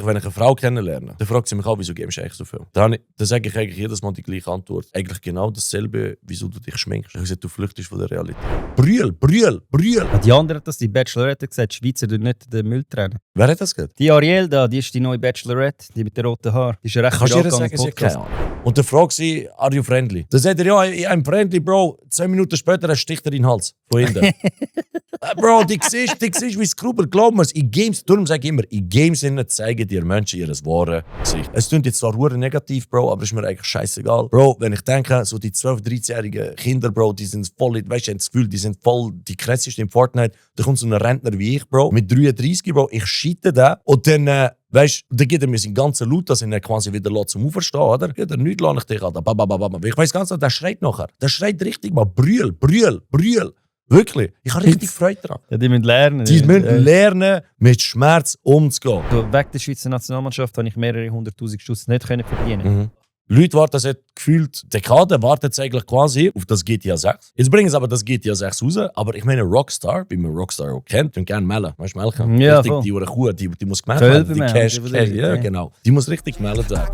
wenn ich eine Frau kennenlerne, dann fragt sie mich auch, wieso gibst du eigentlich so viel? Dann sage ich eigentlich jedes Mal die gleiche Antwort. Eigentlich genau dasselbe, wieso du dich schminkst. Ich sage, du flüchtest von der Realität. Brühl! Die andere hat das, die Bachelorette, gesagt, die Schweizer tun nicht den Müll trennen. Wer hat das gesagt? Die Ariel da, die ist die neue Bachelorette, die mit den roten Haaren. Die ist ja recht Kannst du ihr viral sagen, gegangen im sie hat keine Ahnung? Und dann fragt sie, are you friendly? Dann sagt er, ja, I'm friendly, Bro. 2 Minuten später sticht er in den Hals. Von hinten. Bro, die siehst, wie Skrubel glauben muss. In Games, darum sage ich immer, in Games zeigen dir Menschen ihr wahres Gesicht. Es klingt jetzt zwar hure negativ, Bro, aber ist mir eigentlich scheißegal. Bro, wenn ich denke, so die 12-, 13-jährigen Kinder, Bro, die sind voll, weißt du, das Gefühl, die sind voll die krassesten in Fortnite. Da kommt so ein Rentner wie ich, Bro, mit 33, Bro, ich scheite da und dann, weißt du, dann geht er mir seinen ganzen Loot, dass er quasi wieder zum Auferstehen, oder? Ja, der nichts lasse ich dich an. Ich weiss ganz genau, der schreit nachher. Der schreit richtig mal, Brühl. Wirklich. Ich habe richtig Freude daran. Ja, die müssen lernen. Die müssen lernen, mit Schmerz umzugehen. So, wegen der Schweizer Nationalmannschaft habe ich mehrere 100'000 Stutz nicht verdienen. Leute warten seit gefühlt Dekaden, warten jetzt eigentlich quasi auf das GTA 6. Jetzt bringen sie aber das GTA 6 raus, aber ich meine Rockstar, wie man Rockstar auch kennt, und gerne melden. Weißt du, melken? Ja, richtig, voll. die Kuh, die muss gemeldet werden. Die Cash, ja, genau. Die muss richtig gemeldet werden.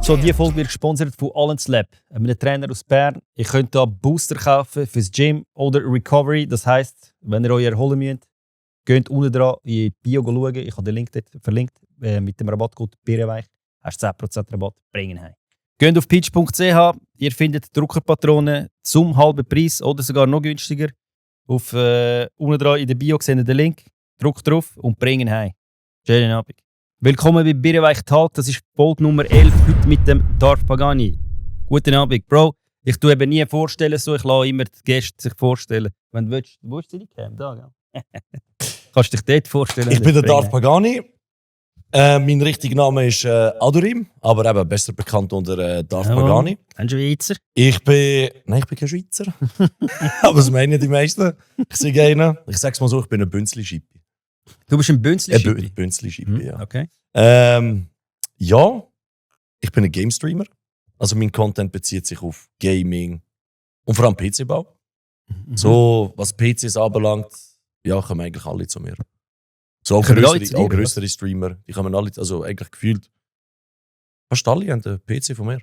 So, diese Folge wird gesponsert von Allens Lab, einem Trainer aus Bern. Ihr könnt hier Booster kaufen fürs Gym oder Recovery. Das heisst, wenn ihr euch erholen müsst, geht unten dran in die Bio schauen. Ich habe den Link dort verlinkt. Mit dem Rabattcode BIREWEICH hast du 10% Rabatt. Bringen heim. Geht auf pitch.ch. Ihr findet Druckerpatronen zum halben Preis oder sogar noch günstiger. Unten dran in der Bio seht ihr den Link. Druck drauf und bringen heim. Schönen Abend. Willkommen bei Birrenweich Talk, das ist Folge Nummer 11, heute mit dem Darf Pagani. Guten Abend, Bro. Ich tue eben nie vorstellen, so. Ich lasse immer die Gäste sich vorstellen. Wenn du willst, wo ist die Cam? Da, ja. Kannst du dich dort vorstellen? Ich bin der Darf Pagani. Mein richtiger Name ist Adorim, aber eben besser bekannt unter Darf Pagani. Ein Schweizer? Nein, ich bin kein Schweizer. Aber das meinen die meisten. Ich sage einen. Ich sage es mal so, ich bin ein Bünzli-Schippi. Du bist ein Bünzli-Schippi? Bünzli-Schippi, ja. Okay. Ja, ich bin ein Game-Streamer. Also mein Content bezieht sich auf Gaming und vor allem PC-Bau. So, was PCs anbelangt, ja, kommen eigentlich alle zu mir. So auch größere Streamer, die kommen alle, also eigentlich gefühlt, fast alle haben den PC von mir.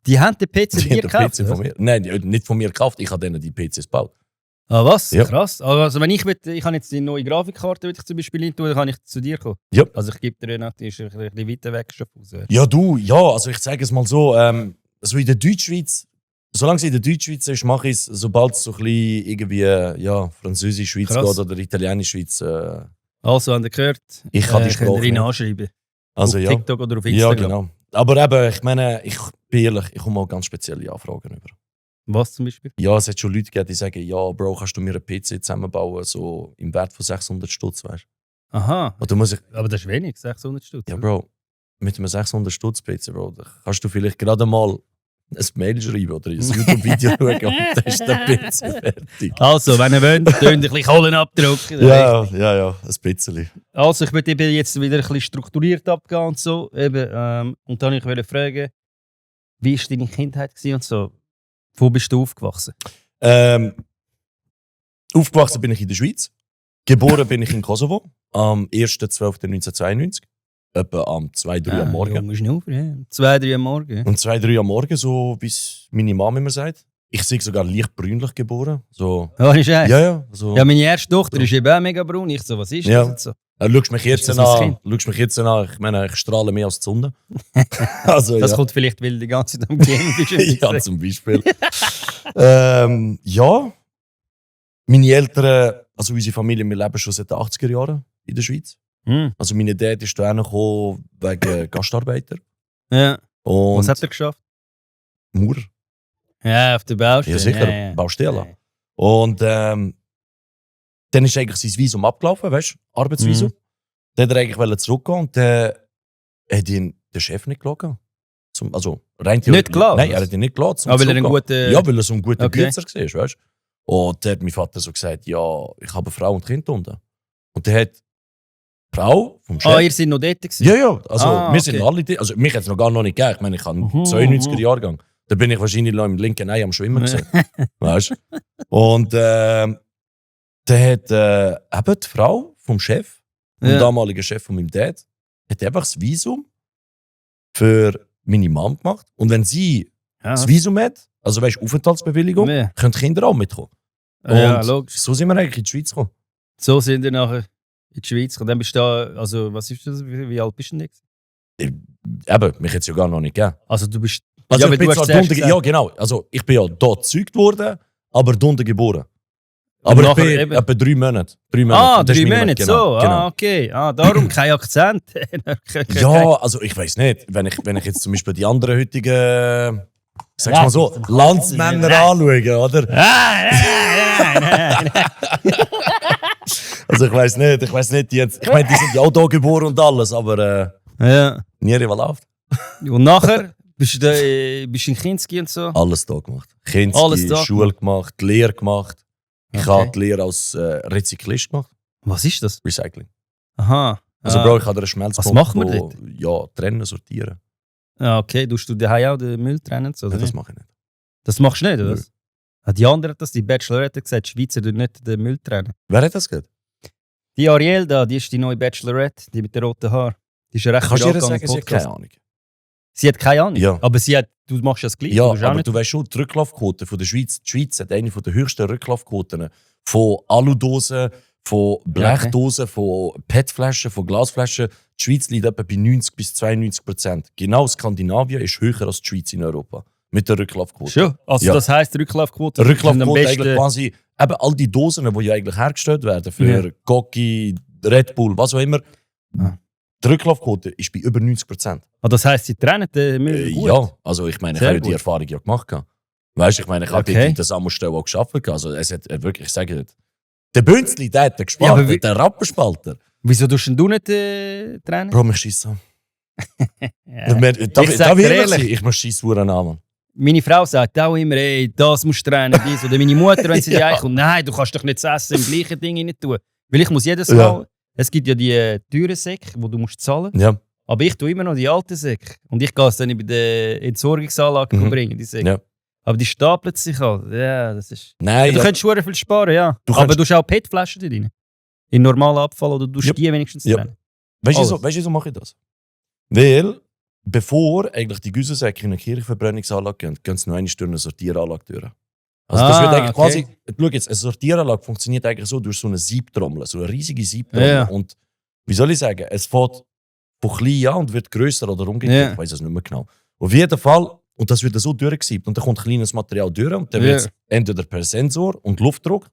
Die haben den PC von dir gekauft? Von mir. Nein, nicht von mir gekauft, ich habe denen die PCs gebaut. Ah, was? Ja. Krass. Also wenn ich habe jetzt die neue Grafikkarte, die ich zum Beispiel rein tue, dann kann ich zu dir kommen. Ja. Also ich gebe dir die ist ein bisschen weiter weg schon raus. Ja, also ich sage es mal so, so in der Deutschschweiz, solange es in der Deutschschweiz ist, mache ich es, sobald es so ein bisschen irgendwie, ja, Französisch-Schweiz geht oder Italienisch-Schweiz. Also, habt ihr gehört? Ich kann die Sprache nicht anschreiben. Also, auf ja. TikTok oder auf Instagram. Ja, genau. Aber eben, ich meine, ich bin ehrlich, ich komme auch ganz spezielle Anfragen über. Was zum Beispiel? Ja, es hat schon Leute gegeben, die sagen, ja, Bro, kannst du mir einen PC zusammenbauen, so im Wert von 600 Stutz, weißt du? Aha. Oder muss ich... Aber das ist wenig, 600 Stutz. Ja, Bro, mit einem 600 Stutz PC, Bro, da kannst du vielleicht gerade mal ein Mail schreiben oder ein YouTube-Video schauen und dann ist der PC fertig. Also, wenn ihr wollt, könnt ihr ein bisschen Kohlen abdrucken. Ja, ein bisschen. Also, ich würde jetzt wieder ein bisschen strukturiert abgehen und so. Eben, und dann wollte ich fragen, wie war deine Kindheit und so? Wo bist du aufgewachsen? Aufgewachsen bin ich in der Schweiz. Geboren bin ich in Kosovo am 1.12.1992. Etwa am 2, 3 am Morgen. Junge Schnaufer, ja. 2, 3 am Morgen. Um 2, 3 am Morgen, so wie meine Mama immer sagt. Ich bin sogar leicht brünlich geboren. So. Oh, ist echt? Ja. So. Ja, meine erste Tochter ist eben auch mega braun. Ich so, was ist das? Und so. Schaust mich jetzt an. Ich meine, ich strahle mehr als die Sonne. Also, das kommt vielleicht, weil du die ganze Zeit am Game bist. Ja, zum Beispiel. Ja. Meine Eltern, also unsere Familie, wir leben schon seit den 80er Jahren in der Schweiz. Also meine Dad ist hierher gekommen wegen Gastarbeiter. Ja. Und was hat er geschafft? Maurer. Ja, auf der Baustelle. Ja, sicher. Ja. Baustelle. Ja. Und dann ist eigentlich sein Visum abgelaufen, weißt du? Arbeitsvisum. Dann wollte er eigentlich zurückgehen und dann hat ihn der Chef nicht gelassen. Also rein nicht klar? Nein, er hat ihn nicht gelassen. Aber weil er einen guten... Ja, weil er so ein guter Okay. Bützer war, weißt du? Und dann hat mein Vater so gesagt, ja, ich habe eine Frau und Kind unten. Und dann hat die Frau vom Chef... Ah, ihr seid noch dort gewesen? Ja, also wir sind okay. alle dort. Also mich hat es noch gar nicht gegeben. Ich meine, ich habe einen 92er Jahrgang. Da bin ich wahrscheinlich noch im linken Ei am Schwimmen gewesen. Weißt du? Und Der hat eben die Frau vom Chef, dem Ja. damaligen Chef von meinem Dad, hat einfach das Visum für meine Mom gemacht. Und wenn sie Ja, das Visum hat, also weißt du, Aufenthaltsbewilligung, Ja. können die Kinder auch mitkommen. ja, Und logisch. so sind wir eigentlich in die Schweiz gekommen. So sind wir nachher in die Schweiz. Und dann bist du da, also was ist das? Wie alt bist du denn? Eben, mich hat es ja gar noch nicht gegeben. Also du bist... Also Ja, ich weil bin du hast zwar zuerst drunter, gesagt- ja genau, also ich bin ja dort gezeugt worden, aber drunter geboren. Aber ich nachher bin eben- etwa 3 Monate. 3 Ah, Und das ist 3 meine Monate, genau, so. Genau. Ah, okay. Ah, darum kein Akzent. Ja, also ich weiß nicht, wenn ich jetzt zum Beispiel die anderen heutigen, sag Ja, mal so, zum Landsmänner anschaue, oder? Nein. Also ich weiß nicht, die jetzt, ich meine, die sind ja auch da geboren und alles, aber Ja. Niere, was läuft? Und nachher bist du, da, bist du in Kinski und so? Alles da gemacht. Alles Kinski, da Schule gemacht, die Lehre gemacht. Ich Okay. habe die Lehre als Rezyklist gemacht, Was ist das? Recycling. Aha. Also Ah. Bro, ich habe einen Schmelzpunkt. Was macht man wo- Ja, trennen, sortieren. Ah, okay. Tust du daheim auch den Müll trennen? So, oder Nein, das nicht? mache ich nicht. Das machst du nicht, oder? Nö. was? Ah, die andere hat das, die Bachelorette, hat gesagt, die Schweizer tun nicht den Müll trennen. Wer hat das gehört? Die Ariel da, die ist die neue Bachelorette, die mit den roten Haaren. Die ist ja recht Kannst du ihr viral gegangen sagen, im sie hat Podcast. keine Ahnung? Sie hat keine Ahnung. Ja. Aber sie hat, du machst ja das Gleiche. Ja, du bist auch aber nicht- du weißt schon, die Rücklaufquote von der Schweiz. Die Schweiz hat eine der höchsten Rücklaufquoten von Aludosen, von Blechdosen, von PET-Flaschen, von Glasflaschen. Die Schweiz liegt etwa bei 90-92%. Genau Skandinavien ist höher als die Schweiz in Europa. Mit der Rücklaufquote. Schon. Also Ja. das heisst, Rücklaufquote sind am Rücklaufquote eigentlich besten. quasi eben all die Dosen, die ja eigentlich hergestellt werden für Ja. Cocky, Red Bull, was auch immer. Ah. Die Rücklaufquote ist bei über 90%. Ah, das heisst, sie trennen den Müll gut. Ja, also ich meine, ich Sehr habe ja die gut. Erfahrung ja gemacht. Weißt du, ich meine, ich habe Okay. dort in der Sammelstelle auch gearbeitet. Also es hat wirklich, ich sage dir, der Bünzli, der hat den Ja, gespalten, aber wie- der Rappenspalter. Wieso tust denn du nicht trennen? Bro, mich schießt an. Ja. Da Ich sag will dir ich ehrlich. sein. Ich muss schießen an Mann. Meine Frau sagt auch immer, ey, das musst du trennen, dies. Oder meine Mutter, wenn sie Ja. die kommt, nein, du kannst doch nicht das Essen im gleichen Ding rein tun. Weil ich muss jedes Ja. Mal, es gibt ja die teuren Säcke, die du musst zahlen. Ja, Aber ich tue immer noch die alten Säcke. Und ich gehe es dann bei der Entsorgungsanlage Mhm. bringen, die Säcke. ja. Aber die stapeln sich halt. Ja, das ist... Nein, Du ja, könntest schon viel sparen, ja. Du Aber kannst- du hast auch PET-Flaschen da drin. In normalen Abfall oder du Ja. die wenigstens Ja. trennen. weißt du, alles. wieso mache ich das? Weil, bevor eigentlich die Güsselsäcke in eine Kirchenverbrennungsanlage gehen, gehen sie noch eine Stunde eine Sortieranlage durch. Also das wird eigentlich okay. quasi, schau jetzt, eine Sortieranlage funktioniert eigentlich so durch so eine Siebtrommel, so eine riesige Siebtrommel. Ja. Und wie soll ich sagen, es fährt von klein an und wird grösser oder umgekehrt, Ja. ich weiß es nicht mehr genau. Auf jeden Fall, und das wird so durchgesiebt und dann kommt kleines Material durch und dann Ja. wird es entweder per Sensor und Luftdruck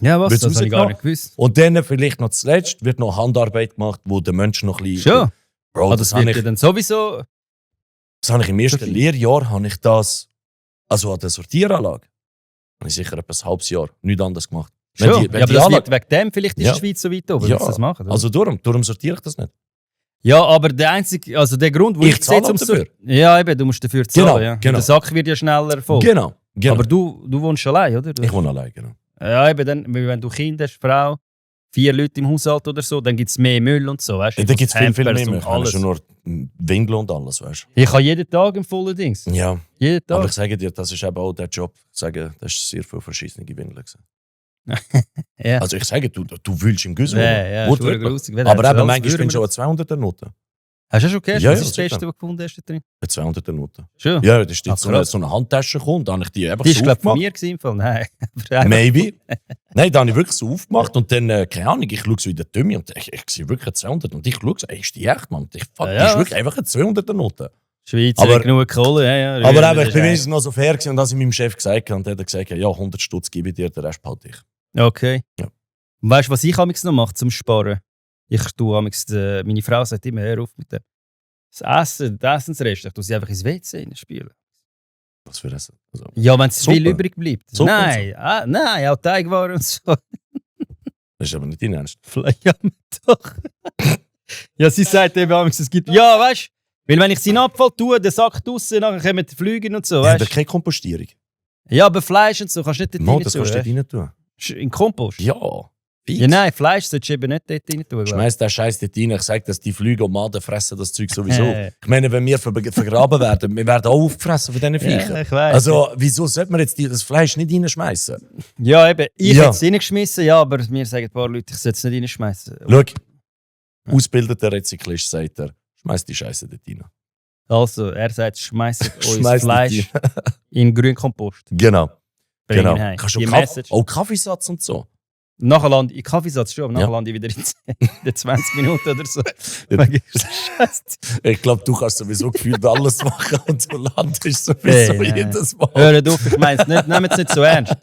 Ja, was? Wird's Das habe ich gar rausgenommen? nicht gewusst. und dann vielleicht noch zuletzt wird noch Handarbeit gemacht, wo der Mensch noch ein bisschen... Schon? Bro, Ah, das, das habe wird ja ich, dann sowieso... das habe ich im ersten Okay. Lehrjahr, habe ich das, also an der Sortieranlage, habe ich sicher etwa ein halbes Jahr nichts anderes gemacht. Wenn Schon. die- wenn ja, aber die das Anlage- wird wegen dem vielleicht in Ja. der Schweiz so weit oben, Ja. wenn sie das machen. oder? Also darum sortiere ich das nicht. Ja, aber der einzige, also der Grund, wo Ich ich zahle sehe, dafür. Ja, eben, du musst dafür zahlen. Genau, ja. genau. Der Sack wird ja schneller voll. Genau. Aber du wohnst allein, oder? Du, ich wohne allein, genau. ja, eben, dann, wenn du Kind hast, Frau, 4 Leute im Haushalt oder so, dann gibt es mehr Müll und so. Weißt? Da gibt es viel Hampers mehr. und Ich meine alles. schon nur Windeln und alles, weißt Ich habe jeden Tag im vollen Dings. du. Ja, Jeden aber Tag. ich sage dir, das ist eben auch der Job. Ich sage, das ist sehr viel verschissene Windeln. gewesen. Ja. Also ich sage, du willst im Güssel. Ja, Gut, ist wirklich. grusig. Wer Aber hat eben, alles manchmal würmen? findest du auch eine 200er-Note. Hast du schon gehört? Ja, Was ja, ist das sicher. Beste, was du gefunden hast? Da drin? Eine 200er-Note. Schon? Ja, da ist Ah, jetzt so eine, krass. so eine Handtasche gekommen, da habe ich die einfach Die ist, so glaube ich, von aufgemacht. mir gewesen, im Fall. Nein. Aber einfach- Maybe. Nein, da habe ich wirklich so aufgemacht und dann, keine Ahnung, ich schaue so in den Tümmi und ich sehe wirklich eine 200 und ich schaue so, ey, ist die echt, Mann? Ich, fuck, Ja, die ist ja. wirklich einfach eine 200er-Note. Schweizer Aber- hat genug Kohle, ja. Aber Das eben, ich ist bin ein- wenigstens noch so fair gewesen und als ich meinem Chef gesagt habe, und der hat gesagt, ja, 100 Stutz gebe ich dir, den Rest behalte ich. Okay. Ja. Und weißt du, was ich amigs noch mache zum Sparen? Ich tue amigs, meine Frau sagt immer, hör auf mit dem. Das Essen, das Essensrest, ich tue sie einfach ins WC spielen. Was für Essen? Also, Ja, wenn es Suppe? viel übrig bleibt. Suppe und Nein, nein, auch Teigwaren und so. das ist aber nicht dein Ernst. Vielleicht ja, doch. Ja, sie sagt eben amigs, es gibt... Ja, weißt du, weil wenn ich seinen Abfall tue, den Sack draussen, dann kommen die Flüge und so, Ja, aber weißt du. keine Kompostierung. Ja, aber Fleisch und so kannst du nicht dort No, rein das tun, kannst du weißt nicht rein tun. du. In Kompost? Ja. Fix. Ja, nein, Fleisch solltest du eben nicht dort rein tun. Schmeiß den Scheiß dort rein. Ich sage, dass die Flüge und Maden fressen das Zeug sowieso. Äh. Ich meine, wenn wir vergraben werden, wir werden auch aufgefressen von diesen Viechern. Ja, ich weiss. Also, wieso sollte man jetzt das Fleisch nicht reinschmeißen? Ja, eben. Ich Ja. hätte es reingeschmissen, ja, aber mir sagen ein paar Leute, ich sollte es nicht reinschmeißen. Schau, ausgebildeter Rezyklist sagt er, schmeiß die Scheiße dort rein. Also, er sagt, schmeißt uns Schmeiß Fleisch in Grünkompost. Genau. Bringen Genau. heim. Kannst du Die auch Message. auch Kaffeesatz und so. Nachher lande ich Kaffeesatz schon, aber nachher Ja. lande ich wieder in den 20 Minuten oder so. Wegen Scheiße. Ich glaube, du kannst sowieso gefühlt alles machen und du landest sowieso Nein. jedes Mal. Hört auf, ich meine es nicht. Nehmt es nicht so ernst.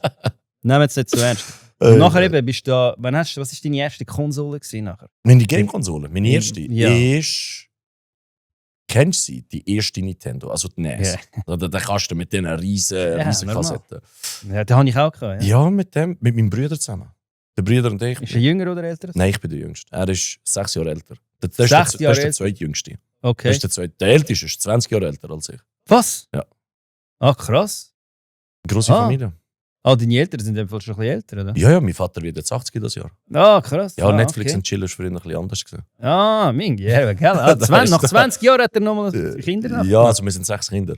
Nehmt es nicht so ernst. Und nachher eben bist du da. Was war deine erste Konsole gewesen nachher? Meine Game-Konsole, meine erste, Ja. ist. Kennst du sie? Die erste Nintendo, also die NES. Da kannst du mit diesen riesen normal. Kassetten. Ja, den habe ich auch gehabt. Ja. Ja, mit meinem Bruder zusammen. Der Bruder und ich. Ist er jünger oder älter? Nein, ich bin der Jüngste. Er ist 6 Jahre älter. Das ist 6 der Jahre älter? zweitjüngste. Das Okay. ist der Älteste ist 20 Jahre älter als ich. Was? Ja. Ah, krass. Grosse Ah. Familie. Ah, deine Eltern sind in dem Fall schon ein bisschen älter, oder? Ja, mein Vater wird jetzt 80 das Jahr. Ah, krass. Ja, ah, Netflix okay. und Chill ist für ihn ein bisschen anders gewesen. Ah, Mingi, gell? Ah, nach 20 Jahren hat er nochmal Kinder gehabt. Ja, also wir sind 6 Kinder.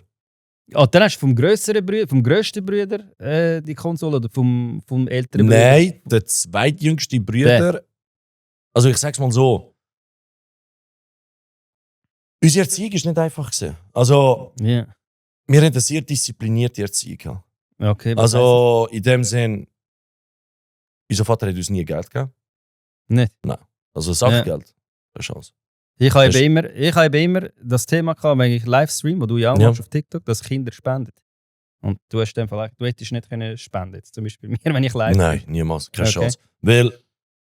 Ah, dann hast du vom grössten Bruder die Konsole oder vom älteren Bruder? Nein, der zweitjüngste Bruder. Also ich sag's mal so. Unsere Erziehung war nicht einfach gewesen. Also, Ja. wir hatten eine sehr disziplinierte Erziehung gehabt. Okay, was Also, in dem Sinn, unser Vater hat uns nie Geld gegeben. Nicht? Also Sachgeld. Keine Chance. Ich habe Das- eben immer das Thema gehabt, wegen Livestream, wo du ja auch Ja. machst auf TikTok, dass Kinder spenden. Und du hast dann vielleicht, du hättest nicht können spenden, jetzt zum Beispiel mir, wenn ich live Nein, niemals. Keine Okay. Chance. Weil,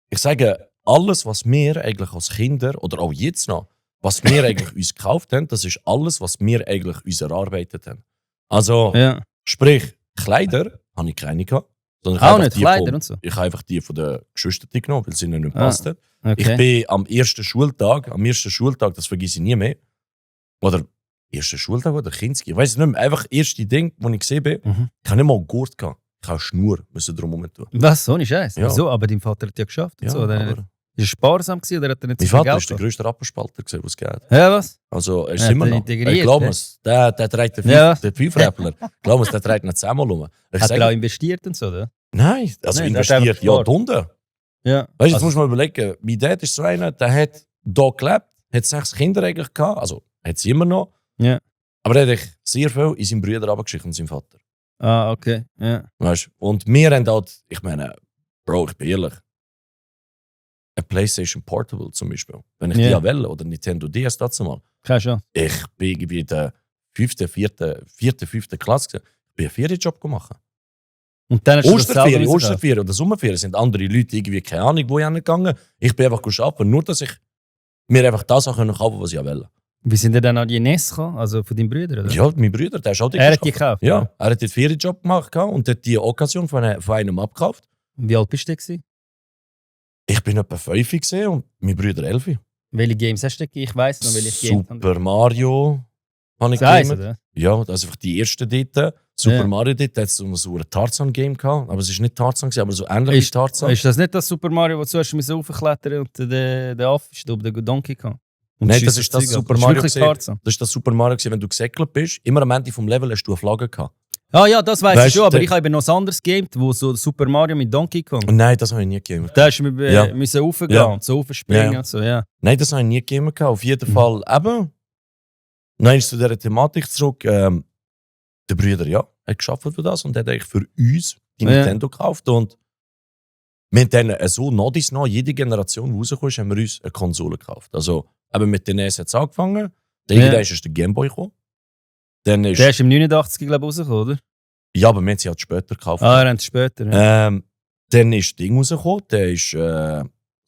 ich sage, alles, was wir eigentlich als Kinder, oder auch jetzt noch, was wir eigentlich uns gekauft haben, das ist alles, was wir eigentlich uns erarbeitet haben. Also, Ja. sprich, Kleider habe ich keine gehabt. Sondern ich Auch habe nicht, die Kleider von- und so? Ich habe einfach die von den Geschwistern genommen, weil sie ihnen nicht Ah, passt hat. Ich Okay. bin am ersten Schultag, das vergesse ich nie mehr. Oder ersten Schultag oder Kinski, ich weiß es nicht mehr. Einfach das erste Ding, das ich gesehen bin, Mhm. ich habe nicht mal einen Gurt gehabt. Ich habe eine Schnur müssen drum herum tun. Was, so nicht Scheiß? Ja. Wieso? Aber dein Vater hat ja geschafft. Und Ja, so, oder? aber Ist er sparsam gewesen, oder hat er nicht mein so viel Vater Geld ist der gehabt? grösste Rapperspalter, den es gibt. Ja, was? Also, er ist Ja, immer der noch. integriert, Glaub ja. mir's, der trägt den Ja. Fünfräppler. Glaub mir's, der trägt ihn 10-mal um. Ich Hat er auch sage, investiert und so, oder? nein, also Nein, der hat einfach investiert, ja, gespart. Dunde. Ja. Weißt du, jetzt Also- musst du mal überlegen, mein Dad ist so einer, der hat hier gelebt, hat 6 Kinder eigentlich gehabt, also hat sie immer noch. Ja. Aber er hat echt sehr viel in seinen Brüder abgeschickt und seinem Vater. Ah, okay. Ja. Weißt du? Und wir haben halt, ich meine, Bro, ich bin ehrlich, eine PlayStation Portable zum Beispiel, wenn ich Ja. die auch will, oder Nintendo DS dazu mal, Keine Chance. ich bin irgendwie in der 5. Klasse gewesen. Ich bin einen Ferienjob gemacht. Und dann hast du das selber Osterferien, müssen kaufen. Osterferien oder Sommerferien sind andere Leute irgendwie keine Ahnung, wo gegangen. Ich bin einfach arbeiten, nur dass ich mir einfach das auch kaufen konnte, was ich auch will. Wie sind denn dann an die NES gekommen? Also von deinem Bruder, oder? Ja, mein Bruder, der ist auch Er hat die gekauft? Ja, er hat den Ferienjob gemacht und hat die Occasion von einem abgekauft. Und wie alt bist du gewesen? Ich bin etwa 5 gesehen und mein Bruder 11. Welche Games hast du gegeben? Ich weiss noch, welche Games. Super Mario habe ich Das heisst, gegeben. oder? Ja, das ist einfach die erste dort. Super Ja. Mario dort hat so ein Tarzan-Game gehabt. Aber es war nicht Tarzan, aber so ähnlich wie Ist- Tarzan. Ist das nicht das Super Mario, wo du zuerst raufklettern und der Affe ist da oben, der Donkey Kong? Und Nein, schießt das ist das Zeug ab. Super ist Mario wirklich gesehen. Tarzan. Das ist das Super Mario, gewesen, wenn du gesäckelt bist. Immer am Ende vom Level hast du eine Flagge gehabt. Ah ja, das weiss ich Weißt schon, aber du, ich habe eben noch ein anderes Game, wo so Super Mario mit Donkey Kong. Und nein, das habe ich nie gegeben. Da hast du Ja. müssen raufgehen Ja. und so raufspringen Ja, ja. und so, ja. Nein, das habe ich nie gegeben. Auf jeden Fall eben. Nein, zu dieser Thematik zurück. Der Bruder, ja, hat geschafft für das und hat eigentlich für uns die Ja. Nintendo gekauft. Und wir haben dann so nach dies nach, jede Generation, die rausgekommen ist, haben wir uns eine Konsole gekauft. Also eben mit der NES hat es angefangen. Dann Ja. irgendwann ist der Gameboy gekommen. Dann ist, Der ist im 89, glaube ich, rausgekommen, oder? ja, aber wir haben sie halt später gekauft. Ah, er hat es später. Ja. Dann ist Ding rausgekommen. Der ist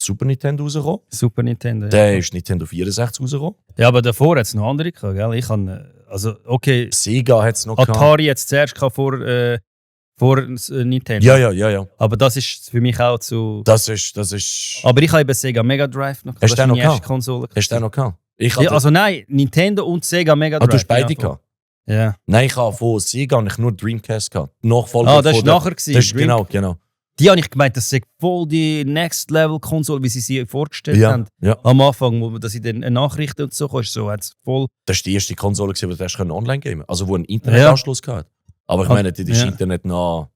Super Nintendo rausgekommen. Super Nintendo. Ja. Der ist Nintendo 64 rausgekommen. Ja, aber davor hat es noch andere gehabt, gell? Ich habe, also, okay, Sega hat es noch gehabt. Atari jetzt zuerst gehabt vor Nintendo. Ja. Aber das ist für mich auch zu... Das ist. Aber ich habe eben Sega Mega Drive noch gehabt. Hast du Das den ist noch meine erste gehabt? Konsole. Hast du den noch gehabt? Ich Ja, also nein, Nintendo und Sega Mega Drive. du hast beide ja, voll. gehabt? Ja. Nein, ich habe von Sega habe ich nur Dreamcast gehabt. Nachfolger Ah, das von war der- nachher gewesen. Das ist, genau. Die habe ich gemeint, das sei voll die Next-Level-Konsole, wie sie sie vorgestellt haben. Ja. Am Anfang, wo das in den Nachrichten und so kam, so hat's voll... Das war die erste Konsole, die du online gamen konntest. Also, wo einen Internetanschluss hatte. Aber ich meine, das ist Internet noch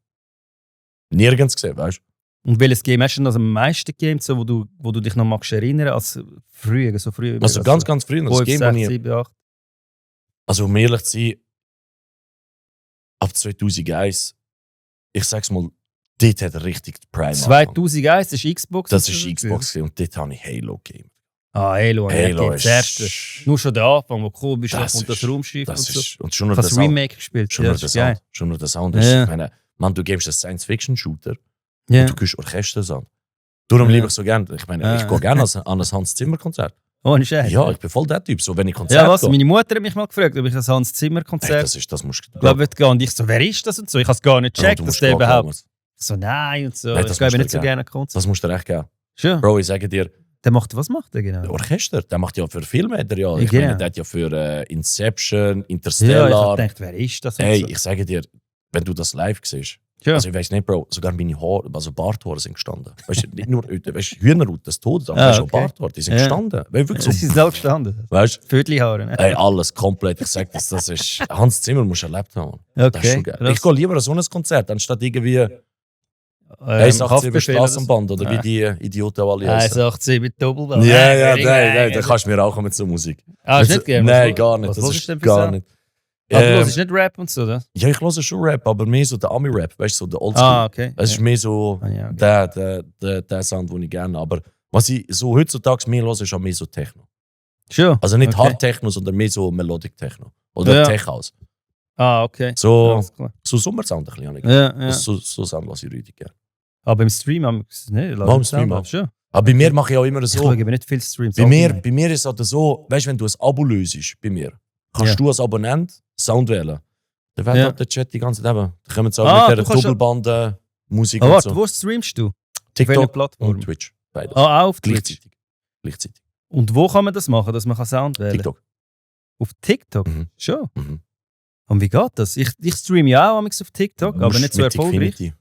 nirgends gesehen, weißt du? Und welches Game hast du denn am meisten gegeben, so, wo du dich noch magst erinnern, als früher, so früh? Also ganz früh. Das 5, Game, 6, wo ich, 7, 8. also um ehrlich zu sein, ab 2001, ich sag's mal, dort hat er richtig die Prime angefangen. 2001, das ist Xbox? Das ist Xbox gewesen und dort habe ich Halo gegeben. Ah, Halo Halo das erste. Nur schon der Anfang, wo cool bist, das und das ist- Raumschiff und Das so. ist, und schon nur Ich habe das das Remake gespielt. Schon Ja, nur das der ist geil. Sound. Schon nur der Sound ist, Ja. ich meine, man, du gibst einen Science-Fiction-Shooter Ja. und du gehst Orchester an. Darum Ja. liebe ich so gerne. Ich meine, ich gehe gerne an ein Hans-Zimmer-Konzert. Oh, nicht schlecht. Ja, ich bin voll der Typ. So, wenn ich Konzert Ja, was? gehe, Meine Mutter hat mich mal gefragt, ob ich ein Hans Zimmer ey, Konzert das musst du... gehen. Und ich so, wer ist das und so? Ich habe es gar nicht gecheckt, du dass musst der gehen, überhaupt. Thomas. So, nein und so. Nein, Ich das gehe musst nicht du so gerne Konzert. Das musst du echt geben. Schon. Bro, ich sage dir, Was macht der der genau? Orchester, der macht ja für Filme, hat er ja. Ich Genau. meine, der hat ja für Inception, Ja, ich Interstellar. habe gedacht, wer ist das? und Ey, so. ich sage dir, wenn du das live siehst, Ja. also ich weiß nicht, Bro, sogar meine Haare, also Barthaare sind gestanden. Weißt du, nicht nur weißt, Hühnerhaut, das Tod, aber weißt du, auch okay. Barthaare, die sind Ja. gestanden. Weil wirklich Sie so, sind auch gestanden. weißt du, Viertelhaare. Ne? ey, alles komplett. Ich sag das ist, Hans Zimmer musst du erlebt haben. Das ist Okay. schon geil. Ich gehe lieber an so ein Konzert, anstatt irgendwie Ähm, 187 über Haftbefehl oder so. Straßenband oder wie die Idioten alle heißen. 1,80 mit Doppelband. Nein, da kannst du mir auch mit so Musik. Ah, ist nicht gerne. Nein, gar nicht. Was Das hörst ist du denn für gar Sound? nicht. Ah, du Ähm, hörst nicht Rap und so, oder? Ja, ich höre schon Rap, aber mehr so der Ami-Rap, weißt du, so der Oldschool. Ah, okay. Es ist mehr so Ah, ja, okay. der Sound, den ich gerne. Aber was ich so heutzutage mehr höre, ist auch mehr so Techno. Schon. Also nicht Okay. Hard-Techno, sondern mehr so Melodic Techno. Oder Ja. Tech-House. Ah, okay. So, Alles klar. so Sommersound ein bisschen. habe ich. Ja, ja. So Sound lasse ich richtig gerne. Aber im Stream haben wir es nicht. Mal im Stream auch. Schon. Aber bei mir mache ich auch immer Ich so. schaue aber nicht viel Streams. Bei mir ist es halt so, weißt du, wenn du ein Abo löst, bei mir, kannst Ja. du als Abonnent Sound wählen. Dann wird Ja. halt der Chat die ganze Zeit eben. Da kommen sie auch Ah, mit du der kannst Doppelband Musik Oh, und warte, so. wo streamst du? Auf TikTok welcher Plattform? und Twitch. Beides. Ah, auch auf Twitch. Gleichzeitig. Und wo kann man das machen, dass man Sound wählen kann? TikTok. Auf TikTok? Mhm. Schon. Mhm. Und wie geht das? Ich streame ja auch manchmal auf TikTok, aber Musst nicht so mit erfolgreich. Tickfinity.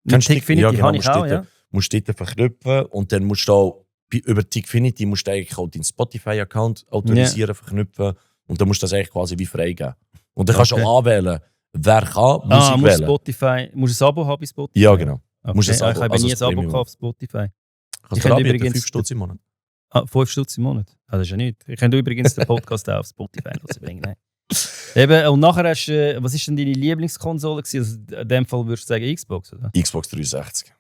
Mit Kennst du Tickfinity ja, genau, habe ich musst auch, dort- ja. Musst du dort verknüpfen und dann musst du auch über Tickfinity musst du eigentlich auch deinen Spotify-Account autorisieren, verknüpfen und dann musst du das eigentlich quasi wie freigeben. Und dann kannst du Okay. auch anwählen, wer kann Musik Ah, muss wählen. Spotify, muss ein Abo haben bei Spotify? Ja, genau. Okay. Musst ein Abo, Ich habe also nie das ein Abo Premium. gehabt auf Spotify. Kannst Ich du könnte anbieten, übrigens- 5 Stutz im Monat. 5 Stutz im Monat. Ah, das ist ja nichts. Ich könnte übrigens den Podcast auch auf Spotify bringen. Nein. Eben, und nachher hast du, was ist denn deine Lieblingskonsole gewesen? Also in dem Fall würdest du sagen Xbox, oder? Xbox 360.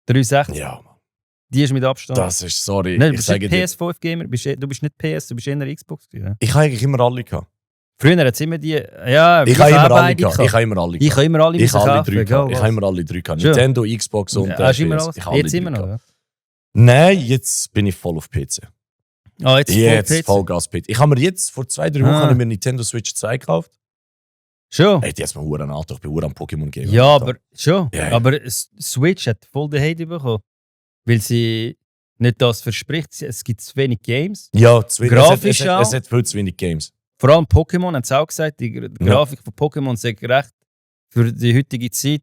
360? Ja, Mann. Die ist mit Abstand. Das ist, sorry, Nein, du ich bist sage nicht dir, PS5-Gamer, du bist nicht PS, du bist eher Xbox. Ja. ich habe eigentlich immer alle gehabt. Früher hat es immer die. Ja, Ich habe immer alle beide gehabt. Ich habe immer alle Ich gehabt. habe immer alle Ich müssen habe alle kaufen, drei egal gehabt. Ich was. habe immer alle drei gehabt. Schön. Nintendo, Xbox und Hast du immer PS. alles? Ich habe alle Jetzt drei immer noch, gehabt. ja? Nein, jetzt bin ich voll auf PC. Ah, jetzt Jetzt voll PC. Vollgas PC. Ich habe mir jetzt vor 2-3 Wochen habe ich mir Nintendo Switch 2 gekauft. Schon? Ey, die hat mir Huren an, ich bin Huren am Pokémon Game. Ja, aber schon. Ja, ja. Aber Switch hat voll den Hate bekommen. Weil sie nicht das verspricht. Es gibt zu wenig Games. Ja, zu wenig. Grafisch es auch. hat viel zu wenig Games. Vor allem Pokémon hat es auch gesagt, die Grafik von Pokémon sagt recht für die heutige Zeit.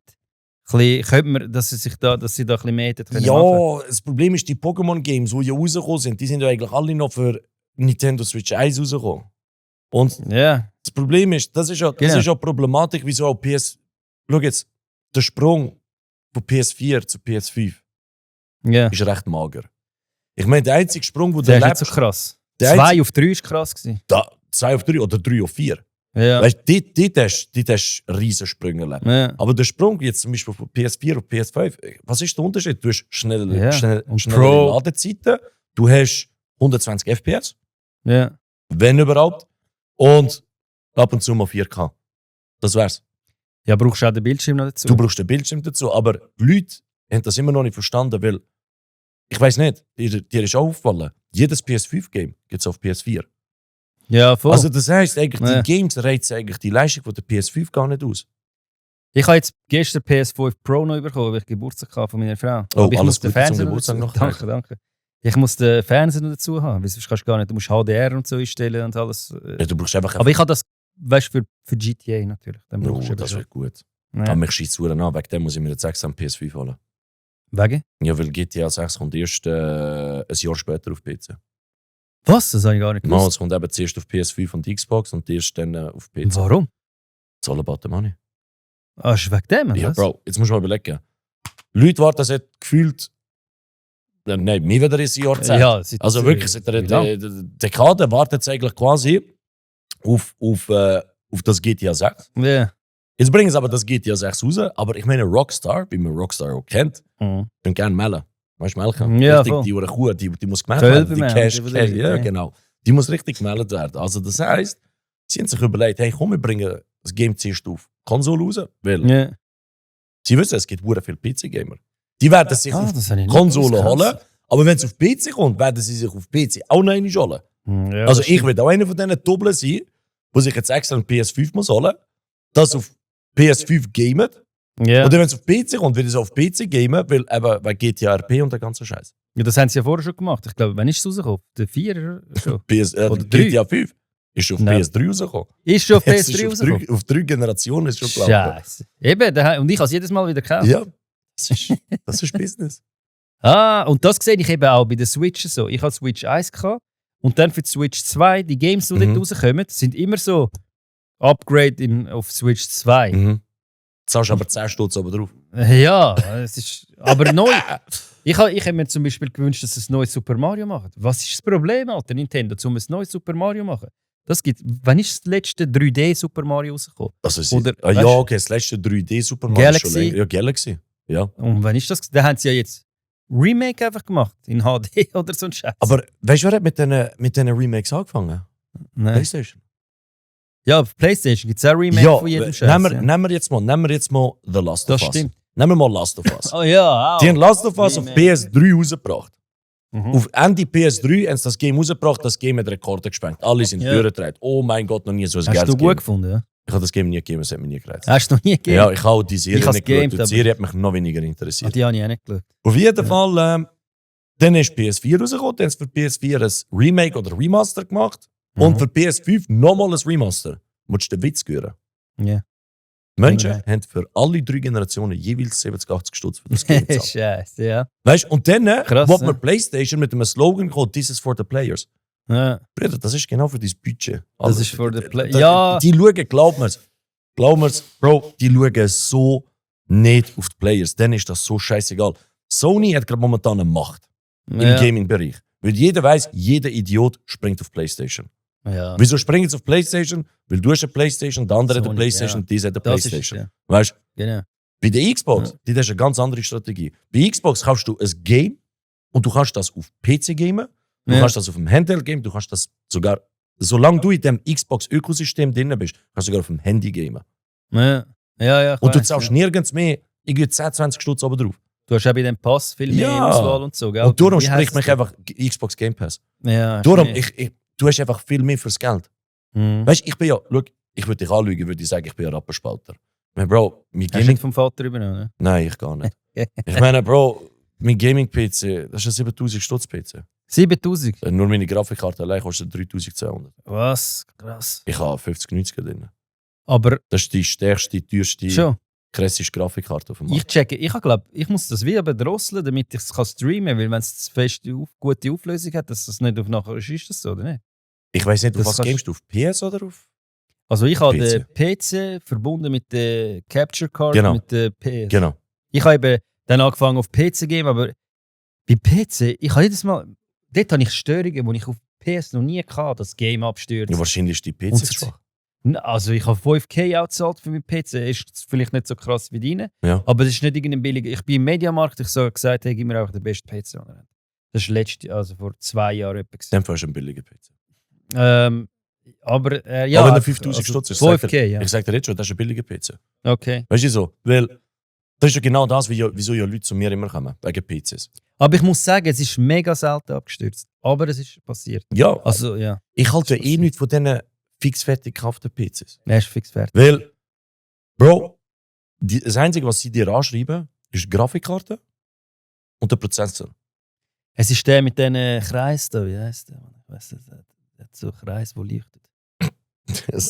Könnte man, dass sie da ein bisschen mehr hätten können machen. Ja, das Problem ist, die Pokémon-Games, die ja rausgekommen sind, die sind ja eigentlich alle noch für Nintendo Switch 1 rausgekommen. Und Ja. das Problem ist, das ist ja Genau. Problematik, wieso auch PS. Schau jetzt, der Sprung von PS4 zu PS5 Ja. ist recht mager. Ich meine, der einzige Sprung, wo Der du ist nicht lebst, so krass. Der 2 auf 3 ist krass gewesen. 2 auf 3 oder 3 auf 4. Ja. Weißt du, dort hast du Riesensprünge erlebt. Ja. Aber der Sprung jetzt zum Beispiel von PS4 auf PS5, was ist der Unterschied? Du hast schnellere Ja. Und schnellere Pro. Ladezeiten, du hast 120 FPS, Ja. wenn überhaupt, und ab und zu mal 4K. Das wär's. Ja, brauchst du auch den Bildschirm noch dazu? Du brauchst den Bildschirm dazu, aber die Leute haben das immer noch nicht verstanden, weil ich weiß nicht, dir ist auch aufgefallen, jedes PS5-Game gibt es auf PS4. Ja, voll. Also das heisst, eigentlich, Ja. die Games reizen eigentlich die Leistung von der PS5 gar nicht aus. Ich habe jetzt gestern PS5 Pro noch bekommen, weil ich Geburtstag hatte von meiner Frau. Oh, Aber ich alles muss den Gute zum Fernseher Geburtstag dazu- noch. Danke, danke. Ich muss den Fernseher noch dazu haben, weil sonst kannst du gar nicht. Du musst HDR und so einstellen und alles. Ja, du brauchst einfach... Aber ich habe das, weißt du, für GTA natürlich. Dann Oh, brauchst du das eben wird gut. schon. Aber Ja. mich schießt es an, wegen dem muss ich mir jetzt extra einen PS5 holen. Wegen? Ja, weil GTA 6 kommt erst ein Jahr später auf PC. Was? Das habe ich gar nicht Mal, gewusst. es kommt eben zuerst auf PS5 und Xbox und erst dann auf PC. Warum? It's all about the money. Ah, ist wegen dem? Ja, was? Bro, jetzt musst du mal überlegen. Leute warten seit gefühlt... Nein, mehr wieder ein Jahrzehnt. Ja, Also wirklich, seit einer wie lang? Dekade wartet es eigentlich quasi auf das GTA 6. Ja. Jetzt bringen sie aber das GTA 6 raus, aber ich meine Rockstar, wie man Rockstar auch kennt, Mhm. können gerne melden. Weißt du, melken? Ja, Richtig, voll. die Kuh, die muss gemeldet werden. Die Kölbe Cash, melden, Cash, die ja, ja. genau. Die muss richtig gemeldet werden. Also das heisst, sie haben sich überlegt, hey komm, wir bringen das Game zuerst auf Konsole raus, weil Ja. sie wissen, es gibt sehr viele PC-Gamer. Die werden sich auf das habe ich nicht Konsole gewusst, krass. holen, aber wenn es auf PC kommt, werden sie sich auf PC auch noch einmal holen. Ja, Also das ich will auch einer von diesen Doppeln sein, wo sich jetzt extra ein PS5 muss holen, das auf PS5 gamet. Ja. Oder wenn es auf PC kommt, will ich es auf PC gamen, weil eben bei GTA RP und der ganze Scheiß. Ja, das haben sie ja vorher schon gemacht. Ich glaube, wann ist es rausgekommen? Der 4 schon. Oder GTA 5 ist schon auf Nein. PS3 rausgekommen. Ist schon auf Jetzt PS3 ist rausgekommen? auf 3 Generationen ist schon gelaufen. Scheiße. Eben, und ich habe es jedes Mal wieder gekauft. Ja, das ist Business. Ah, und das sehe ich eben auch bei den Switchen so. Ich hatte Switch 1 gehabt, und dann für die Switch 2, die Games, die dort rauskommen, sind immer so Upgrade auf Switch 2. Mhm. Zahlst aber 10 Stutz oben drauf. Ja, es ist aber neu. Ich habe mir zum Beispiel gewünscht, dass sie ein neues Super Mario machen. Was ist das Problem, Alter, Nintendo, um ein neues Super Mario zu machen? Das gibt, wann ist das letzte 3D Super Mario rausgekommen? Also Oder, ja, weißt- okay, das letzte 3D Super Mario ist schon Galaxy. länger. Ja, Galaxy. Ja. Und wann ist das? Da haben sie ja jetzt Remake einfach gemacht, in HD oder so ein Scheiß. Aber weißt du, wer hat mit diesen Remakes angefangen? Nein. PlayStation. Ja, auf PlayStation gibt es auch Remake Ja, von jedem Scheiß. nehmen wir jetzt mal The Last Das of Us. stimmt. Nehmen wir mal Last of Us. Oh ja, auch. Die haben Last of Us auf Remake. PS3 rausgebracht. Mhm. Auf Ende PS3 haben sie das Game rausgebracht, das Game hat Rekorde gesprengt. Alle sind Ja. durchgedreht. Oh mein Gott, noch nie so ein Hast geiles du Game. gut gefunden, ja? Ich habe das Game nie gegeben, es hat mich nie gereizt. Hast du noch nie gegeben? Ja, ich habe auch die Serie Ich habe nicht es gegamed, geschaut. Die aber- Serie hat mich noch weniger Ah, interessiert. die habe ich auch nicht geschaut. Auf jeden Fall, dann ist PS4 rausgekommen, dann haben sie für PS4 ein Remake oder Remaster gemacht und für PS5 nochmal ein Remaster. Musst du den Witz hören? Ja. Menschen Okay. haben für alle 3 Generationen jeweils 70, 80 Stutz für das Game gezahlt. Scheiße, ja. Weißt du, und dann Krass, wollte ja. man PlayStation mit einem Slogan kommen, "This is for the players." Ja. Bruder, das ist genau für dein Budget. Das ist for the play- Da- Ja. Die schauen, glaub mir's, Bro, die schauen so nicht auf die Players. Dann ist das so scheißegal. Sony hat gerade momentan eine Macht im Ja. Gaming-Bereich. Weil jeder weiß, jeder Idiot springt auf PlayStation. Ja. Wieso springen sie auf PlayStation? Weil du hast eine PlayStation, der andere hat eine Sony, PlayStation, ja. dieser hat eine Das ist es, PlayStation. ja. Weißt du? Genau. Bei der Xbox, die hast eine ganz andere Strategie. Bei Xbox kaufst du ein Game und du kannst das auf PC gamen, du Ja. kannst das auf dem Handheld gamen, du kannst das sogar, solange du in dem Xbox-Ökosystem drin bist, kannst du sogar auf dem Handy gamen. Ja, ja. ich Und du weiss, zahlst ja. nirgends mehr, irgendwie 10, 20 Stutz oben drauf. Du hast auch bei dem Pass viel mehr Ja. Auswahl und so, gell? Und darum Wie spricht heisst mich das? einfach Xbox Game Pass. Ja, Darum, stimmt. du hast einfach viel mehr fürs Geld. Mhm. Weißt du, ich bin ja, schau, ich würde dich anlügen, würde ich sagen, ich bin ein Rapperspalter. Ich meine, Bro, mein Hast du Gaming... nicht vom Vater übernommen, ne? Nein, ich gar nicht. Ich meine, Bro, mein Gaming-PC, das ist ein 7000 Stutz-PC. 7000? Nur meine Grafikkarte allein kostet 3200. Was? Krass. Ich habe 5090 drin. Aber Das ist die stärkste, teuerste, schon, krasseste Grafikkarte auf dem ich Markt. checke, ich muss das wieder drosseln, damit ich es streamen kann, weil wenn es eine feste, gute Auflösung hat, dass das nicht auf nachher ist, das so, oder nicht? Ich weiß nicht, auf Das was kannst- gamest du? Auf PS oder auf? Also ich habe PC. den PC verbunden mit der Capture Card, Genau. mit der PS. Genau. Ich habe eben dann angefangen auf PC zu gehen, aber bei PC, ich habe jedes Mal, dort habe ich Störungen, die ich auf PS noch nie hatte, das Game abstürzt. Ja, wahrscheinlich ist die PC Und- zu schwach. Also ich habe 5K outgezahlt für meinen PC, ist vielleicht nicht so krass wie deine, Ja. aber es ist nicht irgendein billiger. Ich bin im Mediamarkt, ich habe gesagt, hey, gib mir einfach den besten PC. den ihr habt. Das ist also vor 2 Jahren etwa. gewesen. Dann fährst du einen billigen PC. Aber ja, Aber wenn er einfach- 5000 Stutz ist, 5K, ja. ich sage dir jetzt schon, das ist ein billiger PC. Okay. Weißt du so? Weil das ist ja genau das, wieso ja Leute zu mir immer kommen, wegen PCs. Aber ich muss sagen, es ist mega selten abgestürzt. Aber es ist passiert. Ja, Also ja, ich halte ist eh nichts von diesen fixfertig gekauften PCs. er ist fix fertig. Weil, Bro, das Einzige, was sie dir anschreiben, ist die Grafikkarte und der Prozessor. Es ist der mit diesen Kreis da, wie heißt der? Ich weiß nicht, der hat so einen Kreis, der leuchtet.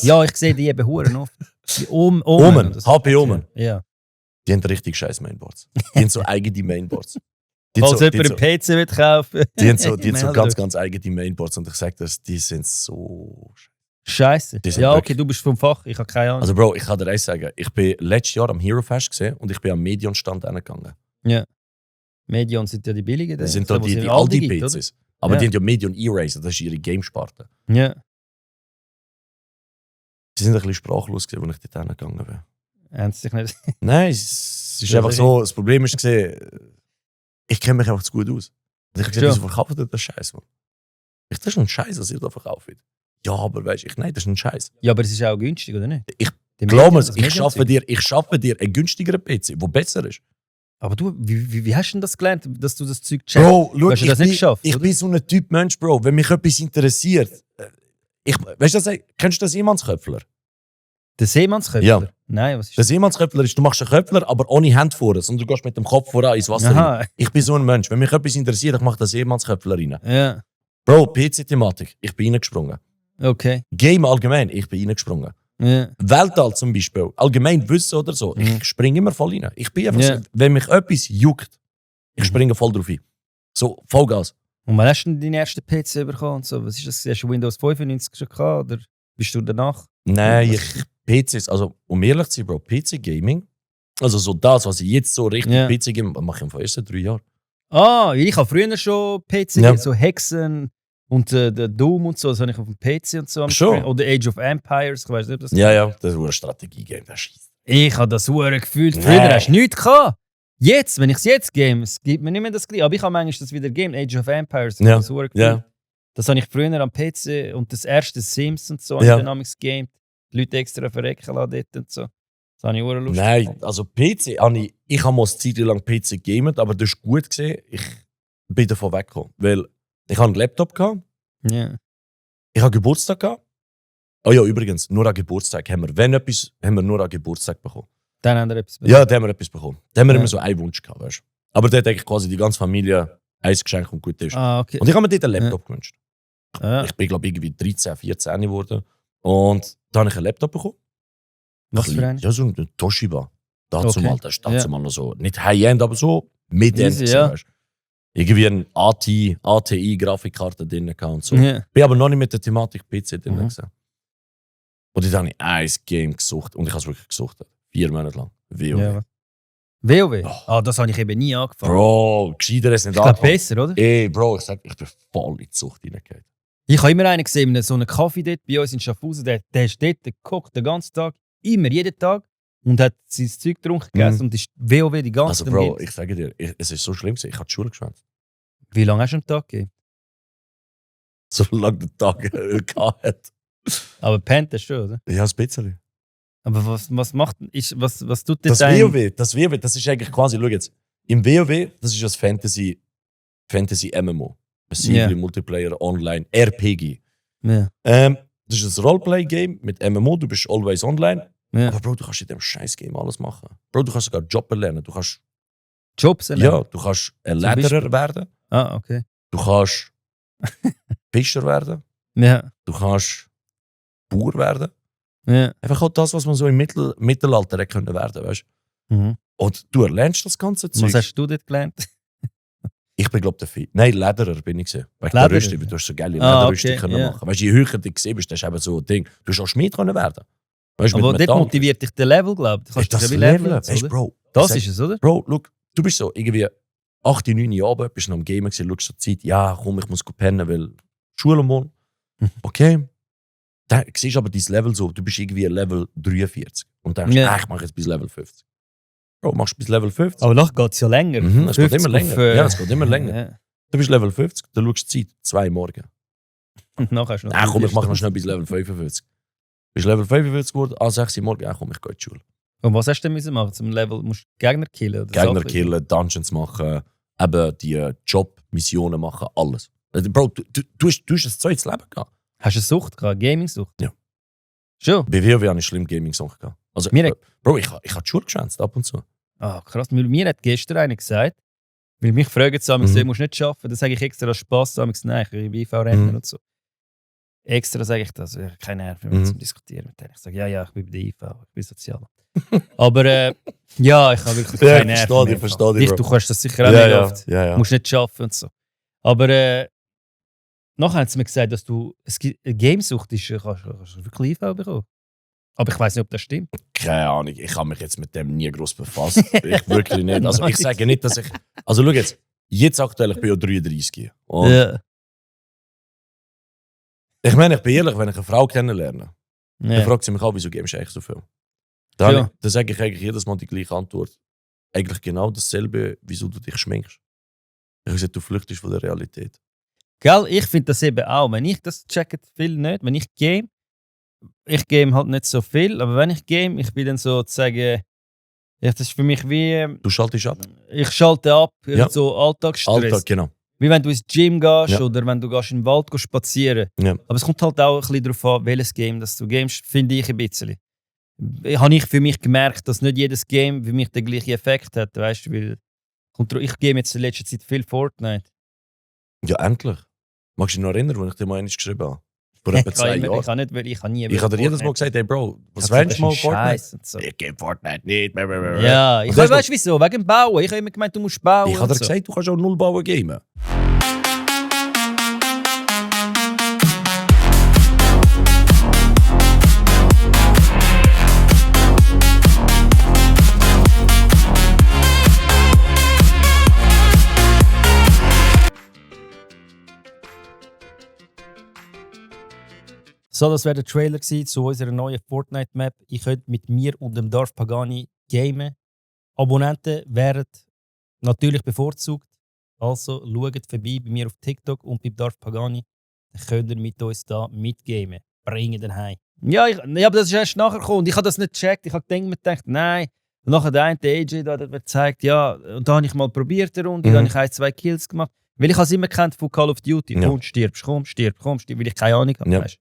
Ja, ich sehe die eben Huren oft. Die Omen. Omen, das- HP Omen. Ja. Die haben richtig scheiß Mainboards. Die haben so eigene Mainboards. Die Falls so, jemand einen PC will kaufen. die haben so Meldet ganz, euch. ganz eigene Mainboards. Und ich sage das, die sind so... Scheiße. Die sind Ja, okay, wirklich- du bist vom Fach, ich habe keine Ahnung. Also Bro, ich kann dir eins sagen. Ich bin letztes Jahr am Hero Fest gesehen und ich bin am Medion-Stand hingegangen. Ja. Medion sind ja die billigen. Das sind so, da wo die, es in die Aldi Aldi gibt, PCs. Aber Ja. die haben ja Medion Eraser, das ist ihre Gamesparte. oder? Ja. Sie sind ein bisschen sprachlos gewesen, als ich dort hingegangen bin. Haben sie sich nicht... Nein, es ist Ja, einfach das so, das Problem ist gesehen, ich kenne mich einfach zu gut aus. Und ich habe gesagt, Ja. wieso verkauft ihr das Scheiß, Mann? Das ist ein Scheiß, was ihr da verkauft. Ja, aber weißt du, nein, das ist ein Scheiß. Ja, aber es ist auch günstig, oder nicht? Ich Die Glaub Medion, mir, das ich schaffe Medion-Zeug. dir einen günstigeren PC, der besser ist. Aber du, wie hast du denn das gelernt, dass du das Zeug checkst? Bro, schau, Hast du das nicht geschafft, ich oder? bin so ein Typ Mensch, Bro. Wenn mich etwas interessiert, weißt du, kennst du den Seemannsköpfler? Der Seemannsköpfler? Ja. Nein, was ist Der Seemannsköpfler ist, du machst einen Köpfler, aber ohne Hand vorne, sondern du gehst mit dem Kopf voran ins Wasser rein. Aha, Ich bin so ein Mensch. Wenn mich etwas interessiert, ich mache den Seemannsköpfler rein. ja, Bro, PC-Thematik, ich bin reingesprungen. okay. Game allgemein, ich bin reingesprungen. Ja. Weltall zum Beispiel, allgemein Wissen oder so, Mhm. ich springe immer voll rein. Ich bin einfach Ja. so, wenn mich etwas juckt, ich springe voll drauf ein. So, Vollgas. Und wann hast du denn deinen ersten PC bekommen? Und so? Was ist das? Hast du Windows 95 schon gehabt? Oder bist du danach? Nein, PCs, also um ehrlich zu sein, Bro, PC-Gaming, also so das, was ich jetzt so richtig Ja. PC-Gaming mache ich von den ersten 3 Jahren. Ah, ich habe früher schon PC, Ja. so Hexen und der Doom und so, das habe ich auf dem PC und so. am Schon? Spielen. Oder Age of Empires, ich weiß nicht, ob das... Ja, das ist ein Strategie-Game, das schießt. Ich habe das hure gefühlt. Nein. Früher hast du nichts gehabt. Jetzt, wenn ich es jetzt game, es gibt mir nicht mehr das gleiche. Aber ich habe manchmal das wieder game, Age of Empires. Ich Ja. habe das hure gefühlt. Ja. Das habe ich früher am PC und das erste Sims und so habe Ja. ich dynamics gegamed. Die Leute extra verrecken lassen dort und so. Das habe ich hure lustig Nein, gefunden. also PC, ich habe mal eine Zeit lang PC gamet, aber das ist gut gesehen. Ich bin davon weggekommen, weil ich hatte einen Laptop gehabt, Ja. ich habe Geburtstag gehabt. Oh ja, übrigens, nur an Geburtstag haben wir, wenn etwas, haben wir nur an Geburtstag bekommen. Dann haben wir etwas Ja, da haben wir etwas bekommen. Da haben wir Ja. immer so einen Wunsch gehabt, weißt du. Aber da hat eigentlich quasi die ganze Familie ein Geschenk und gut ist. Ah, okay. Und ich habe mir dort einen Laptop gewünscht. Ah, Ich bin, glaube ich, irgendwie 13, 14 geworden. Und da habe ich einen Laptop bekommen. was für einen? Ja, so ein Toshiba. Dazu Okay. mal, das ist dazu mal noch so, nicht High-End, aber so Mid-End. Easy, gewesen, ja. weißt du. Irgendwie eine ATI-Grafikkarte drin gehabt und so. Ja. Bin aber noch nicht mit der Thematik PC drin Mhm. gewesen. Und dann habe ich ein Game gesucht. Und ich habe es wirklich gesucht. 4 Monate lang. WoW. Ja. WoW? Oh. Ah, das habe ich eben nie angefangen. Bro, gescheiter ist nicht Ich glaube angefangen. besser, oder? Ey, Bro, ich sag, ich bin voll in die Sucht reingegangen. Ich habe immer einen gesehen, so einen Kaffee dort bei uns in Schaffhausen, der ist dort gekocht den ganzen Tag, immer, jeden Tag, und hat sein Zeug getrunken gegessen und ist WoW die ganze Also, Zeit. Bro, ich sage dir, es ist so schlimm gewesen. Ich habe die Schule geschwänzt. Wie lange hast du am Tag gegeben? Solange der Tag gehabt hat. Aber pennt das schon, oder? Ja, ein bisschen. Aber was macht, was tut Das dein... WoW, das ist eigentlich quasi, schau jetzt, im WoW, das ist ein Fantasy MMO. Ein Single Ja. Multiplayer Online RPG. Ja, Das ist ein Roleplay-Game mit MMO, du bist always online. ja. Aber Bro, du kannst in dem Scheiß-Game alles machen. Bro, du kannst sogar Job erlernen. Du kannst, Jobs erlernen? du kannst ein Zum Beispiel? Lederer werden. Ah, okay. Du kannst Fischer werden. Ja, Du kannst Bauer werden. ja. Einfach auch das, was man so im Mittelalter hätte können werden, weißt du? Mhm. Und du erlernst das ganze Zeug. Was hast du dort gelernt? Ich bin, glaube ich, Nein, Lederer bin ich gewesen. Wegen Lederer? der Rüstung, weil du hast so geile Ah, Lederrüstung okay, können ja. machen. Weißt du, je höher du gesehen bist, das ist eben so ein Ding. Du hast auch Schmied können werden. Weißt du, Aber mit dort Metall. motiviert dich der Level, glaube ich. Du kannst Das dich ja wie Level, leveln, weißt du, oder? Bro. Das ich ist es, oder? Bro, look, du bist so irgendwie 8, 9 Jahre alt, bist noch am Gamen gewesen, schaust zur Zeit, ja, komm, ich muss pennen, weil Schule morgen. Okay. Dann siehst du aber dein Level so, du bist irgendwie Level 43. Und dann denkst du, Ja. ich mache jetzt bis Level 50. Bro, machst du bis Level 50. Aber nachher geht es ja länger. Mhm, es geht immer 50 länger. auf, Ja, es geht immer länger. Ja. Du bist Level 50, dann schaust du die Zeit, 2 morgen. Und nachher hast du noch Nein, komm, ich mache noch 4 schnell bis Level 45. Bist Level 45 geworden, 6 Uhr morgen, komm, ich gehe in die Schule. Und was hast du denn müssen machen zum Level? Musst du Gegner killen? Oder Gegner Sachen? killen, Dungeons machen, eben die Job-Missionen machen, alles. Bro, du hast ein zweites Leben gehabt. Hast du eine Sucht gehabt? Gaming-Sucht? Ja. Schon? Bei WoW habe ich schlimm Gaming-Sucht gehabt. Also, Mir- Bro, ich habe die Schule geschwänzt ab und zu. Ah, krass. Mir hat gestern einer gesagt, weil mich fragen, so, Mhm. du musst nicht arbeiten, dann sage ich extra aus Spass, so, nein, ich bin IV-Rentner Mhm. und so. Extra sage ich das, ich habe keine Nerven mehr zum Diskutieren mit denen. Ich sage, ja, ich bin bei der IV, ich bin sozial. Aber ja, ich habe wirklich keine Nerven mehr. Verstehe Dich, dich, du Bro. kannst das sicher auch nicht oft. Ja, ja. Du musst nicht schaffen und so. Aber nachher haben sie mir gesagt, dass du eine Gamesucht ist, kannst du wirklich IV bekommen. Aber ich weiß nicht, ob das stimmt. Keine Ahnung, ich habe mich jetzt mit dem nie groß befasst. Ich wirklich nicht. Also ich sage nicht, dass ich... Also schau jetzt aktuell, ich bin ja 33. Und Ja. ich meine, ich bin ehrlich, wenn ich eine Frau kennenlerne, dann Ja. fragt sie mich auch, wieso gibst du eigentlich so viel? Dann, Ja. dann sage ich eigentlich jedes Mal die gleiche Antwort. Eigentlich genau dasselbe, wieso du dich schminkst. Ich habe gesagt, du flüchtest von der Realität. Gell, ich finde das eben auch. Wenn ich das checke, viel nicht. Wenn ich game halt nicht so viel, aber wenn ich game, ich bin dann sozusagen, ja, das ist für mich wie, Du schaltest ab. ich schalte ab, Ja. so Alltagsstress. Alltag, genau. Wie wenn du ins Gym gehst Ja. oder wenn du gehst in den Wald spazieren. Ja. Aber es kommt halt auch ein bisschen darauf an, welches Game das du gamest, finde ich ein bisschen. Habe ich für mich gemerkt, dass nicht jedes Game für mich den gleichen Effekt hat, weißt du, weil ich game jetzt in letzter Zeit viel Fortnite. Ja, endlich. Magst du dich noch erinnern, als ich dir mal einmal geschrieben habe? Vor etwa 2 Ich Jahren. kann nicht, weil ich habe nie. Ich habe dir jedes Mal gesagt, hey Bro, was willst du mal Fortnite? Und so. Ich gebe Fortnite nicht. Ja, ich Und das weißt du wieso? Wegen dem Bauen. Ich habe immer gemeint, du musst bauen. Ich habe und dir so. gesagt, du kannst auch null bauen gamen. So, das wäre der Trailer gewesen zu unserer neuen Fortnite-Map. Ich könnte mit mir und dem Darth Pagani gamen. Abonnenten wären natürlich bevorzugt. Also schaut vorbei bei mir auf TikTok und bei Darth Pagani. Dann könnt ihr mit uns da mitgamen. Bringen den heim. Ja, aber das ist erst nachher gekommen. Und ich habe das nicht gecheckt. Ich habe gedacht, nein. Und nachher der eine AJ da hat mir gezeigt, ja, und da habe ich mal probiert eine Runde, da habe ich 1-2 Kills gemacht. Weil ich es immer kennt von Call of Duty. Ja. Komm, stirbst, weil ich keine Ahnung habe. Ja. Weißt?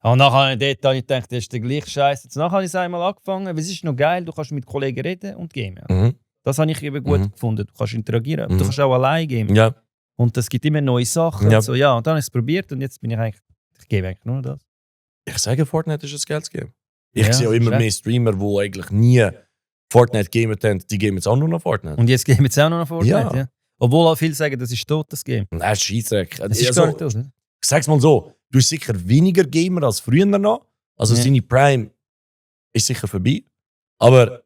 Und nachher habe ich gedacht, das ist der gleiche Scheiß. Jetzt nachher habe ich es einmal angefangen, weil es ist noch geil, du kannst mit Kollegen reden und gamen. Mhm. Das habe ich eben gut gefunden. Du kannst interagieren, aber du kannst auch allein gamen. Ja. Und es gibt immer neue Sachen. Ja. Und so, ja, und dann habe ich es probiert und jetzt bin ich game eigentlich nur das. Ich sage, Fortnite ist ein geiles Game. Ich Ja, sehe auch immer ist mehr Streamer, die eigentlich nie Fortnite gamen haben, die gamen jetzt auch nur noch Fortnite. Und jetzt gamen wir auch noch nach Fortnite. Ja. Ja. Obwohl auch viele sagen, das ist tot, das Game. Nein, das ist Scheissdreck. Es ist gar nicht tot. Ne? Ich sag's mal so, du bist sicher weniger Gamer als früher noch. Also Ja. seine Prime ist sicher vorbei. Aber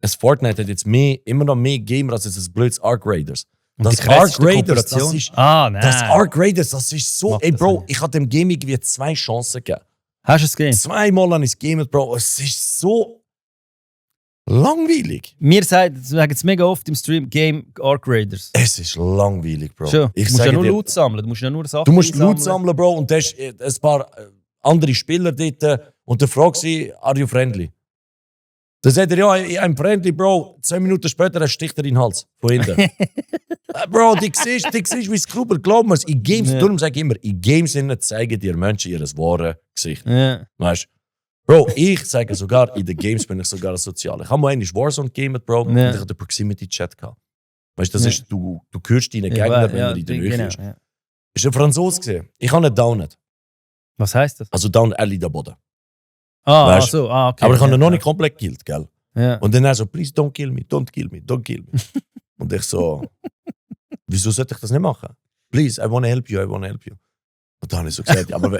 das Fortnite hat jetzt immer noch mehr Gamer als jetzt das blödes Ark Raiders. Und Das die krasseste Ark Raiders, Kooperation? das ist... Nein. Das Ark Raiders, das ist so... Macht Ey das Bro, nicht. ich habe dem Gaming wie 2 Chancen gegeben. Hast du das Game? 2-mal habe ich es gamet, Bro. Es ist so langweilig. Wir sagen es mega oft im Stream, Game Ark Raiders. Es ist langweilig, Bro. Schon. Ich Du musst ja sage nur dir, Loot sammeln, du musst ja nur Sachen du musst einsammeln. Loot sammeln, Bro, und da hast ein paar andere Spieler dort und dann fragst sie, are you friendly? Dann sagt er, ja, I'm friendly, Bro. 2 Minuten später sticht er in den Hals. Von hinten. Bro, die siehst, wie es Gruber glaubt man. In Games, Ja. darum sage ich immer, in Games zeigen dir Menschen ihr wahres Gesicht. Ja. Weißt du? Bro, ich sage sogar, in den Games bin ich sogar sozial. Ich habe mal einmal Warzone gegamet, Bro, und Ja. ich hatte den Proximity-Chat gehabt. Weißt du, das Ja. ist, du hörst deinen Gegner, wenn er in der Nähe genau, ist. ja. Ist ein Franzose gesehen. Ich habe nicht downet. Was heisst das? Also down, er liegt am Boden. Ach Weißt so, okay. Aber ich habe ja, ihn noch nicht komplett gekillt, gell? Ja. Und dann er so, please don't kill me, don't kill me, don't kill me. Und ich so, wieso sollte ich das nicht machen? Please, I wanna help you, I wanna help you. Und dann habe ich so gesagt, aber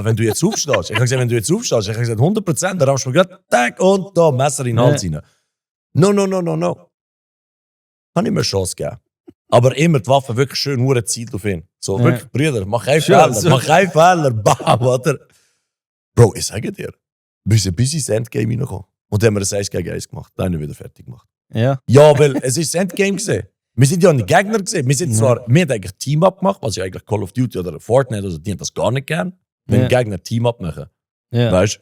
wenn du jetzt aufstehst, ich habe gesagt, wenn du jetzt aufstehst, ich habe gesagt, 100%, dann rammst du mir gerade, tack, und da, Messer in den Hals rein. No. Habe ich mir eine Chance gegeben. Aber immer die Waffe wirklich schön hure Ziel auf ihn. So, Ja. wirklich, Brüder, mach keinen Schon, Fehler, so. mach keinen Fehler, bam, oder? Bro, ich sage dir, wir sind bis ins Endgame reingekommen. Und dann haben wir ein 1 gegen 1 gemacht. Dann haben wir wieder fertig gemacht. Ja. Ja, weil es ist das Endgame gesehen. Wir sind ja nicht Gegner gesehen. Wir sind zwar, wir haben eigentlich Team-Up gemacht, was ja eigentlich Call of Duty oder Fortnite, also die haben das gar nicht gern, wenn Ja. Gegner Team-Up machen. Ja. Weißt du?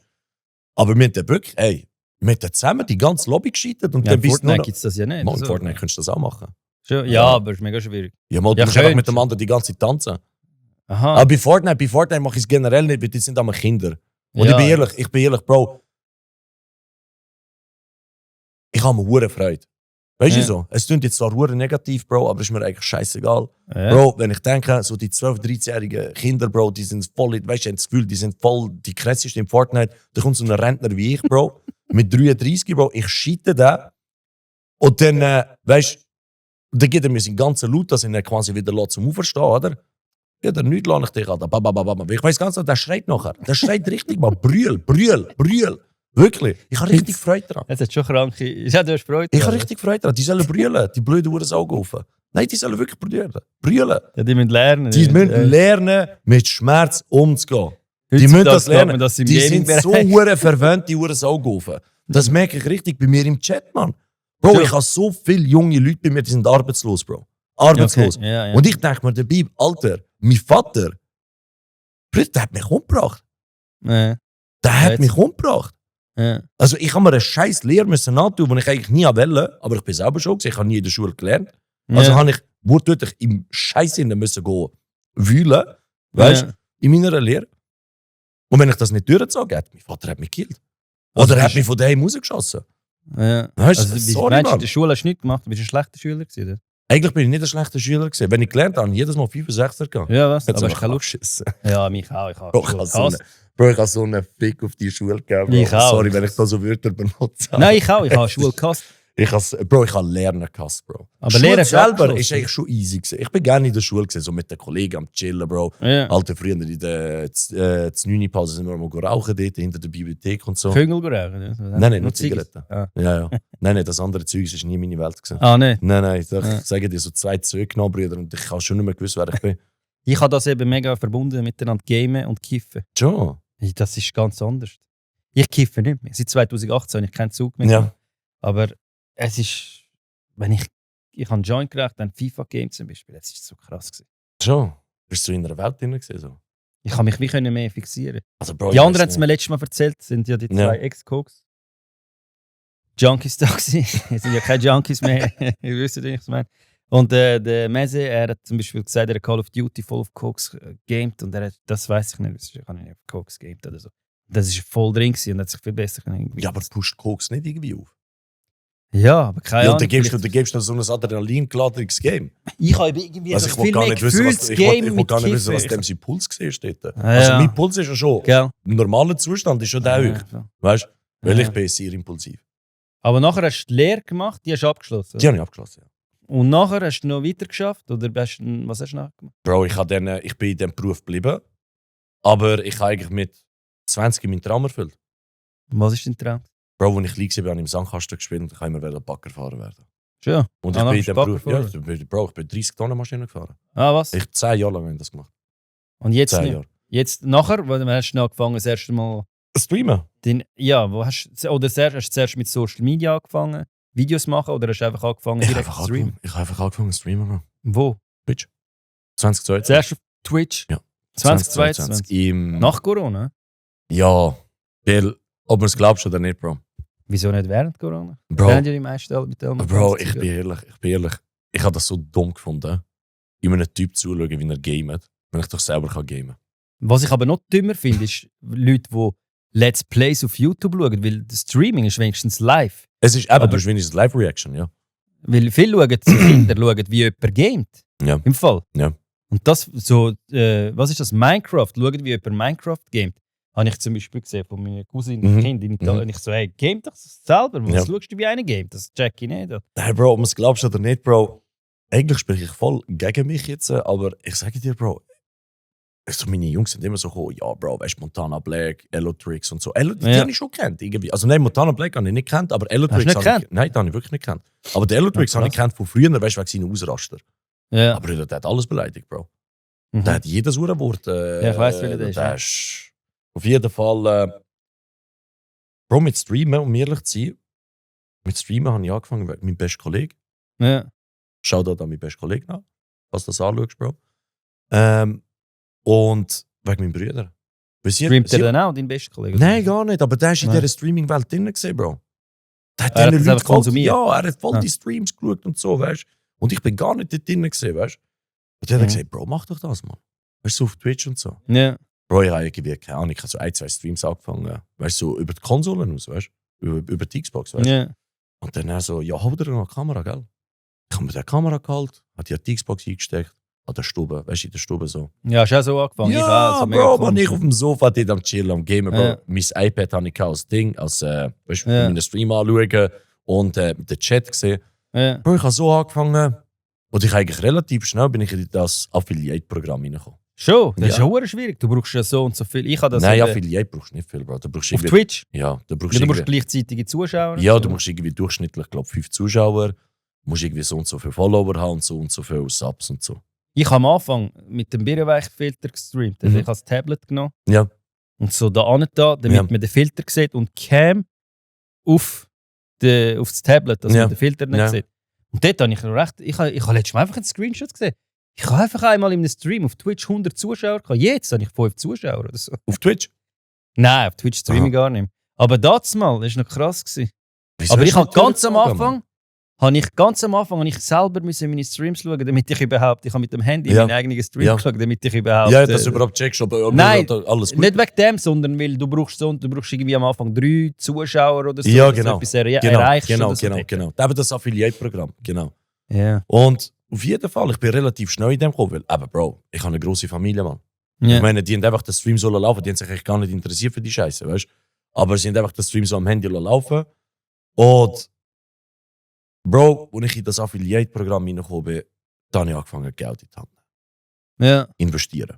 Aber wir haben dann wirklich, ey, wir haben dann zusammen die ganze Lobby gescheitert und Ja, dann in bist du Fortnite noch... gibt es das ja nicht. Mal, in so. Fortnite könntest du das auch machen. Schon, ja, Ja. aber es ist mega schwierig. Ja, mal, du Ja, musst einfach mit könntest. dem anderen die ganze Zeit tanzen. Aha. Aber bei Fortnite mache ich es generell nicht, weil die sind immer Kinder. Und Ja. ich bin ehrlich, Bro. Ich habe mir hure Freude. Weißt du Ja. so? Es klingt jetzt zwar hure negativ, Bro, aber ist mir eigentlich scheißegal. Ja. Bro, wenn ich denke, so die 12-, 13-jährigen Kinder, Bro, die sind voll, weißt du, haben das Gefühl, die sind voll die krassesten im Fortnite. Da kommt so ein Rentner wie ich, Bro, mit 33, Bro, ich scheite da. Und dann, weißt du, dann gibt er mir seinen ganzen Loot, dass ihn quasi wieder zum Auferstehen, oder? Ja, der nichts lasse ich dich an. Ich weiß ganz genau, der schreit nachher. Der schreit richtig, mal Brühl. Wirklich. Ich habe richtig Freude daran. Es hat schon kranke. Ja, du hast Freude. Ich habe richtig Freude daran. Die sollen brüllen, die blöden Uhren Augen auf. Nein, die sollen wirklich brüllen. Ja, die müssen lernen. Die müssen lernen, mit Schmerz umzugehen. Die müssen das lernen. Das im Die sind so Gaming-Bereich. hure verwöhnt, die Uhren Augen auf. Das merke ich richtig bei mir im Chat, Mann. Bro, Ja. ich habe so viele junge Leute bei mir, die sind arbeitslos, Bro. Arbeitslos. Okay. Ja, ja. Und ich denke mir dabei, Alter, mein Vater, der hat mich umgebracht. Ja. Der hat Jetzt. mich umgebracht. Ja. Also ich habe mir eine scheiß Lehre müssen antun, die ich eigentlich nie wollte, aber ich bin selber schon gewesen, ich habe nie in der Schule gelernt. Also Ja. habe ich wortwörtlich im Scheiß müssen gehen wühlen, weißt du, Ja. in meiner Lehre. Und wenn ich das nicht durchgezogen hätte, mein Vater hat mich gekillt. Also Oder er hat bist- mich von daheim rausgeschossen. Ja. Weißt du, Also, wie sorry, meinst du, in Mann. der Schule hast du nichts gemacht? Du bist ein schlechter Schüler gewesen, oder? Eigentlich bin ich nicht ein schlechter Schüler gewesen. Wenn ich gelernt habe, jedes Mal 5 oder 6 gegangen. Ja, was? Jetzt Aber habe hast du keine Lust? abgeschissen. Ja, mich auch. Ich habe Bro, ich habe so einen Fick auf die Schule gegeben. Bro. Ich auch. Sorry, wenn ich da so Wörter benutze. Nein, ich auch. Ich habe Schule gehasst. Ich habe Lernen gehasst, Bro. Aber Schule Lernen ist selber abgeschlossen. ist eigentlich schon easy gewesen. Ich bin gerne in der Schule gewesen, so mit den Kollegen am Chillen, Bro. Ja. Alter, früher in der 9-Pause sind wir mal rauchen dort, hinter der Bibliothek und so. Küngel geraucht. Nein, nur Zigaretten. Ah, Ja. Nein, das andere Zeug ist nie meine Welt gewesen. nein. Nein, ich Ja. sage dir so 2 Zöge genommen, Brüder, und ich habe schon nicht mehr gewusst, wer ich bin. Ich habe das eben mega verbunden miteinander gamen und kiffen. Schon? Das ist ganz anders. Ich kiffe nicht mehr. Seit 2018 habe ich keinen Zug mehr. Ja. Aber es ist, wenn ich habe einen Joint geraucht, dann FIFA Game zum Beispiel, das ist so krass gewesen. Schon? Bist du in einer Welt drin gewesen? So? Ich kann mich wie können mehr fixieren. Also, Bro, Die ich anderen weiss haben es mir letztes Mal erzählt, sind ja die Ja. 2 Ex-Cokes. Junkies da gewesen. Es sind ja keine Junkies mehr. Ihr wisst, wie ich es meine. Und der Meze, er hat zum Beispiel gesagt, er hat Call of Duty voll auf Cokes gamed und er hat, das weiß ich nicht, ich habe nicht auf Cokes gamed oder so. Das ist voll drin gewesen und hat sich viel besser können. Ja, aber pusht Koks nicht irgendwie auf. Ja, aber keine Ja, Ahnung. und dann vielleicht- gibst du so ein Adrenalin-geladenes Game. Ich habe irgendwie Also so ich will viel gar mehr nicht wissen, was, gefühltes ich Game will mit gar nicht wissen, was Kiffen. dem sein Puls war dort. Ah, Also ja. mein Puls ist ja schon, Gell? im normalen Zustand ist schon der hoch. Ja. Weißt du? Weil Ja. ich bin sehr impulsiv. Aber nachher hast du die Lehre gemacht, die hast du abgeschlossen. Die habe ich abgeschlossen. Ja. Und nachher hast du noch weiter geschafft? Oder was hast du nachher gemacht? Bro, ich bin in diesem Beruf geblieben. Aber ich habe eigentlich mit 20 meinen Traum erfüllt. Was ist dein Traum? Bro, als ich klein war, habe ich im Sandkasten gespielt und ich wollte immer Baggerfahrer werden. Schön. Und Ah, ich bin in nachher diesem Beruf, ja, Baggerfahrer? Bro, ich bin 30 Tonnen Maschine gefahren. Ah, was? Ich 10 Jahre lang habe ich das gemacht. Und jetzt 10 nicht? Jahre. Jetzt nachher, weil du hast du angefangen, das erste Mal. Streamen? Ja, wo hast du zuerst mit Social Media angefangen, Videos machen oder hast du einfach angefangen, Ich habe direkt zu streamen? einfach angefangen zu streamen. Bro. Wo? Twitch. 2022. Zuerst auf Twitch? Ja. 2022? Im, Nach Corona? Ja, weil, ob man es glaubst oder nicht, Bro. Wieso nicht während Corona? Bro, Während ja die meisten alle mit dem. Bro, ich bin ehrlich. Ich habe das so dumm gefunden, in einem Typ zuschauen, wie er gamet, wenn ich doch selber kann gamen. Was ich aber noch dümmer finde, ist Leute, die Let's Plays auf YouTube schauen, weil das Streaming ist wenigstens live. Es ist eben, Aber- du hast wenigstens Live-Reaction, ja. Weil viele schauen, so Kinder schauen, wie jemand gamet. Ja. Im Fall. Ja. Und das so, was ist das? Minecraft, schauen, wie jemand Minecraft gamet. Habe ich zum Beispiel gesehen von meiner Cousine, Mhm. Kind in Italien. Und ich so, hey, game doch selber. Was Ja. schaust du, wie einer gamet? Das check ich nicht. Nein, Bro, ob man es glaubst oder nicht, Bro. Eigentlich spreche ich voll gegen mich jetzt, aber ich sage dir, Bro, also meine Jungs sind immer so gekommen, ja, Bro, weißt du, Montana Black, Elotrix und so. Die Ja. habe ich schon gekannt, irgendwie. Also nein, Montana Black habe ich nicht gekannt, aber Elotrix nicht habe gekannt? ich... Nein, den habe ich wirklich nicht gekannt. Aber den Elotrix Ja, habe ich krass. gekannt von früher, weißt du, wegen seinen Ausraster. Ja. Aber der hat alles beleidigt, Bro. Mhm. Der hat jedes Wort. Ja, ich weiss, welcher der ist, ja. ist auf jeden Fall. Bro, mit Streamen, um ehrlich zu sein, mit Streamen habe ich angefangen mit meinem besten Kollegen. Ja. Schau da an meinen besten Kollegen an, was du das anschaust, Bro. Und wegen meinem Bruder. Weil Streamt der dann auch, dein bester Kollege? Nein, gar nicht, aber der ist in Nein. dieser Streaming-Welt drin gewesen, Bro. Der hat Er hat diesen das Leuten einfach konsumiert? Ja, er hat voll Ah. die Streams geschaut und so, weißt du. Und ich bin gar nicht dort drin gewesen, weißt du. Und dann hat er Mhm. gesagt, Bro, mach doch das, Mann. Weißt du, so auf Twitch und so. Ja. Bro, ich habe irgendwie, keine Ahnung, ich habe so 1, 2 Streams angefangen, weißt du, so über die Konsolen aus, weißt du, über die Xbox, weißt du. Ja. Und dann er so, ja, hol dir noch eine Kamera, gell? Ich habe mir die Kamera geholt, habe die Xbox eingesteckt, an der Stube, weißt du, in der Stube so. Ja, hast du auch so angefangen? Ich Ja, auch, so mega Bro, komisch. man, ich auf dem Sofa, dort am Chillen, am Gamen, Bro. Ja. Mein iPad habe ich als Ding, als, weißt du, Ja. meinen Stream anschauen und mit dem Chat gesehen. Ja. Bro, ich habe so angefangen und ich eigentlich relativ schnell bin ich in das Affiliate-Programm reingekommen. Schon? Das ist Ja. ja verdammt schwierig. Du brauchst ja so und so viel. Ich habe das Nein, eben- Affiliate brauchst du nicht viel, Bro. Du brauchst auf irgendwie, Twitch. ja, du brauchst Ja, du musst irgendwie, gleichzeitige Zuschauer. ja, und du so. musst irgendwie durchschnittlich, glaube 5 Zuschauer, musst irgendwie so und so viele Follower haben und so viele Subs und so. Ich habe am Anfang mit dem Birrenweich-Filter gestreamt. Also Mhm. ich habe das Tablet genommen Ja, und so da damit Ja. man den Filter sieht und Cam auf das Tablet, dass Ja. man den Filter nicht Ja. sieht. Und dort habe ich noch recht. Ich habe letztes Mal einfach einen Screenshot gesehen. Ich habe einfach einmal in einem Stream auf Twitch 100 Zuschauer gehabt. Jetzt habe ich 5 Zuschauer oder so. auf Twitch. Nein, auf Twitch streame Aha. ich gar nicht mehr. Aber das mal, das war noch krass. Gewesen. Wieso Aber hast ich du habe nicht ganz am durchgezogen, Anfang, habe ich selber müssen meine Streams schauen, damit ich überhaupt, ich habe mit dem Handy Ja. meinen eigenen Stream Ja. geschaut, damit ich überhaupt... Ja, dass du überhaupt checkst, ob Nein, alles gut nicht wegen dem, sondern weil du brauchst irgendwie am Anfang 3 Zuschauer oder so, Ja, dass du genau. etwas Genau, erreichst. genau, oder so genau, dort. genau. Eben das Affiliate-Programm, genau. Ja. Und auf jeden Fall, ich bin relativ schnell in dem gekommen, weil, eben, Bro, ich habe eine grosse Familie, Mann. Ja. Ich meine, die haben einfach den Stream so laufen, die haben sich eigentlich gar nicht interessiert für die Scheiße, weißt du? Aber sie haben einfach den Stream so am Handy laufen. Und, Bro, als ich in das Affiliate-Programm reingekommen bin, da habe ich angefangen, Geld in die Hand zu Ja. investieren.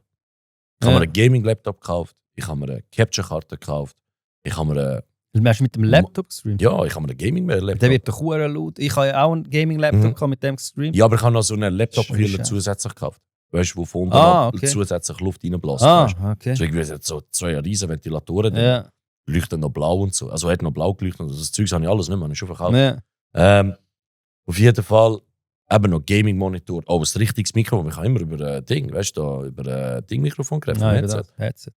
Ich habe Ja. mir einen Gaming-Laptop gekauft, ich habe mir eine Capture-Karte gekauft, ich habe mir eine, Du hast mit dem Laptop gestreamt? ja, ich habe mir einen Gaming-Laptop. Der wird doch verdammt laut. Ich habe ja auch einen Gaming-Laptop Mhm. gehabt, mit dem gestreamt. Ja, aber ich habe noch so einen Laptop-Kühler Scheiße. zusätzlich gekauft. Weißt du, wo von unten Ah, noch okay. zusätzlich Luft reinbläst. Ah, weißt du? okay. So irgendwie so 2 riesen Ventilatoren, die Ja. leuchten noch blau und so. Also hat noch blau geleuchtet und das Zeug habe ich alles nicht mehr, ich schon verkauft. Ja. Auf jeden Fall eben noch Gaming-Monitor, aber ein richtiges Mikrofon. Ich kann immer über Ding, weißt du, da, über Ding-Mikrofon geredet. vom Nein, Headset. das Headset.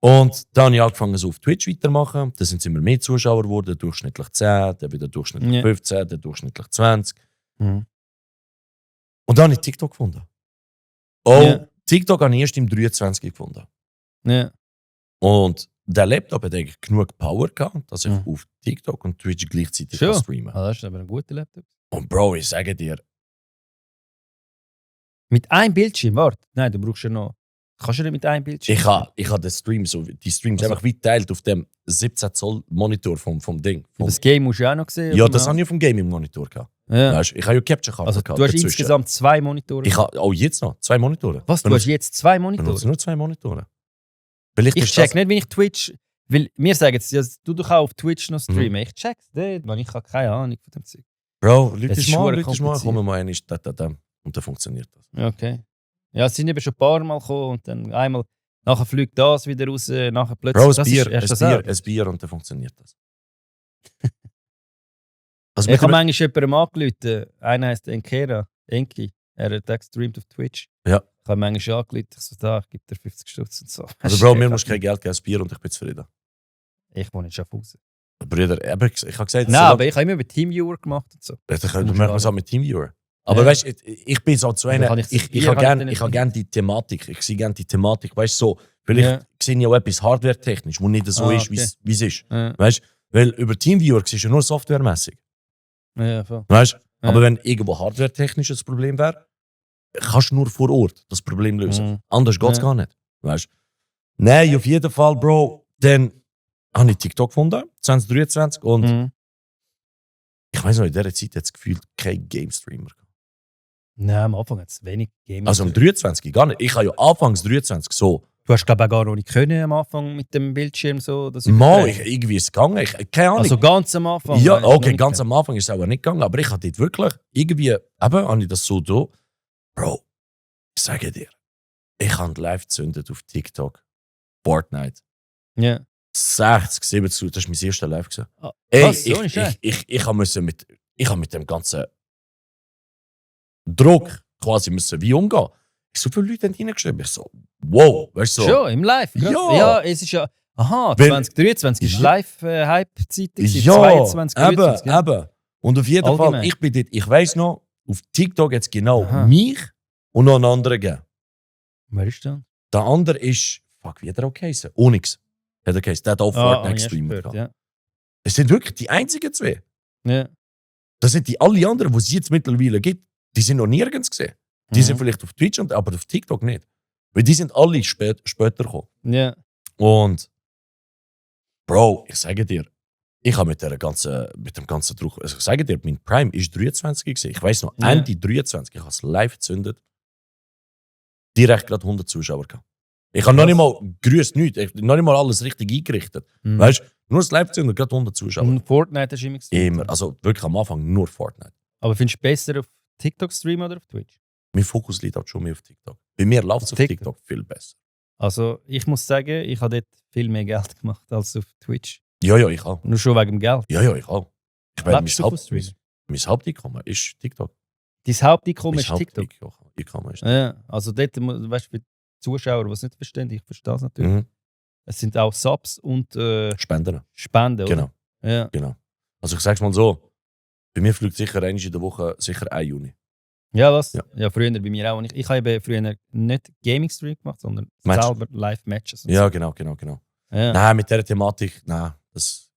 Und dann habe ich angefangen, so auf Twitch weitermachen. Da sind immer mehr Zuschauer geworden, durchschnittlich 10, dann wieder durchschnittlich Ja. 15, dann durchschnittlich 20. Mhm. Und dann habe ich TikTok gefunden. Oh, Ja. TikTok habe ich erst im 23 gefunden. Ja. Und der Laptop hat eigentlich genug Power gehabt, dass ich Mhm. auf TikTok und Twitch gleichzeitig Schon? kann streamen kann. Ah, das ist aber ein guter Laptop. Und Bro, ich sage dir, Mit einem Bildschirm, warte. Nein, du brauchst ja noch. Kannst du nicht mit einem Bildschirm? ich habe den Stream so, die Streams Also- einfach weit teilt auf dem 17 Zoll Monitor vom Ding. Vom, Das Game musst du auch noch sehen. ja, oder? das habe ich auf dem Gaming-Monitor gehabt. Ja. Weißt, ich habe ja Capture-Karte Also gehabt. du hast dazwischen. insgesamt 2 Monitore. Ich habe, oh, jetzt noch 2 Monitore. Was? Du Benutze- hast jetzt 2 benutze Monitore? nur 2 Monitore. Vielleicht Ich ist check das, nicht, wenn ich Twitch. Weil mir sagen jetzt, ja, du doch auch auf Twitch Mhm. noch streamen. Ich check's nicht, weil ich habe keine Ahnung von dem Zeug. Bro, Das Leute ist mal, verdammt Leute mal, kompliziert. kommen mal einmal, und dann funktioniert das. Okay. Ja, es sind eben schon ein paar Mal gekommen und dann einmal. Nachher fliegt das wieder raus, nachher plötzlich. Bro, ein das Bier, ist, hast du das auch? ein Bier und dann funktioniert das. Also Ich habe mittlerweile- manchmal jemandem angerufen. Einer heißt Enkera. Enki. Er hat auch gestreamt auf Twitch. Ja. Ich habe manchmal angerufen. Ich so, da, ich gebe dir 50 Stutz und so. Also Bro, mir musst du kein Geld geben, ein Bier und ich bin zufrieden. Ich wohne in Schaffhausen. Brüder, ich habe gesagt, Nein, aber ich habe immer mit Teamviewer gemacht und so. dann Du können musst wir sagen. es auch mit Teamviewer. Aber Ja. weißt du, ich bin so zu Aber einer, kann ich das ich Bier habe kann ich gerne dann gern die Thematik. Ich sehe gerne die Thematik, weißt du, so. Vielleicht Ja. sehe ich auch etwas hardware-technisch, wo nicht so Ah, ist, okay. wie es ist. Ja, Weißt du, weil über Teamviewer siehst du ja nur softwaremäßig. ja voll. Weißt du? Ja. Aber wenn irgendwo hardware-technisch das Problem wäre, kannst du nur vor Ort das Problem lösen. Mhm. Anders geht es Ja. gar nicht. Weißt du? Nein, auf jeden Fall, Bro. Dann habe ich TikTok gefunden, 2023. Und Mhm. ich weiß noch, in dieser Zeit hat es gefühlt kein Game-Streamer. Nein, am Anfang hat es wenig Gaming. Also am 23 gar nicht. Ich habe ja anfangs 23 so. Du hast glaube ich auch gar noch nicht können am Anfang mit dem Bildschirm so. Das Mal, übertragen. irgendwie ist es gegangen. Keine Ahnung. Also ganz am Anfang. ja, hast du noch okay, nicht ganz können. am Anfang ist es aber nicht gegangen. Aber ich habe dort wirklich irgendwie, eben, habe ich das so da. Bro, ich sage dir, ich habe live gezündet auf TikTok. Fortnite. Ja. 60, 70, das war mein erster Live. Gewesen. Ah, Ey, was? So ist es. ich musste mit dem ganzen Druck quasi müssen wie umgehen. So viele Leute haben reingeschrieben. Ich so, wow, weißt du so. Schon, im Live? Krass. Ja. Ja, es ist ja. Aha, Weil- 2023 ist Ja. Live-Hype-Zeit. Ja, 22, eben, 23. Ja. eben. Und auf jeden Allgemein. Fall, ich bin dort, ich weiss noch, auf TikTok jetzt genau Aha. mich und noch einen anderen gegeben. Wer ist das? Der andere ist, fuck, wie hat er auch geheißen? Onyx. Hat er geheißen. Der hat auch Fortnite ja, gestreamt. gehört, gehabt. ja. Es sind wirklich die einzigen zwei. Ja. Das sind die alle anderen, die es jetzt mittlerweile gibt, die sind noch nirgends gesehen. Die sind vielleicht auf Twitch, aber auf TikTok nicht. Weil die sind alle später gekommen. Ja. Und Bro, ich sage dir, ich habe mit dem ganzen Druck, also ich sage dir, mein Prime ist 23 gewesen. Ich weiss noch, Ende 23, ich habe es live gezündet. Direkt gerade 100 Zuschauer gehabt. Ich habe noch nicht mal grüßt, nichts. Ich habe noch nicht mal alles richtig eingerichtet. Weißt du, nur das live gezündet, gerade 100 Zuschauer. Und Fortnite hast du immer gestreamt? Immer, also wirklich am Anfang nur Fortnite. Aber findest du besser auf TikTok streamen oder auf Twitch? Mein Fokus liegt halt schon mehr auf TikTok. Bei mir läuft es auf TikTok viel besser. Also ich muss sagen, ich habe dort viel mehr Geld gemacht als auf Twitch. Ja, ich auch. Nur schon wegen dem Geld. Ja, ich auch. Ich meine, Lebst du von Streamen? mein Haupteinkommen ist TikTok. Dein Haupteinkommen ist TikTok? Einkommen ist Ja, also dort, weißt du, für die Zuschauer, die es nicht verstehen, ich verstehe es natürlich. Mhm. Es sind auch Subs und Spenden. Spenden, oder? Genau. Ja. Genau. Also ich sag's mal so, bei mir fliegt sicher einmal in der Woche sicher 1 Juni. Ja, was? Ja. Ja, früher bei mir auch. Ich habe früher nicht Gaming-Stream gemacht, sondern Match. selber Live-Matches. Ja, genau. Ja. Nein, mit dieser Thematik,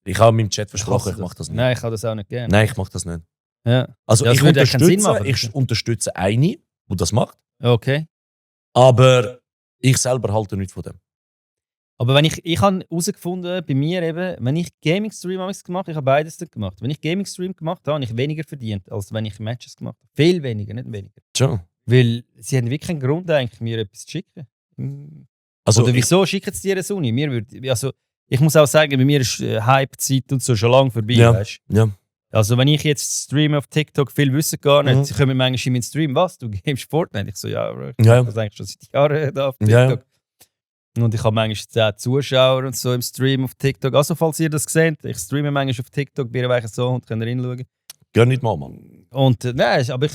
ich habe meinem Chat versprochen, ich hasse mache das nicht. Nein, ich kann das auch nicht gerne. Nein, ich mache das nicht. Ja. Also Ja, das ich würde ja keinen Sinn machen. unterstütze eine, die das macht, Okay. aber ich selber halte nichts von dem. Aber wenn ich habe herausgefunden, bei mir eben, wenn ich Gaming-Stream gemacht habe, ich habe beides dort gemacht. Wenn ich Gaming-Stream gemacht habe, habe ich weniger verdient, als wenn ich Matches gemacht habe. Viel weniger, nicht weniger. Schon. Weil sie haben wirklich keinen Grund, eigentlich, mir etwas zu schicken. Also Oder wieso schicken sie dir eine Uni? Ich muss auch sagen, bei mir ist Hype-Zeit und so schon lange vorbei. Ja. Weißt? Ja. Also wenn ich jetzt streame auf TikTok, viel wissen gar nicht. Sie kommen manchmal in meinen Stream, was, du gamest Fortnite? Ich so, ja, Bro, ich mache das eigentlich schon seit Jahren da auf TikTok. Ja. Und ich habe manchmal 10 Zuschauer und so im Stream auf TikTok. Also falls ihr das seht, ich streame manchmal auf TikTok, bei einer so und könnt ihr reinschauen. Geh nicht mal, Mann. Und nein, aber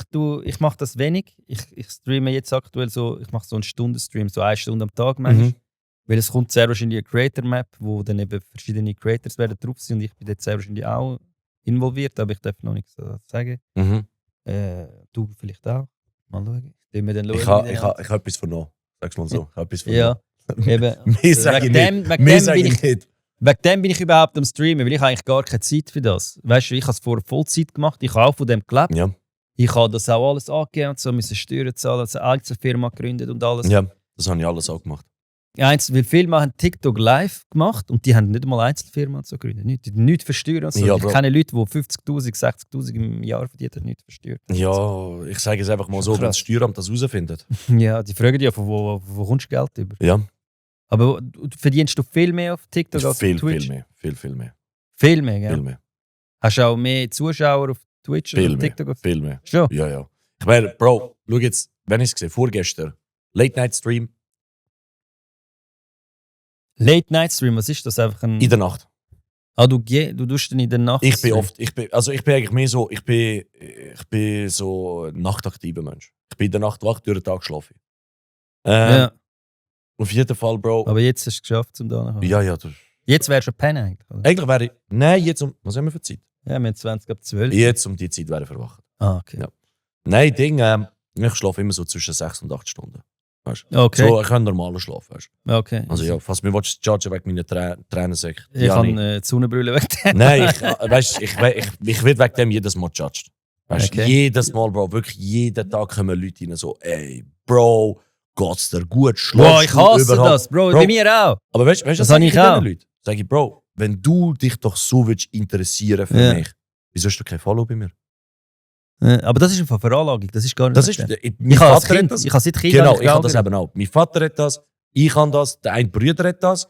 ich mache das wenig. Ich streame jetzt aktuell so, ich mache so einen Stundenstream, so 1 Stunde am Tag manchmal. Weil es kommt sehr wahrscheinlich eine Creator-Map, wo dann eben verschiedene Creators werden drauf sind und ich bin dort sehr wahrscheinlich auch involviert, aber ich darf noch nichts sagen. Du vielleicht auch. Mal schauen. Ich habe etwas vernommen. Sag's mal so. Ich habe etwas vernommen. Ja, eben. Mehr sage ich nicht. Mehr sage ich nicht. Wegen dem bin ich überhaupt am Streamen, weil ich eigentlich gar keine Zeit für das. Weißt du, ich habe es vor Vollzeit gemacht, ich habe auch von dem gelebt. Ja. Ich habe das auch alles angegeben und so, müssen Steuern zahlen, also eine Einzelfirma gegründet und alles. Ja, das habe ich alles auch gemacht. Weil viele haben TikTok live gemacht und die haben nicht mal Einzelfirmen und so gegründet. Nichts versteuern und so. Ja, ich kenne Leute, die 50'000, 60'000 im Jahr verdienen, nichts versteuert. Ja, ich sage es einfach mal so, wenn das Steueramt das herausfindet. Ja, die fragen ja, von wo kommst du Geld über? Ja. Aber verdienst du viel mehr auf TikTok als auf Twitch? Viel mehr. Viel mehr, gell? Viel mehr. Hast du auch mehr Zuschauer auf Twitch oder auf TikTok? Viel mehr. Schon? Ja. Ich meine, Bro, schau jetzt, wenn ich es gesehen vorgestern, Late-Night-Stream. Late-Night-Stream, was ist das? Einfach ein... In der Nacht. Ah, du tust dann in der Nacht? Ich bin eigentlich mehr so, ich bin so ein nachtaktiver Mensch. Ich bin in der Nacht wach, durch den Tag schlafe ich. Ja. Auf jeden Fall, Bro. Aber jetzt hast du es geschafft, zum da nachher. Ja. Jetzt wärst du ein Penner eigentlich, oder? Eigentlich wäre ich, nein, jetzt was haben wir für Zeit? Ja, wir haben 20 ab 12. Jetzt die Zeit wäre ich verwacht. Ah, okay. Ja. Nein, ich schlafe immer so zwischen 6 und 8 Stunden. Weißt? Okay. So, ich kann normalen Schlaf, weißt? Okay. Also ja, falls mir judgen wegen meiner Tränensäcke. Ich habe die Sonnenbrille weg. Nein, ich werde wegen dem jedes Mal judged. Weißt? Okay. Jedes Mal, Bro, wirklich jeden Tag kommen Leute rein so, ey, Bro, geht's dir gut? Boah, ich hasse überhaupt? das, Bro, bei mir auch. Aber weißt du, Das was habe sage ich ich auch. den Leuten? Sag ich, Bro, wenn du dich doch so willst interessieren für mich, wieso hast du kein Follow bei mir? Aber das ist eine Veranlagung, das ist gar nicht Das ist, mein mein ich habe Vater hat das. Ich habe seit Kind Genau, ich habe das eben auch. Mein Vater hat das, ich habe das, der eine Bruder hat das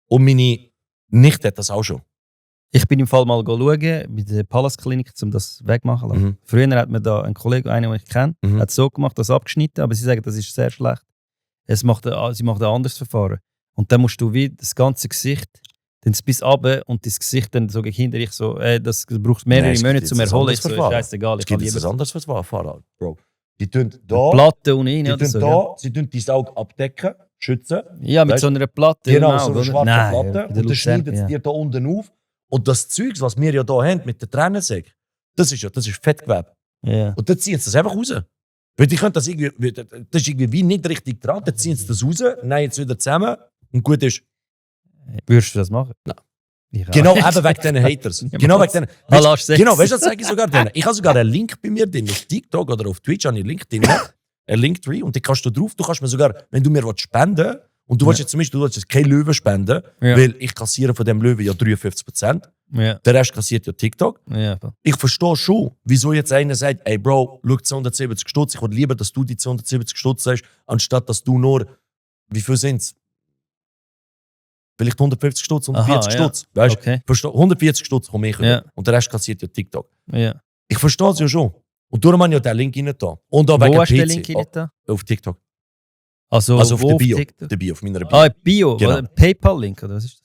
und meine Nichte hat das auch schon. Ich bin im Fall mal schauen, bei der Palace-Klinik, um das wegmachen zu lassen. Früher hat mir da ein Kollege, einen, den ich kenne, hat so gemacht, das abgeschnitten, aber sie sagen, das ist sehr schlecht. Sie macht ein anderes Verfahren. Und dann musst du wie das ganze Gesicht, dann bis runter und das Gesicht dann so gegen hinter dich so, das braucht mehrere Monate zum Erholen. Ich so, scheißegal, Es ich gibt kann jetzt lieber ein anderes Verfahren, Bro. Die tun da, Platte und rein oder so. Ja. Sie tun dein Auge abdecken, schützen. Ja, mit Weißt, so einer Platte. Genau, im so Auge, eine schwarze Nein, Platte. Und dann schneidet es dir da unten auf. Und das Zeug, was wir ja hier haben mit der Tränensäge, das ist Fettgewebe. Ja. Und dann ziehen sie das einfach raus. Weil die können das irgendwie, das ist irgendwie wie nicht richtig dran. Dann ziehen sie das raus, nehmen es wieder zusammen und gut ist. Würdest du das machen? Nein. Genau, eben wegen diesen Haters. Ja, Genau Mann. wegen Ah, diesen. lass Genau, weißt du, was sage ich sogar denen? Ich habe sogar einen Link bei mir drin, auf TikTok oder auf Twitch habe ich einen Link drin, einen Linktree, und den kannst du drauf, du kannst mir sogar, wenn du mir spenden willst, und du willst jetzt zum Beispiel, du willst jetzt kein Löwe spenden, Ja. weil ich kassiere von dem Löwe ja 53%, Ja. der Rest kassiert ja TikTok. Ja. Ich verstehe schon, wieso jetzt einer sagt, ey Bro, schau 270 Stutz, ich würde lieber, dass du die 270 Stutz sagst, anstatt dass du nur, wie viel sind es? Vielleicht 150 Stutz, 140 Aha, ja. Stutz. Weißt du? Okay. 140 Stutz komme ich Ja. und der Rest kassiert ja TikTok. Ja. Ich verstehe es ja schon. Und darum habe ich ja den Link rein da. Und auch wegen Wo hast du den PC. Link rein da? Auf TikTok. Also Also auf wo der Bio. TikTok? Der Bio, auf meiner Bio. Ah, Bio. Genau. Ein PayPal-Link, oder was ist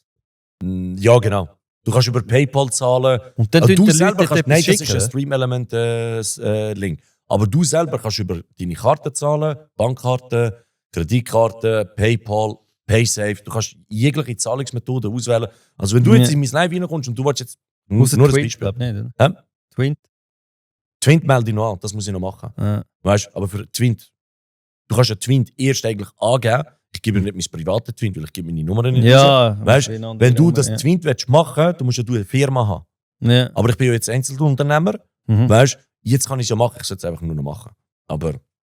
das? Ja, genau. Du kannst über PayPal zahlen. Und dann Also tun du die selber Leute kannst, etwas nein, das ist schicken, ein oder? Stream-Element-Link. Aber du selber kannst über deine Karte zahlen, Bankkarte, Kreditkarte, PayPal, PaySafe. Du kannst jegliche Zahlungsmethode auswählen. Also wenn du jetzt Ja. in mein Live reinkommst und du willst jetzt Ausser nur ein Twint, Beispiel. glaub ich nicht, oder? Hä? Twint? Twint melde ich noch an, das muss ich noch machen. Ja. Weißt, aber für Twint, du kannst ja Twint erst eigentlich angeben. Ich gebe nicht mein privates Twint, weil ich gebe meine Nummer nicht raus. Ja. Weißt, eine andere wenn du Nummer, das ja. Twint willst machen, du musst ja eine Firma haben. Ja. Aber ich bin ja jetzt Einzelunternehmer. Mhm. Weißt, jetzt kann ich es ja machen, ich sollte es einfach nur noch machen. Aber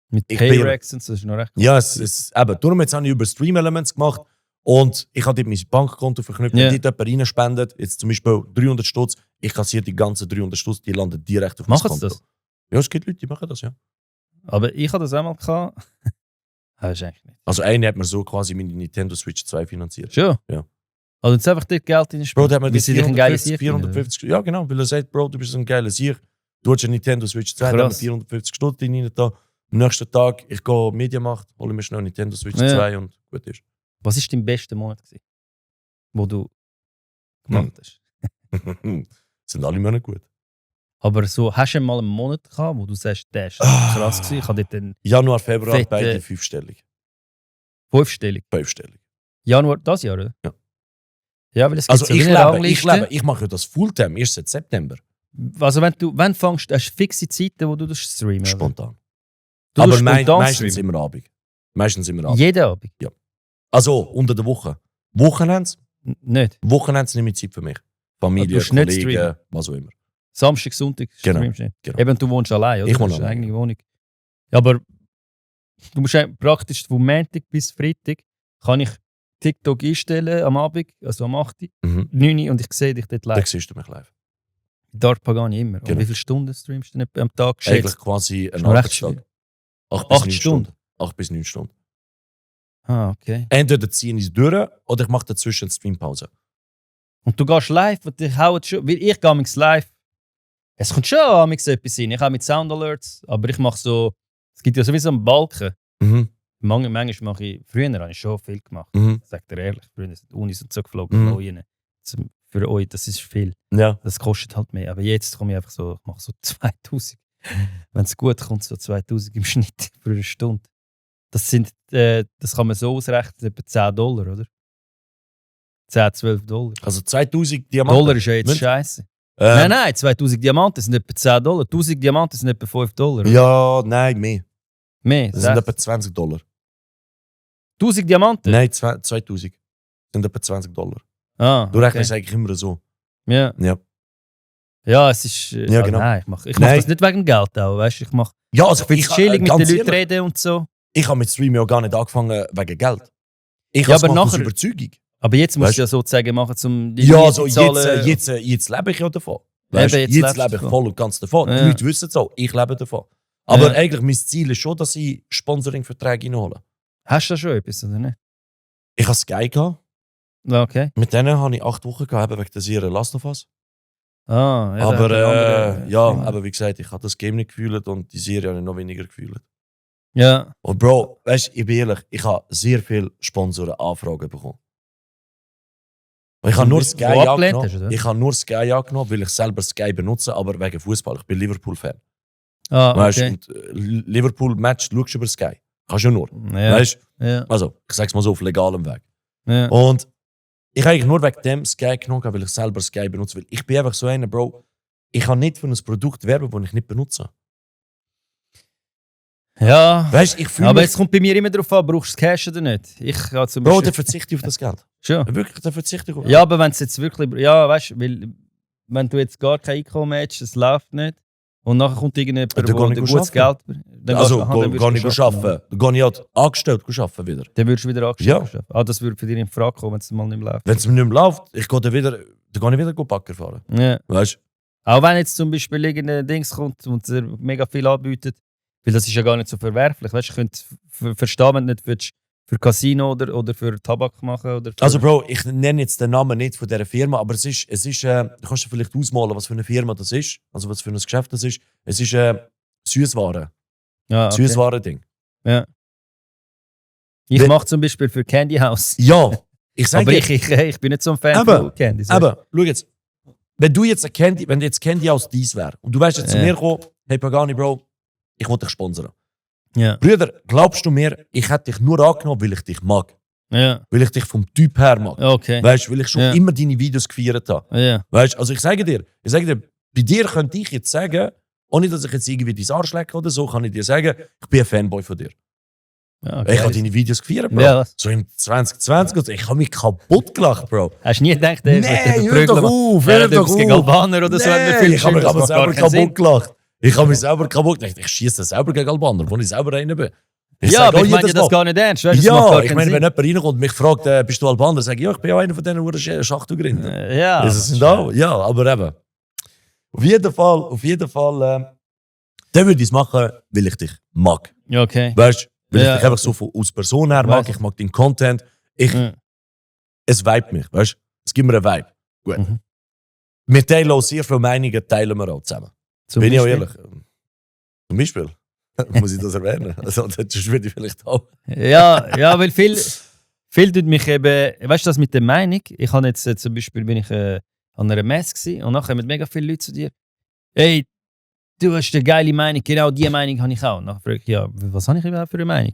Mit ich bin- Payrex und so, das ist noch recht cool. ja, eben, darum jetzt habe ich über Stream Elements gemacht und ich habe dort mein Bankkonto verknüpft. Ja. Wenn dort jemand reinspendet, jetzt zum Beispiel 300 Stutz, ich kassiere die ganzen 300 Stutz, die landen direkt auf mein Machen Konto. sie das? Ja, es gibt Leute, die machen das, ja. Aber ich hatte das einmal gehabt. Das ist eigentlich nicht. Also einer hat mir so quasi meine Nintendo Switch 2 finanziert. Schon? Ja. Also jetzt einfach dort Geld in den Bro, der hat mir Wie die sie dich ein geiles 450, Sieg finden, 450, ja genau, weil er sagt, Bro, du bist so ein geiler Sieg. Du hast eine Nintendo Switch 2, da haben wir Krass. 450 Stutz rein da. Am nächsten Tag, ich gehe Mediamarkt, hole mir schnell eine Nintendo Switch Ja. 2 und gut ist. Was war dein bester Monat, gewesen, wo du gemacht hast? Sind alle Monate gut. Aber so, hast du mal einen Monat gehabt, wo du sagst, der ist Ah. krass gewesen? Ich habe dort einen Januar, Februar, Fette- beide 5-stellig. 5-stellig. 5-stellig. Januar, das Jahr, oder? Ja. Ja, weil es gibt Also so ich wie eine lebe, Rangliste. ich mache ja das Fulltime erst seit September. Also wenn fängst, hast du fixe Zeiten, wo du das streamen? oder? Spontan. Du Aber tust spontan meistens streamen? immer Abend. Meistens immer Abend. Jeden Abend? Also unter der Woche. Wochenends Nicht. Wochenends nehme ich Zeit für mich. Familie, Du tust nicht Kollegen, streamen? was auch immer. Samstag, Sonntag Genau, streamst du nicht. genau. Eben, du wohnst allein, oder? Ich Du wohne hast eine allein, eigene Wohnung. Ja, aber du musst eigentlich praktisch von Montag bis Freitag kann ich TikTok einstellen am Abend, also am 8. Mhm. 9 Uhr, und ich sehe dich dort Da live. siehst du mich live. Dort pagani immer. Genau. Und wie viele Stunden streamst du denn am Tag? Eigentlich Geschätzt? quasi ein noch recht Arbeitstag. 8 8 9 Stunden? 8 bis 9 Stunden. Ah, okay. Entweder ziehe ich es durch oder ich mache dazwischen eine Streampause. Und du gehst live und ich haue schon, weil ich gehe manchmal live. Es kommt schon manchmal etwas rein. Ich habe mit Sound Alerts, aber ich mache so, es gibt ja sowieso einen Balken. Mhm. Manchmal mache ich, früher habe ich schon viel gemacht. Mhm. Sagt er ehrlich, früher sind die Unis und so geflogen. Mhm. Neuen. Für euch, das ist viel. Ja. Das kostet halt mehr. Aber jetzt komme ich einfach so, ich mache so 2000. Wenn es gut kommt, so 2000 im Schnitt für eine Stunde. Das kann man so ausrechnen, etwa $10, oder? 10, $12. Also 2000 Diamanten. Dollar ist ja jetzt Wenn- scheiße. Nein, nein, 2000 Diamanten sind etwa $10. 1000 Diamanten sind etwa $5. Ja, nein, mehr. Mehr, Das sind sechs. etwa $20. 1000 Diamanten? Nein, 2000. Das sind etwa $20. Ah, Du rechnest eigentlich immer so. Ja. Ja. Ja, es ist. Ja, genau. Nein, ich mach Nein. das nicht wegen Geld auch, weißt du? Ich mache Ja, also es chillig mit den ganz Leuten ehrlich, reden und so. ich habe mit Stream ja gar nicht angefangen wegen Geld. Ich Ja, habe aber es aus nachher- Überzeugung. Aber jetzt musst Weißt du ja sozusagen machen, um die Ja, Miete so zu zahlen. jetzt lebe ich ja davon. Weißt, Eben, jetzt jetzt lebst du lebe ich davon. voll und ganz davon. Ja. Die Leute wissen es auch, ich lebe davon. Aber Ja. eigentlich mein Ziel ist schon, dass ich Sponsoring-Verträge reinhole. Hast du da schon etwas, oder nicht? Ich hatte Sky gehabt. Ja, okay. Mit denen habe ich 8 Wochen gehabt, eben wegen der Serie Last of Us. Ah, ja, aber der andere, ja, Film. aber wie gesagt, ich habe das Game nicht gefühlt und die Serie habe ich noch weniger gefühlt. Ja, Und Bro, weißt du, ich bin ehrlich, ich habe sehr viele Sponsoren-Anfragen bekommen. Und ich habe nur Sky Wo abgelehnt hast, angenommen. oder? Ich habe nur Sky angenommen, weil ich selber Sky benutze, aber wegen Fußball. Ich bin Liverpool-Fan. ah, Weißt, okay. und Liverpool-Match schaust du über Sky. Kannst du nur. Ja, Weißt, ja, also, ich sag's mal so, auf legalem Weg. ja. Und ich habe eigentlich nur wegen dem Sky genommen, weil ich selber Sky benutze. Weil ich bin einfach so einer, Bro, ich kann nicht für ein Produkt werben, das ich nicht benutze. Ja. Weißt du, ich fühle Aber mich... es kommt bei mir immer darauf an, brauchst du das Cash oder nicht? Ich gehe zum Bro, Beispiel... der verzichte auf das Geld. Schon. Wirklich, der verzichte auf Ja, aber wenn es jetzt wirklich... Ja, weißt du, weil wenn du jetzt gar kein Einkommen hast, es läuft nicht und nachher kommt irgendjemand, Dann der geh ich gutes Geld... Dann Also, dann gar nicht arbeiten. Dann gehe ich halt angestellt arbeiten wieder. Dann würdest du wieder angestellt Ja. arbeiten. Das würde für dich in Frage kommen, wenn es mal nicht mehr läuft. Wenn es mir nicht mehr läuft, ich gehe dann wieder Bagger fahren. Ja. Weißt du? Auch wenn jetzt zum Beispiel irgendein Dings kommt und er mega viel anbietet, weil das ist ja gar nicht so verwerflich. Weißt du, ich könnte verstehen, wenn du nicht für Casino oder für Tabak machen oder für... Also Bro, ich nenne jetzt den Namen nicht von dieser Firma, aber es ist du kannst dir vielleicht ausmalen, was für eine Firma das ist, also was für ein Geschäft das ist. Es ist Süßwaren. ja, okay. Süßwaren-Ding. Ja. Ich Wenn- mache zum Beispiel für Candy House. Ja, ich sage Aber dir, ich bin nicht so ein Fan Aber- von Candy. So. aber schau jetzt, wenn jetzt Candy aus dies wäre und du wärst jetzt zu Ja. mir gekommen, hey Pagani Bro, ich will dich sponsern. Ja. Brüder, glaubst du mir, ich hätte dich nur angenommen, weil ich dich mag. Ja. Weil ich dich vom Typ her mag. Okay. Weißt du, weil ich schon Ja. immer deine Videos gefeiert habe. Ja. Weißt du, also ich sage dir, bei dir könnte ich jetzt sagen, ohne dass ich jetzt irgendwie dein Arsch lecke oder so, kann ich dir sagen, ich bin ein Fanboy von dir. Ja, Ich habe okay. deine Videos gefeiert, Bro. Ja, was? So im 2020, und so. Ich habe mich kaputt gelacht, Bro. Hast du nie gedacht, ey, Nee, hör doch auf, hör doch auf. gegen Albaner oder so, wenn wir Film ich habe mich das aber macht selber gar keinen Sinn. kaputt gelacht. Ich habe mich selber kaputt gelacht. Ich schieße selber gegen Albaner, wo ich selber einer bin. Ich Ja, sage aber auch ich meine jedes das Mal, gar nicht ernst. Weißt, das macht ja, gar ich keinen meine, Sinn. wenn jemand reinkommt und mich fragt, bist du Albaner, sage ich, ja, ich bin auch einer von diesen Schachtelgründern. Ja. Das sind auch, ja, aber eben. Auf jeden Fall, dann würde ich es machen, weil ich dich mag. Ja, okay. Weißt du? Weil Ja, ich dich einfach so aus Person her mag, Weiss. ich mag deinen Content. Ja. Es vibet mich, weißt du? Es gibt mir einen Vibe. Gut. Mhm. Wir teilen auch sehr viele Meinungen, teilen wir auch zusammen. Zum Bin ich auch Beispiel? ehrlich. Zum Beispiel. Muss ich das erwähnen? Also, das würde ich vielleicht auch. Ja, weil viel tut mich eben, weißt du, das mit der Meinung, ich habe jetzt zum Beispiel, bin ich an einer Messe gewesen, und nachher kommen mega viele Leute zu dir, hey, du hast eine geile Meinung, genau diese Meinung habe ich auch. Nachher frage ich, ja, was habe ich überhaupt für eine Meinung?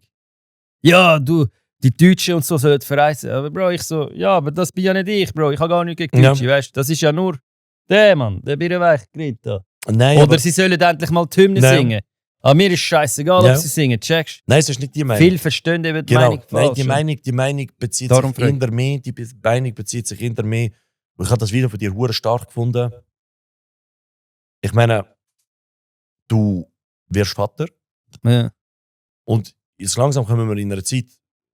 Ja, du, die Deutschen und so sollen verreisen. Aber Bro, ich so, ja, aber das bin ja nicht ich, Bro, ich habe gar nichts gegen Deutsche, weißt du, das ist ja nur der Mann, der Birrenweich geredet da. Nein, Oder aber, sie sollen endlich mal die Hymne Nein. singen. Aber mir ist scheißegal, Ja. ob sie singen, checkst nein, es ist nicht die du? Meinung. Viele verstehen eben die Genau. Meinung Nein, falsch. die Meinung bezieht Darum sich frage ich. hinter mir. Die Meinung bezieht sich hinter mir. Und ich habe das Video von dir hure stark gefunden. Ich meine, du wirst Vater Ja. und jetzt langsam kommen wir in einer Zeit,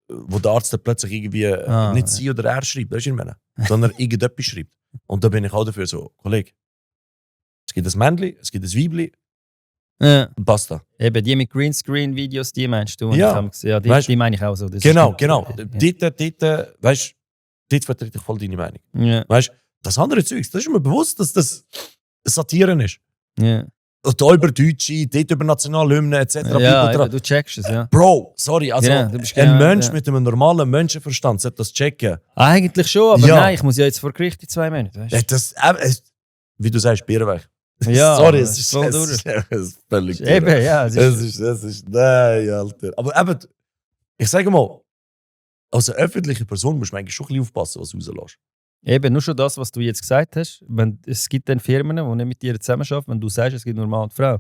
wo der Arzt dann plötzlich irgendwie nicht ja. sie oder er schreibt, weißt du, was ich meine? Sondern irgendetwas schreibt. Und da bin ich auch dafür so, Kollege, es gibt ein Männchen, es gibt ein Weibchen, Ja. basta. Eben, die mit Greenscreen-Videos, die meinst du? Ja. Ich habe gesehen. Ja, Weißt- die meine ich auch so. Das Genau, ist genau. Ja. Dort, weißt du, dort vertrete ich voll deine Meinung. Ja. Weißt du, das andere Zeug, das ist mir bewusst, dass das Satiren ist. Ja. Und da über Deutsche, dort über Nationalhymnen etc. Ja, Bibeltra- eben, du checkst es, ja. Bro, sorry, also Genau, du bist ein genau, Mensch ja. mit einem normalen Menschenverstand sollte das checken. Eigentlich schon, aber Ja. nein, ich muss ja jetzt vor Gericht in 2 Monaten. Weißt? Das, wie du sagst, Bierweg. Ja, sorry, aber es ist, voll es durch. ist, es ist völlig du? Eben, ja. es ist, nein, Alter. Aber eben, ich sage mal, als eine öffentliche Person musst du eigentlich schon ein bisschen aufpassen, was du rauslässt. Eben, nur schon das, was du jetzt gesagt hast. Es gibt dann Firmen, die nicht mit dir zusammenarbeiten, wenn du sagst, es gibt nur Mann und Frau.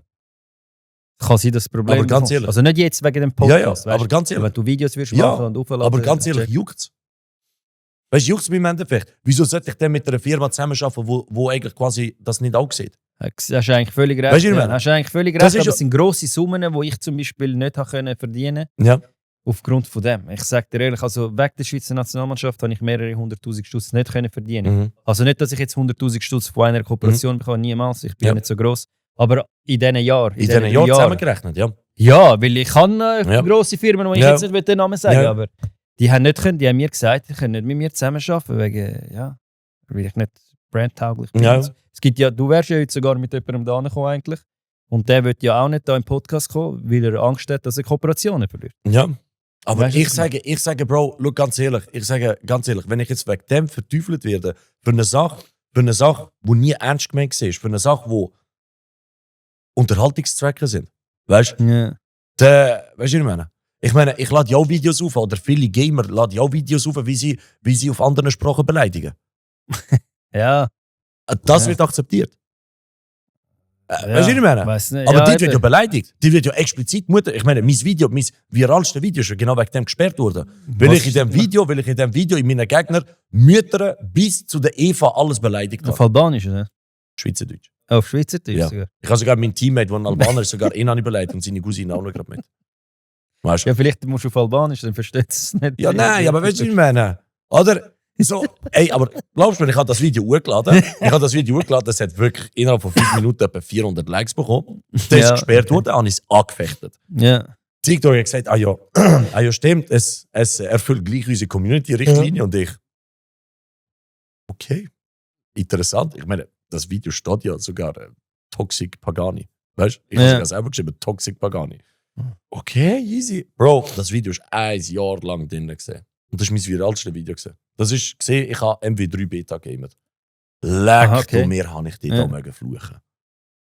Kann sein, das Problem Aber ganz bekommst. ehrlich. Also nicht jetzt wegen dem Ja, Podcast, ja, aber ganz wenn ehrlich. du Videos wirst Ja, machen und aufladen. Aber ganz ehrlich, check. juckt's? Weißt du, juckt's mir im Endeffekt? Wieso sollte ich denn mit einer Firma zusammenarbeiten, wo eigentlich quasi das nicht auch sieht? Hast du eigentlich völlig recht. Weißt du, was ich ja. meine? Hast du eigentlich völlig Das recht, ist aber ja- es sind grosse Summen, die ich zum Beispiel nicht habe können verdienen Ja. aufgrund von dem. Ich sage dir ehrlich, also wegen der Schweizer Nationalmannschaft habe ich mehrere 100'000 Stutz nicht können verdienen. Mhm. Also nicht, dass ich jetzt 100'000 Stutz von einer Kooperation bekomme, niemals. Ich bin Ja. nicht so gross. Aber in diesen Jahren. In diesen Jahren zusammengerechnet, ja. Ja, weil ich kann Ja. grosse Firmen, die ich Ja. jetzt nicht den Namen sagen Ja. aber die haben nicht können, die haben mir gesagt, die können nicht mit mir zusammenarbeiten, wegen, ja, weil ich nicht brandtauglich bin. Ja. Es gibt ja, du wärst ja heute sogar mit jemandem da angekommen eigentlich. Und der wird ja auch nicht da im Podcast kommen, weil er Angst hat, dass er Kooperationen verliert. Ja. Aber Weißt du, ich was sage, Bro, look, ganz ehrlich, wenn ich jetzt wegen dem verteufelt werde, für eine Sache, die nie ernst gemeint ist, für eine Sache, die Unterhaltungszwecke sind, weißt du, Ja. weißt du, was ich meine? Ich meine, ich lade ja auch Videos auf, oder viele Gamer laden ja auch Videos auf, wie sie auf anderen Sprachen beleidigen. Ja. Das Ja. wird akzeptiert. Weißt du, was ich meine? Weiss nicht. Aber ja, die wird ja eben. beleidigt. Die wird ja explizit Mutter. Ich meine, mein viralste Video ist ja genau wegen dem gesperrt worden. Weil ich in dem Video in meinen Gegnern Mütter bis zu der Eva alles beleidigt habe. Auf Albanisch, oder? Schweizerdeutsch. Auf Schweizerdeutsch Ja. sogar. Ich habe sogar meinen Teammate, der ein Albaner ist, sogar ihn habe ich beleidigt und seine Cousine auch noch gerade mit. Weißt du? Ja, vielleicht musst du auf Albanisch, dann versteht es nicht. Ja, nein, aber weißt du, was ich meine? Oder? So, ey, aber glaubst du mir, ich habe das Video hochgeladen. Das hat wirklich innerhalb von 5 Minuten etwa 400 Likes bekommen. Das ist Ja, gesperrt okay. worden, habe ich es angefechtet. Ja. TikTok hat gesagt, ah ja, stimmt, es erfüllt gleich unsere Community-Richtlinie und ich. Okay, interessant. Ich meine, das Video steht ja sogar Toxic Pagani. Weißt du? Ich habe sogar selber geschrieben, Toxic Pagani. Okay, easy. Bro, das Video ist 1 Jahr lang drin gesehen. Und das war mein viralste Video gesehen. Das ist gesehen, ich habe MW3 Beta gamet. Leck, du mir habe ich die da mögen fluchen.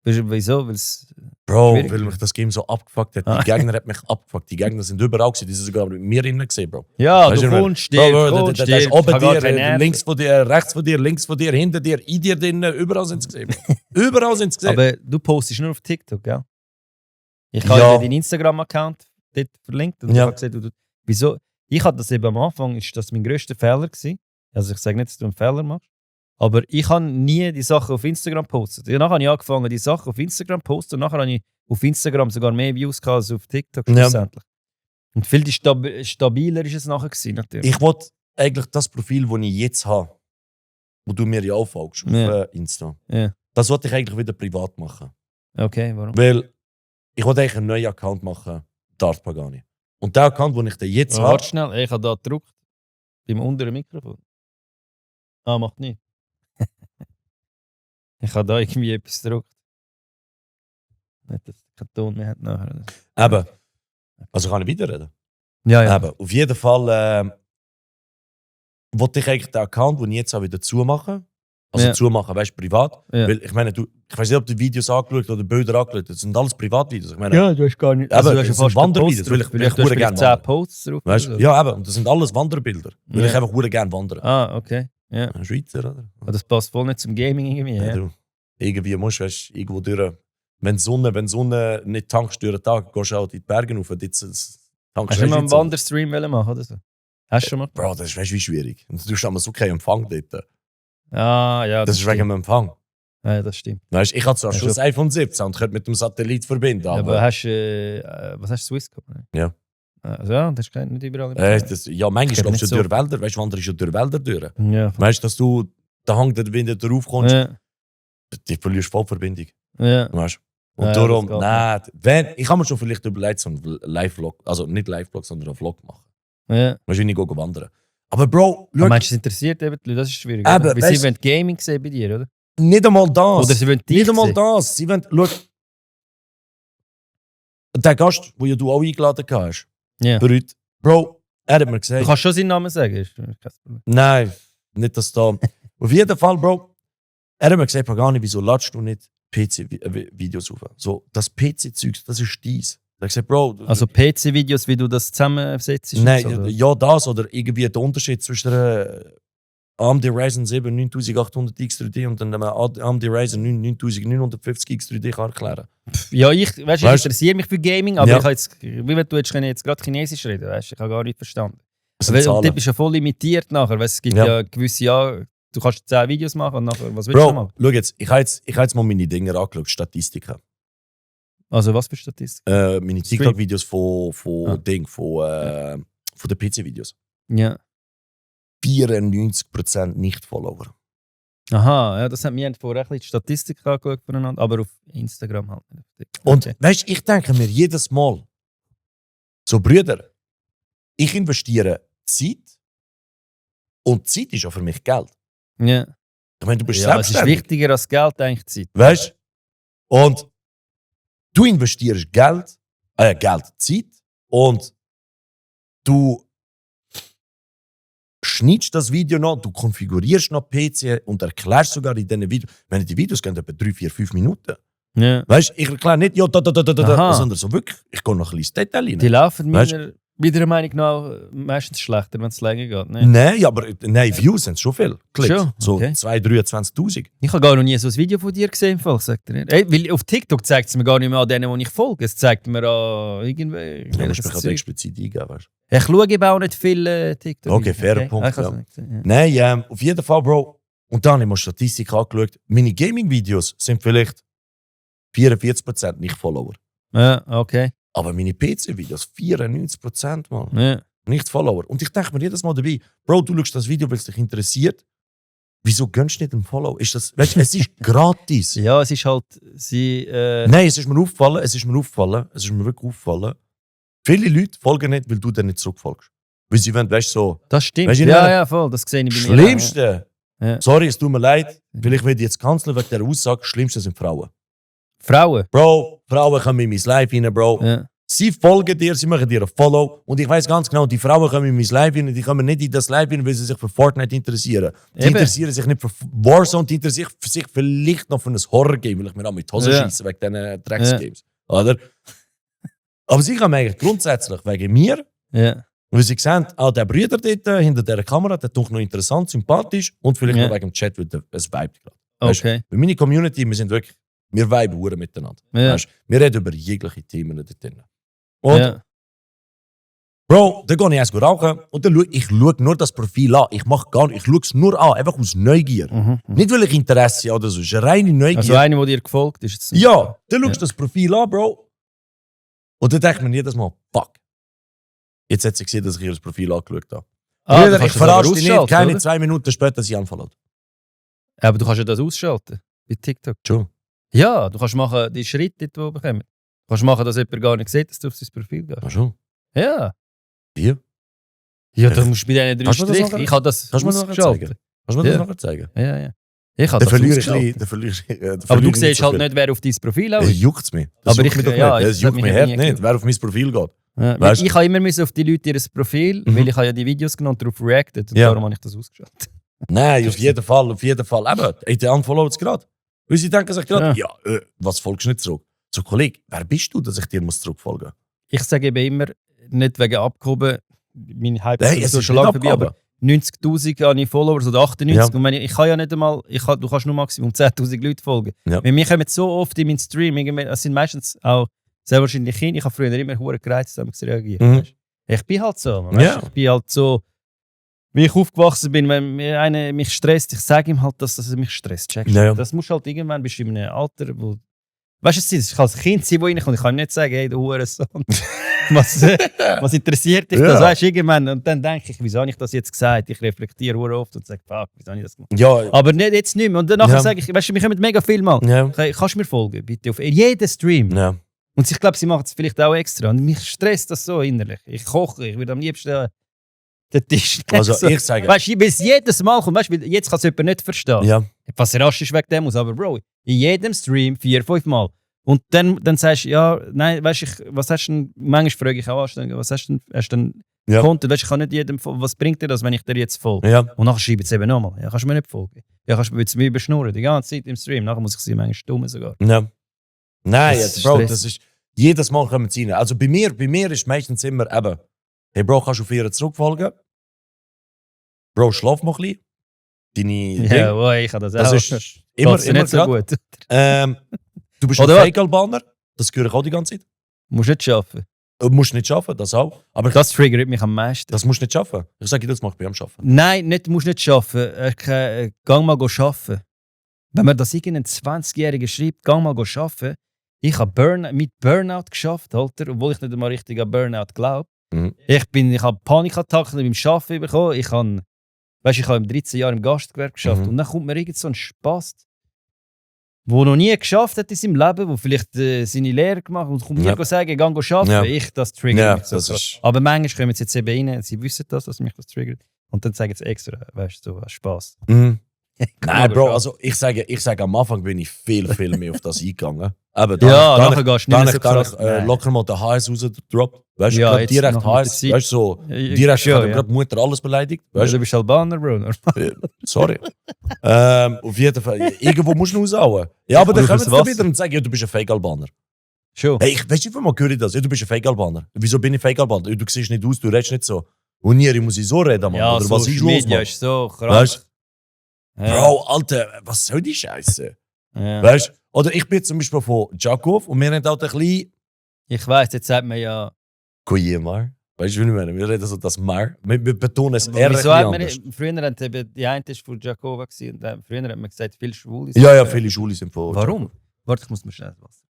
Wieso? Weil's Bro, schwierig weil ist. mich das Game so abgefuckt hat. Die Gegner hat mich abgefuckt. Die Gegner sind überall gewesen. Die sind sogar mit mir innen gesehen, Bro. Ja, Weißt du was ich kommst, meine? stirbst, Bro, kommst, das ist stirbst, oben ich habe gar dir, keine links von dir, rechts von dir, links von dir, hinter dir, in dir drinnen, überall sind sie gesehen. Bro. Überall sind sie gesehen. Aber du postest nur auf TikTok, gell? Ich habe Ja. dir deinen Instagram-Account dort verlinkt und ich Ja. habe gesehen, wieso? Ich hatte das eben am Anfang, ist das mein grösster Fehler gewesen. Also ich sage nicht, dass du einen Fehler machst. Aber ich habe nie die Sachen auf Instagram gepostet. Danach habe ich angefangen, die Sachen auf Instagram zu posten. Und nachher habe ich auf Instagram sogar mehr Views gehabt als auf TikTok schlussendlich. Und viel stabiler ist es nachher gewesen, natürlich. Ich wollte eigentlich das Profil, das ich jetzt habe, wo du mir ja auch folgst, auf Insta, Ja. das wollte ich eigentlich wieder privat machen. Okay, warum? Weil ich wollte eigentlich einen neuen Account machen, Dart Pagani. Und der Account, den ich den jetzt habe, Warte schnell, ich habe da gedruckt. Beim unteren Mikrofon. Ah, macht nicht. Ich habe da irgendwie etwas gedruckt. Nicht, dass es keinen Ton mehr hat nachher. eben, also kann ich weiterreden? Ja, ja. Eben, auf jeden Fall wollte ich eigentlich den Account, den ich jetzt auch wieder zumachen. Also Ja. zumachen, weißt du, privat. Ja. Weil ich meine, ich weiß nicht, ob du Videos angeschaut oder Bilder angeschaut hast. Das sind alles Privatvideos. Ich meine, Ja, du hast gar nicht. Aber du hast das ja sind fast Wandervideos, weil ich vielleicht hure hast gerne 10 wandern. Posts drauf. weißt du? oder so. Ja, eben. Und das sind alles Wanderbilder. Weil Ja. ich einfach hure gerne wandere. Ah, okay. Ja. Ein Schweizer, oder? Aber das passt voll nicht zum Gaming irgendwie. Ja, Ja. du, irgendwie musst du weißt, irgendwo durch. Wenn Sonne nicht tankst durch den Tag, gehst du auch in die Berge rauf. Jetzt tankst Hast du mal einen nicht so. Wanderstream machen oder so? Hast du schon mal? Bro, das ist weißt, wie schwierig. Und du hast aber so keinen Empfang dort. Ah, ja. Das ist wegen dem Empfang. Ja, das stimmt. Weißt, ich habe zwar Ja, schon das schon. iPhone 17 und könnte mit dem Satellit verbinden, Ja, aber aber hast was hast du, Swisscom? Ja. Also, ja, das ist nicht überall. manchmal Ich glaub läufst du nicht durch so. Wälder, weißt du, wanderst du durch Wälder durch. Ja. Weißt du, dass du da hängt, wenn du drauf kommst, Ja. du verlierst voll Verbindung. Ja. Weißt? Und Ja, darum, das geht nein, ich habe mir schon vielleicht überlegt, so einen Live-Vlog, also nicht Live-Vlog, sondern einen Vlog machen. Ja. Weißt du, nicht gehen wandern. Aber Bro, Aber meinst du, es interessiert eben die Leute? Das ist schwierig. Eben, Oder? Weil weißt- sie wollen Gaming sehen bei dir, oder? nicht einmal das. Oder sie wollen dich Nicht einmal sehen. das. Sie wollen, schau, der Gast, den ja du auch eingeladen hast, Ja. Brüt, Bro, er hat mir Du gesagt, kannst schon seinen Namen sagen. Ist kein Problem. nein, nicht das da. Auf jeden Fall, Bro, er hat mir gesagt, Pagani, wieso ladest du nicht PC-Videos auf? So, das PC-Zeug, das ist dies. Er hat gesagt, Bro, Also PC-Videos, wie du das zusammensetzt? und nein, so, oder? ja, das oder irgendwie der Unterschied zwischen einer AMD Ryzen 7 9800 X3D und einem AMD Ryzen 9 9950 X3D kann erklären. Ja, ich interessiere mich für Gaming, aber Ja. ich habe jetzt, wie wenn du jetzt gerade Chinesisch reden, weißt? Ich habe gar nicht verstanden. Das sind Weil, und Zahlen. du bist ja voll limitiert nachher, weißt? Es gibt Ja. ja gewisse Jahre, du kannst 10 Videos machen und nachher, was willst du Bro, machen? schau jetzt, ich habe jetzt mal meine Dinge angeschaut, Statistiken. Also was für Statistik? Meine TikTok-Videos von Ah. von den PC-Videos. Ja. 94% Nicht-Follower. Aha, ja, das hat mir vorher ein bisschen die Statistik angeschaut voneinander, aber auf Instagram halt. Und Okay. weißt du, ich denke mir jedes Mal, so Brüder, ich investiere Zeit und Zeit ist ja für mich Geld. Ja, Ich meine, du bist ja es ist selbstständig. wichtiger als Geld, eigentlich Zeit. Weißt du? Und du investierst Geld, Zeit und du schneidest das Video noch, du konfigurierst noch PC und erklärst sogar in diesen Videos. Ich meine, die Videos gehen etwa 3, 4, 5 Minuten. Ja. Weißt du, ich erkläre nicht, ja, Aha. sondern so wirklich, ich gehe noch ein bisschen ins Detail rein. Die laufen Weißt meiner Bei deiner Meinung nach meistens schlechter, wenn es länger geht. Ne? Nein, aber Views sind schon viel. Klicks. Schon? So Okay. 23.000. Ich habe gar noch nie so ein Video von dir gesehen, sagt er. Ey, weil auf TikTok zeigt es mir gar nicht mehr an denen, die ich folge. Es zeigt mir an irgendwie. Ja, musst du mich explizit eingeben, weißt Ich schaue eben auch nicht viel TikTok. Okay, fairer Punkt, Ich hab's ja. nicht gesehen, ja. Nein, auf jeden Fall, Bro. Und dann habe ich mal Statistik angeschaut. Meine Gaming-Videos sind vielleicht 44% nicht Follower. Ja, okay. Aber meine PC-Videos 94%, Mann. Ja. Nicht Follower. Und ich denke mir jedes Mal dabei, Bro, du schaust das Video, weil es dich interessiert. Wieso gönnst du nicht einen Follow? Ist das, weißt, es ist gratis. Ja, es ist halt. Nein, es ist mir wirklich aufgefallen. Viele Leute folgen nicht, weil du dann nicht zurückfolgst. Weil sie wollen, weißt du, so. Das stimmt. Weißt du, Ja, voll. Das sehe ich bei mir. Schlimmste, Ja. sorry, es tut mir leid, vielleicht werde ich jetzt kanzeln wegen dieser Aussage, das Schlimmste sind Frauen. Frauen. Bro, Frauen kommen in mein Live rein, Bro. Ja. Sie folgen dir, sie machen dir ein Follow. Und ich weiß ganz genau, die Frauen kommen in mein Live rein, die kommen nicht in das Live rein, weil sie sich für Fortnite interessieren. Die Eben. interessieren sich nicht für Warzone, die interessieren sich vielleicht noch für ein Horror-Game, weil ich mir auch mit die Hose Ja. schieße wegen diesen Drecksgames. Oder? Aber sie kommen eigentlich grundsätzlich wegen mir. Ja. Und sie sehen, der Brüder dort hinter dieser Kamera, der ist noch interessant, sympathisch und vielleicht Ja. noch wegen dem Chat, weil es vibet gerade. Weißt du? Okay. Weil meine Community, wir sind wirklich, wir viben hure miteinander. Ja. Weißt du? Wir reden über jegliche Themen dort drin. Und, Ja. Bro, dann gehe ich erst rauchen und dann ich schaue nur das Profil an. Ich mache gar nicht, ich schaue es nur an, einfach aus Neugier. Mhm. Nicht, weil ich Interesse habe oder so, es ist eine reine Neugier. Also einer, der dir gefolgt ist. Jetzt Ja, dann schaust du Ja. das Profil an, Bro. Und dann denkt man jedes Mal, fuck. Jetzt hat sie gesehen, dass ich ihr das Profil angeschaut habe. Ah, Brüder, du ich kannst das aber verarsche dich nicht, ausschalten, keine oder? 2 Minuten später sie anfangen. Aber du kannst ja das ausschalten. Bei TikTok. Schon. Ja, du kannst machen die Schritte, die du bekommst. Du kannst machen, dass jemand gar nicht sieht, dass du auf sein Profil gehst. Ja, schon. Ja. Wie? Ja, dann musst du bei diesen 3 Kannst du mir das Strichen. nachher- Ich habe das Kannst du mir das nachher ausgeschaltet. zeigen? Kannst du mir Ja. das nachher zeigen? Ja, ja. Ich habe Dann das verliere ich ausgeschaltet. dann verliere ich Aber du nicht siehst so halt viel. nicht, wer auf dein Profil auch ist. Juckt mich. Aber juckt ich- mich doch ja, nicht. das Es juckt hat mich mich noch hart nie nicht, gejuckt. wer auf mein Profil geht. Ja, Weißt- ich habe immer müssen auf die Leute ihr Profil, Mhm. weil ich habe ja die Videos genommen und darauf reacted. Und Ja. darum habe ich das ausgeschaltet. Nein, auf jeden Fall. Eben, ey, der unfollowt es gerade. Weil sie denken sich gerade, ja, was folgst du nicht zurück? So, Kollege, wer bist du, dass ich dir muss zurückfolgen muss? Ich sage eben immer, nicht wegen abgehoben, mein Hype Nein, ist es so ist schon nicht lange vorbei, abgehoben. aber 90'000 habe ich Followers oder 98. Ja. Und wenn ich kann ja nicht einmal, du kannst nur Maximum 10'000 Leute folgen. Ja. Weil wir kommen so oft in meinen Stream, es sind meistens auch sehr wahrscheinlich Kinder, ich habe früher immer hure gereizt, damit zu reagieren. Mhm. Weißt? Ich bin halt so, man, Ja. weißt? Ich bin halt so, wie ich aufgewachsen bin, wenn mir einer mich stresst, ich sage ihm halt, dass er mich stresst. Checkst du? Ja. Das musst halt irgendwann, bist du in einem Alter, wo... Weißt du, ich kann als Kind sein, wo reinkommt, ich kann nicht sagen, hey, du Hurensohn. was interessiert dich das? Ja. Weißt du, irgendwann. Und dann denke ich, wieso habe ich das jetzt gesagt? Ich reflektiere hure oft und sage, fuck, wieso habe ich das gemacht? Ja, Aber nicht, jetzt nicht mehr. Und danach Ja. sage ich, weißt du, wir kommen mega viel mal. ja, Kannst du mir folgen, bitte, auf jeden Stream? ja. Und ich glaube, sie macht es vielleicht auch extra. Und mich stresst das so innerlich. Ich koche, ich würde am liebsten den Tisch Also so. ich sage, Weißt du, bis jedes Mal kommt, weißt du, jetzt kann es jemand nicht verstehen. ja, Was rasch ist wegen dem aus, aber Bro, in jedem Stream 4-5 Mal. Und dann sagst du, ja, nein, weißt du, was hast du denn, manchmal frage ich auch anständig, was hast du denn Ja. Content? Weißt du, ich kann nicht jedem, was bringt dir das, wenn ich dir jetzt folge? ja. Und nachher schreibe ich es eben nochmal. Ja, kannst du mir nicht folgen. Ja, kannst du mir überschnurren, die ganze Zeit im Stream. Nachher muss ich sie manchmal stummen sogar. Ja. Nein, Das jetzt, ist Bro, Stress. das ist. Jedes Mal kommen sie rein. Also bei mir ist meistens immer eben, hey Bro, kannst du auf ihr zurückfolgen? Bro, schlaf mal ein bisschen. Deine Ja, oh, ich habe das auch. das ist immer, Geht's dir immer nicht so grad. gut. Du bist ein Oder was? Fake-Albaner, das höre ich auch die ganze Zeit. Musst nicht schaffen. Du musst nicht schaffen, das auch. Aber Das triggert mich am meisten. das musst du nicht schaffen. Ich sage dir, das mache ich am Schaffen. Nein, nicht, musst nicht schaffen. Gang mal arbeiten. Wenn man das irgendein 20-Jähriger schreibt, gang mal arbeiten. Ich habe mit Burnout geschafft, Alter, obwohl ich nicht einmal richtig an Burnout glaube. Mhm. Ich habe Panikattacken beim Arbeiten bekommen. Ich habe im 13 Jahren im Gastgewerbe geschafft. Mhm. Und dann kommt mir irgend so ein Spast, der noch nie geschafft hat in seinem Leben, der vielleicht seine Lehre gemacht hat und kommt Ja. mir sagen, geh arbeiten. Ja. Das triggert Ja, mich so das krass. ist- Aber manchmal kommen sie jetzt eben rein, sie wissen das, dass mich das triggert. Und dann sagen sie extra, weißt du, so Spaß. Mhm. Geh Nein, mal Bro, arbeiten. also ich sage, am Anfang bin ich viel mehr auf das eingegangen. Aber Ja, dann nachher gehst du dann nicht ich, mehr so krass. dann ich locker mal den HS rausgedroppt. Weißt du, Ja, grad jetzt direkt nach der HS. Zeit. Weißt du, so, Ja, direkt schon, hat ja. gerade Mutter alles beleidigt. Ja, Weißt du bist Albaner, Bro. Sorry. Auf jeden Fall. Irgendwo musst du raushauen. Ja, aber dann Brauch kommen das sie Wasser. wieder und sagen, ja, du bist ein Fake-Albaner. Schon. Hey, weißt du, wie mal höre ich das? Ja, du bist ein Fake-Albaner. Wieso bin ich Fake-Albaner? Du siehst nicht aus, du redest nicht so. Und ich muss ich so reden, Mann. Ja, Oder was ist Social los, Media Mann? ist so krass. Weißt Ja. Bro, Alter, was soll die Scheiße? Ja. Weißt du? Oder ich bin zum Beispiel von Jakov und wir haben halt ein bisschen Ich weiss, jetzt sagt man ja. Kujemar. Weißt du, wie ich meine? Wir reden so das Mar. Wir betonen es Aber eher wieso ein hat man bisschen anders. früher hat eben, die eine ist von Jakova gewesen, und früher hat man gesagt, viel Schwule. Ja, viele Schule sind von Warum? Jakov. Warte, ich muss mir schnell was.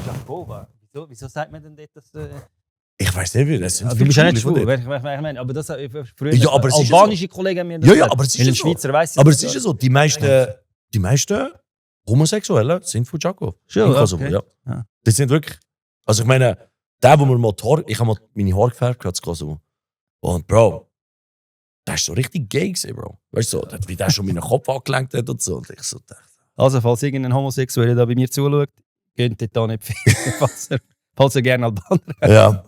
Jakova. Wieso sagt man denn dort, dass Ich weiß nicht, wie das sind. du bist ja nicht von schwul, dort. ich meine, aber das früher Ja, aber es ist albanische Kollegen haben mir das Ja, gesagt. aber es ist Weil ja ein so. Schweizer weiss Aber es ist ja so, die meisten Homosexuellen sind von Jakov. Schon, In Kosovo, okay. ja. Ja. Das sind wirklich. Also ich meine, der, wo mir mal ich habe mal meine Haare gefärbt in Kosovo. Und Bro, der ist so richtig gay gewesen, Bro. Weißt du, so, wie der schon meinen Kopf angelenkt hat und so. Und ich so dachte. Also, falls irgendein Homosexueller da bei mir zuschaut, geht dort da nicht viel, falls er gerne Albaner hat. Ja.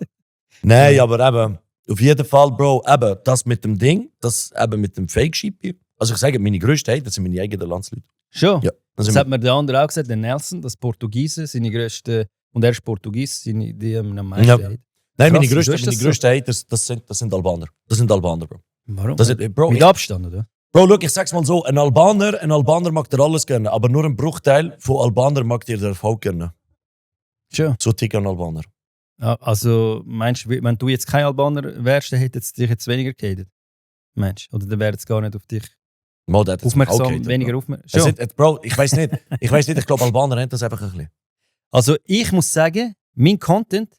Nein, aber eben, auf jeden Fall, Bro, eben, das mit dem Ding, das eben mit dem Fake-Shippy. Also ich sage, meine grössten Hater sind meine eigenen Landsleute. Schon? Ja. Das hat mir der andere auch gesagt, der Nelson, das Portugiesen, seine grössten, und er ist Portugies, die haben am meisten Ja. Hate. Nein, Krass, meine wieso ist das grössten Haters, das sind Albaner. Das sind Albaner, Bro. Warum? Das sind, Bro, Mit Abstand, oder? Bro, look, ich sag's mal so, ein Albaner mag dir alles gönnen, aber nur ein Bruchteil von Albaner mag dir den Erfolg gönnen. Schon. So ticken Albaner. Ja, also, meinst du, wenn du jetzt kein Albaner wärst, dann hätte es dich jetzt weniger gehatet? Meinst du? Oder dann wäre es gar nicht auf dich Mal, der hat jetzt aufmerksam, auch gehatet, weniger Bro. aufmerksam? Bro, ich weiß nicht. Ich glaube, Albaner haben das einfach ein bisschen. Also, ich muss sagen, mein Content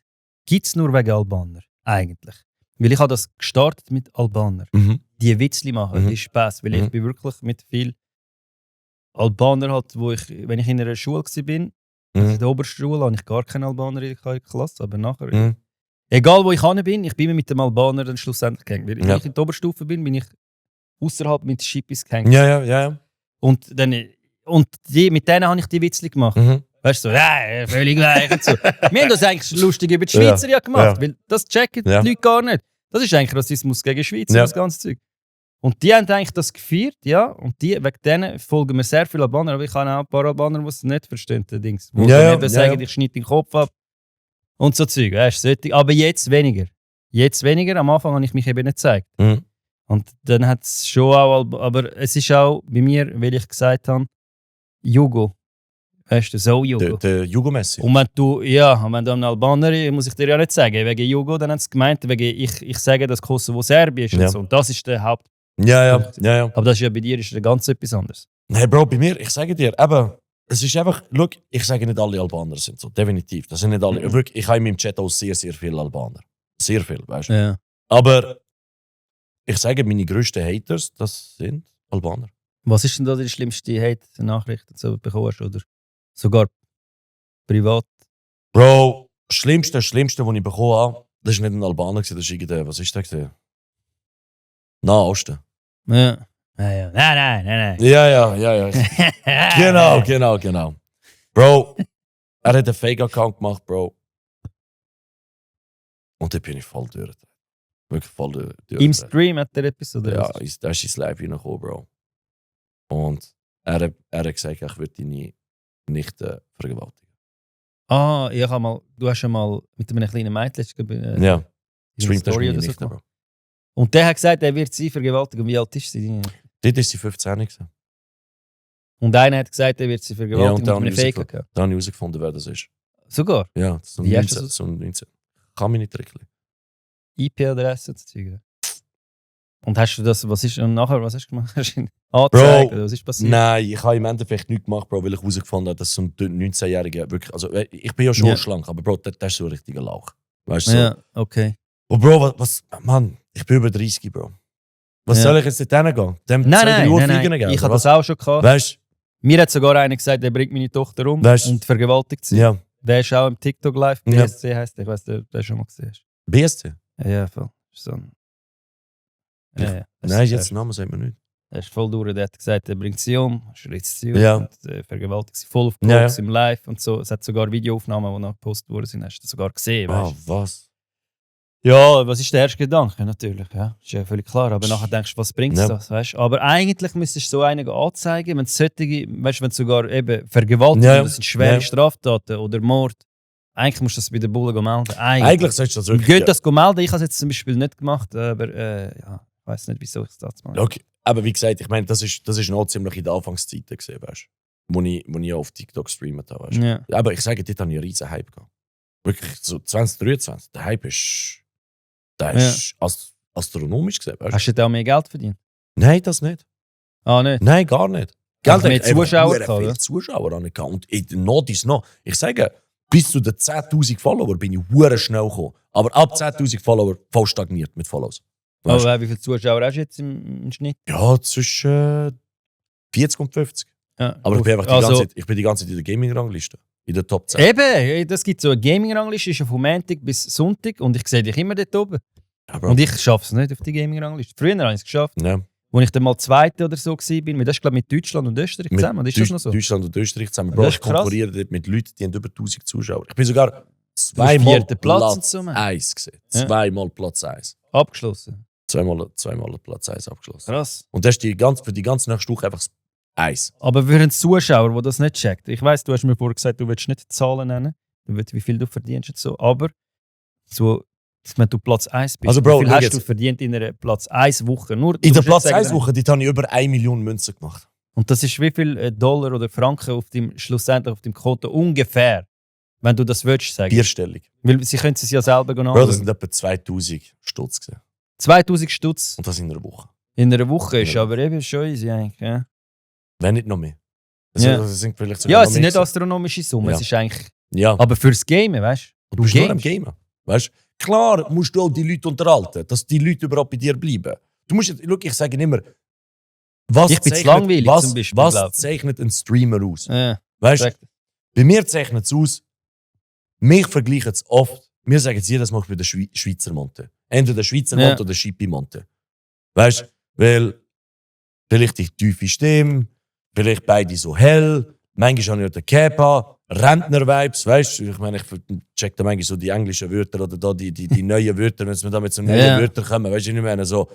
gibt es nur wegen Albaner. Eigentlich. Weil ich habe das gestartet mit Albaner. Die Witzli machen, die Spaß. Weil ich bin wirklich mit viel Albaner halt, wenn ich in einer Schule war, also in der Oberschule, habe ich gar keine Albaner in der Klasse, aber nachher, egal wo ich bin, ich bin immer mit dem Albaner dann schlussendlich gegangen. Weil wenn ich in der Oberstufe bin ich außerhalb mit Schippis gegangen. Ja. Und mit denen habe ich die Witzli gemacht. Weißt du, so, ja, völlig gleich und so. Wir haben das eigentlich lustig über die Schweizer ja gemacht, weil das checken die Leute gar nicht. Das ist eigentlich Rassismus gegen Schweizer, das ganze Zeug. Und die haben eigentlich das gefeiert, ja, und wegen denen folgen mir sehr viele Albaner, aber ich habe auch ein paar Albaner, die es nicht verstehen, die Dings. Wo dann eben sagen, ich schneide den Kopf ab und so Zeug. Weißt du, aber jetzt weniger. Am Anfang habe ich mich eben nicht gezeigt. Und dann hat es schon auch, aber es ist auch bei mir, weil ich gesagt habe, Jugo. Weißt du, so Jugo. Der Jugo-Messi. Und wenn du einem Albaner, muss ich dir ja nicht sagen, wegen Jugo, dann hat es gemeint, wegen ich sage, dass Kosovo Serbien ist und so. Und das ist der Haupt. Ja. Aber das ist ja bei dir ist ganz etwas anderes. Hey Bro, bei mir, ich sage dir, eben, es ist einfach, look, ich sage nicht alle Albaner sind so, definitiv. Das sind nicht alle. Wirklich, ich habe in meinem Chat auch sehr, sehr viele Albaner. Sehr viel, weißt du. Ja. Aber ich sage, meine grössten Haters, das sind Albaner. Was ist denn da die schlimmste Hate-Nachricht, die du bekommen hast? Oder sogar privat? Bro, das Schlimmste, was ich bekommen habe, das war nicht ein Albaner, das war irgendein, was ist das? Nahosten. Ja. Nein. Ja. Genau. Bro, er hat einen Fake-Account gemacht, Bro. Und da bin ich voll durch. Wirklich voll durch. Im Stream hat der etwas? Oder Ja, was? da ist ins Live reingekommen, Bro. Und er hat gesagt, ich würde deine Nichte vergewaltigen. Ah, du hast schon mal mit einem kleinen Mädchen Ja, in streamt das Story meine oder so Nichte, gemacht. Bro. Und der hat gesagt, er wird sie vergewaltigen. Wie alt ist sie? Dort ist sie 15 gewesen. Und einer hat gesagt, er wird sie vergewaltigen Ja, und mit einem Fake-Account. Da habe ich herausgefunden, wer das ist. Sogar? Ja, so Wie hast du 19. das? So 19. Kann mich nicht tricklen. IP-Adresse und so Zeug. Und hast du das, was hast du gemacht? Hast du ihn angezeigt? Bro, Oder was ist passiert? Nein, ich habe im Endeffekt nichts gemacht, Bro, weil ich herausgefunden habe, dass so ein 19-Jähriger wirklich, also ich bin ja schon schlank, aber Bro, das ist so ein richtiger Lauch. Weißt du? So. Ja, okay. Und Bro, Mann, ich bin über 30, Bro. Was soll ich jetzt nicht hingehen? Dem Nein. Ich habe das auch schon gehabt. Weißt Mir hat sogar einer gesagt, er bringt meine Tochter um Weißt- und vergewaltigt sie. Ja. Der ist auch im TikTok live. Ja. BSC heisst der. Ich weiss, der schon mal gesehen hast. BSC? Ja, voll. Ist so ein... Ja. Nein, jetzt den Namen sagt man nicht. Er ist voll durch. Der hat gesagt, er bringt sie um, schreizt sie Ja. und vergewaltigt sie voll auf Ja, Blogs im Live und so. Es hat sogar Videoaufnahmen, die noch gepostet worden sind. Hast du das sogar gesehen, weißt Was? Ja, was ist der erste Gedanke? Natürlich, ja. Ist ja völlig klar. Aber nachher denkst du, was bringt das? Weißt? Aber eigentlich müsstest du so einen anzeigen, wenn es solche, weißt, wenn sogar eben Vergewaltigung, das sind schwere Straftaten oder Mord. Eigentlich musst du das bei der Bulle melden. Eigentlich solltest du das wirklich. Geht das melden? Ich habe es jetzt zum Beispiel nicht gemacht, aber ja, ich weiß nicht, wieso ich das mache. Okay. Aber wie gesagt, ich meine, das ist noch ziemlich in der Anfangszeit gesehen, weißt du? Wo ich auf TikTok streamt habe, weißt du? Ja. Aber ich sage, dort habe ich einen riesen Hype gehabt. Wirklich, so 2023, der Hype ist. Der ist astronomisch gesehen, weißt du? Hast du da mehr Geld verdient? Nein, das nicht. Ah, nicht? Nein, gar nicht. Geld mehr Zuschauer gehabt, viele Zuschauer habe ich gehabt. Und noch dies noch. Ich sage, bis zu den 10.000 Follower bin ich hure schnell gekommen. Aber ab 10.000 Follower voll stagniert mit Follows. Weißt? Aber wie viele Zuschauer hast du jetzt im Schnitt? Ja, zwischen 40 und 50. Ja. Aber ich bin einfach die ganze Zeit in der Gaming-Rangliste. In der Top 10. Eben, das gibt so eine Gaming-Rangliste, ist ja von Montag bis Sonntag und ich sehe dich immer dort oben. Ja, und ich schaffe es nicht auf die Gaming-Rangliste. Früher habe ich es geschafft. Ja. Als ich dann mal Zweite oder so war, das ist glaube ich mit Deutschland und Österreich zusammen. Ist das noch so? Deutschland und Österreich zusammen. Bro, ich konkurriere dort mit Leuten, die haben über 1000 Zuschauer. Ich bin sogar zweimal Platz 1 gesehen. Zweimal Platz 1. Abgeschlossen? Zweimal Platz 1 abgeschlossen. Krass. Und das ist für die ganze nächste Woche einfach 1. Aber für einen Zuschauer, der das nicht checkt, ich weiss, du hast mir vorher gesagt, du willst nicht Zahlen nennen, du willst, wie viel du verdienst und so, aber so, wenn du Platz 1 bist, also Bro, wie viel hast du verdient in einer Platz 1 Woche? Nur, in der Platz 1 Woche, dort habe ich über 1 Million Münzen gemacht. Und das ist wie viel Dollar oder Franken schlussendlich auf dem Konto ungefähr, wenn du das willst sagen? Vierstellig. Weil sie können es ja selber genau. Bro, das sind etwa 2000 Stutz gewesen. 2000 Stutz? Und das in einer Woche. In einer Woche ist aber eben schon easy eigentlich, ja. Wenn nicht noch mehr. Das sind vielleicht sogar ja, es sind nicht astronomische Summen, es ist eigentlich... Ja. Aber fürs Gamen, weißt du? Du bist nur am Gamen, weißt du? Klar musst du auch die Leute unterhalten, dass die Leute überhaupt bei dir bleiben. Du musst, ich sage immer, ich bin zu langweilig zum Beispiel. Was zeichnet ein Streamer aus? Ja. Weißt du? Bei mir zeichnet es aus, mich vergleichen es oft, wir sagen es jedes Mal bei der Schweizer Monte. Entweder der Schweizer Monte oder der Schippi Monte. Weißt du? Weil vielleicht die tiefe Stimme, vielleicht beide so hell, manchmal habe ich den Cap an, Rentner-Vibes, weißt du? Ich meine, ich check da manchmal so die englischen Wörter oder da die neuen Wörter, wenn wir da mit so neuen Wörtern kommen, weißt du, ich meine, so,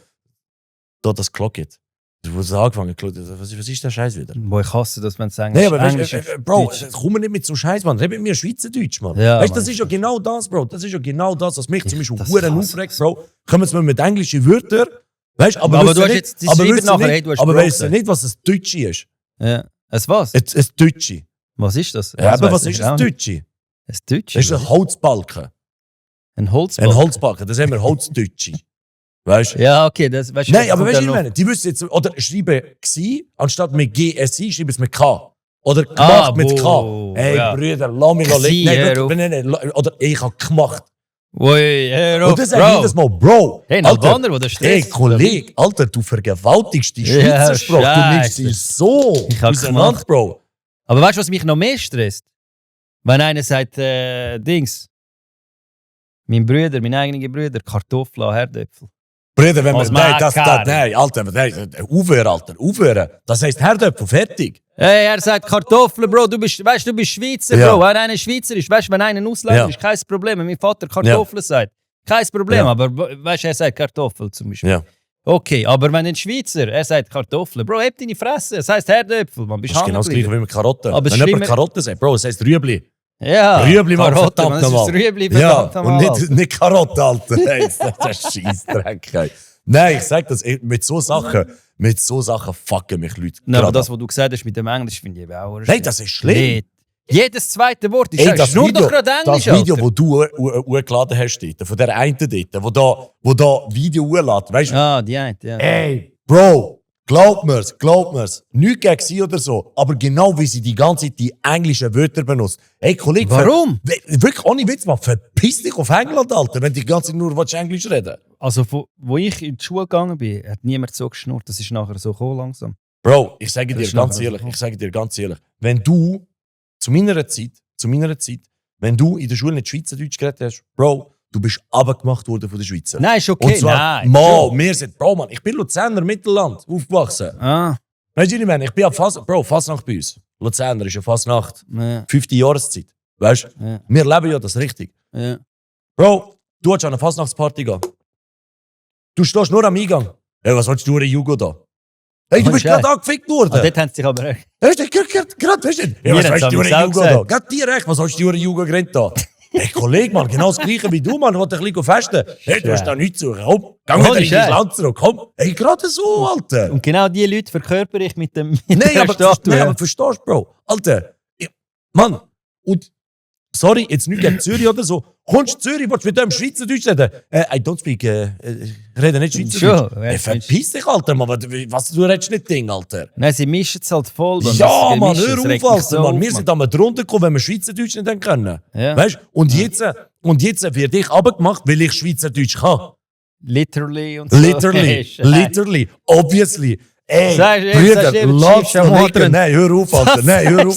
da das Clocket. Wo es angefangen hat, was ist der Scheiß wieder? Boah, ich hasse das, wenn es Englisch ist. Nee, aber weißt, Bro, komm mir nicht mit so Scheiß, Mann. Red mit mir Schweizerdeutsch, Mann. Ja, weißt du, das ist ja genau das, Bro. Das ist ja genau das, was mich zum Beispiel verdammt aufregt, Bro. Kommen wir mit englischen Wörtern, weißt du, aber du hast jetzt die Schreiben nachher, hey, du hast aber weißt du nicht, was das Deutsche ist? Ja. Es was? Es Deutsche. Was ist das? Ja, aber was ist das Deutsche? Das Deutsche? Das ist ein Holzbalken. Ein Holzbalken? Ein Holzbalken, das haben wir Holzdeutsche. Weißt du? Ja, okay, das weißt du. Nein, aber weißt du, was ich meine? Die wissen jetzt, oder schreiben «gsi», anstatt mit «GSI» schreiben es mit «K». Oder «gemacht» mit «K». Hey, ja. Brüder, lass mich noch liegen. Nein, oder «ich habe gemacht». Ui, und das sage ich jedes Mal, Bro. Hey, Alter, wo das steht. Hey, Kollege, Alter, du vergewaltigst die Schweizer Sprache. Du nimmst sie so auseinander, Bro. Aber weißt du, was mich noch mehr stresst? Wenn einer sagt, Dings, mein eigener Bruder, Kartoffeln an Herdöpfel. Brüder, wenn man nein, Alter, aufhören. Das heisst Herdöpfel, fertig. Hey, er sagt Kartoffeln, Bro, du bist Schweizer, Bro. Wenn einer Schweizer ist, weißt du, wenn einer ein Ausländer ist, kein Problem. Wenn mein Vater Kartoffeln sagt, kein Problem. Aber weißt du, er sagt Kartoffeln zum Beispiel. Ja. Okay, aber wenn ein Schweizer, er sagt Kartoffeln, Bro, heb deine Fresse, es heisst Herdöpfel, man, bist das ist genau das gleiche wie mit Karotten. Aber wenn jemand Karotten sagt, Bro, es heisst Rüebli. Ja, Rüebli, Mann, verdammt nochmal. Rüebli, verdammt nochmal. Ja, und nicht Karotten, Alter. Das ist Scheissdreck. Nein, ich sag das, mit so Sachen fucken mich Leute. Nein, aber das, was du gesagt hast mit dem Englisch, finde ich eben auch. Nein, das ist schlimm. Jedes zweite Wort ist nur doch gerade Englisch. Das Video, das du hochgeladen hast, von der einen dort, wo da Video hochlädt, weißt du? Ah, die eine, ja. Ey, Bro, glaub mir's. Nicht gegen sie oder so, aber genau wie sie die ganze Zeit die englischen Wörter benutzt. Ey, Kollege, warum? Wirklich, ohne Witz, man, verpiss dich auf England, Alter, wenn du die ganze Zeit nur Englisch reden. Also, wo ich in die Schule gegangen bin, hat niemand so geschnurrt. Das ist nachher so gekommen langsam. Bro, ich sage dir ganz ehrlich, wenn du zu meiner Zeit, wenn du in der Schule nicht Schweizerdeutsch geredet hast, Bro, du bist abgemacht worden von den Schweizer. Nein, ist okay. Und zwar, wir sind, Bro, Mann, ich bin Luzerner Mittelland aufgewachsen. Ah. Weißt du, ich bin ja Fasnacht bei uns. Luzerner ist ja Fasnacht. Ja. 5. Jahreszeit. Weißt du? Ja. Wir leben ja das richtig. Ja. Bro, du willst an eine Fastnachtsparty gehen. Du stehst nur am Eingang. Hey, was willst du in Jugo da? Hey, du bist gerade angefickt worden. Dort haben sie sich aber... Hast du gerade, weißt du? Hey, was willst du in Jugo da? Gerade dir recht, was willst du in Jugo gerannt da? Hey, Kollege, Mann, genau das Gleiche wie du, Mann. Ich wollte ein bisschen festen. Hey, du hast da nichts zu suchen. Komm, geh wieder in dein Land zurück. Komm. Hey, gerade so, Alter. Und genau diese Leute verkörper ich mit dem... Nein, aber verstehst du, Bro? Alter, Mann, und... Sorry, jetzt nicht gegen Zürich oder so. Kommst du Zürich, willst du mit dem Schweizerdeutsch reden? I don't speak, ich rede nicht Schweizerdeutsch. Hey, verpiss dich, Alter, Mann. Was, du redest nicht Ding, Alter. Nein, sie mischen es halt voll. Ja, Mann, hör auf, Alter, Mann. Wir sind einmal drunter gekommen, wenn wir Schweizerdeutsch nicht können. Ja. Weißt du? Und jetzt wird dich abgemacht, weil ich Schweizerdeutsch kann. Literally und so. Literally, obviously. Ey, Brüder, lass den Nein, hör auf,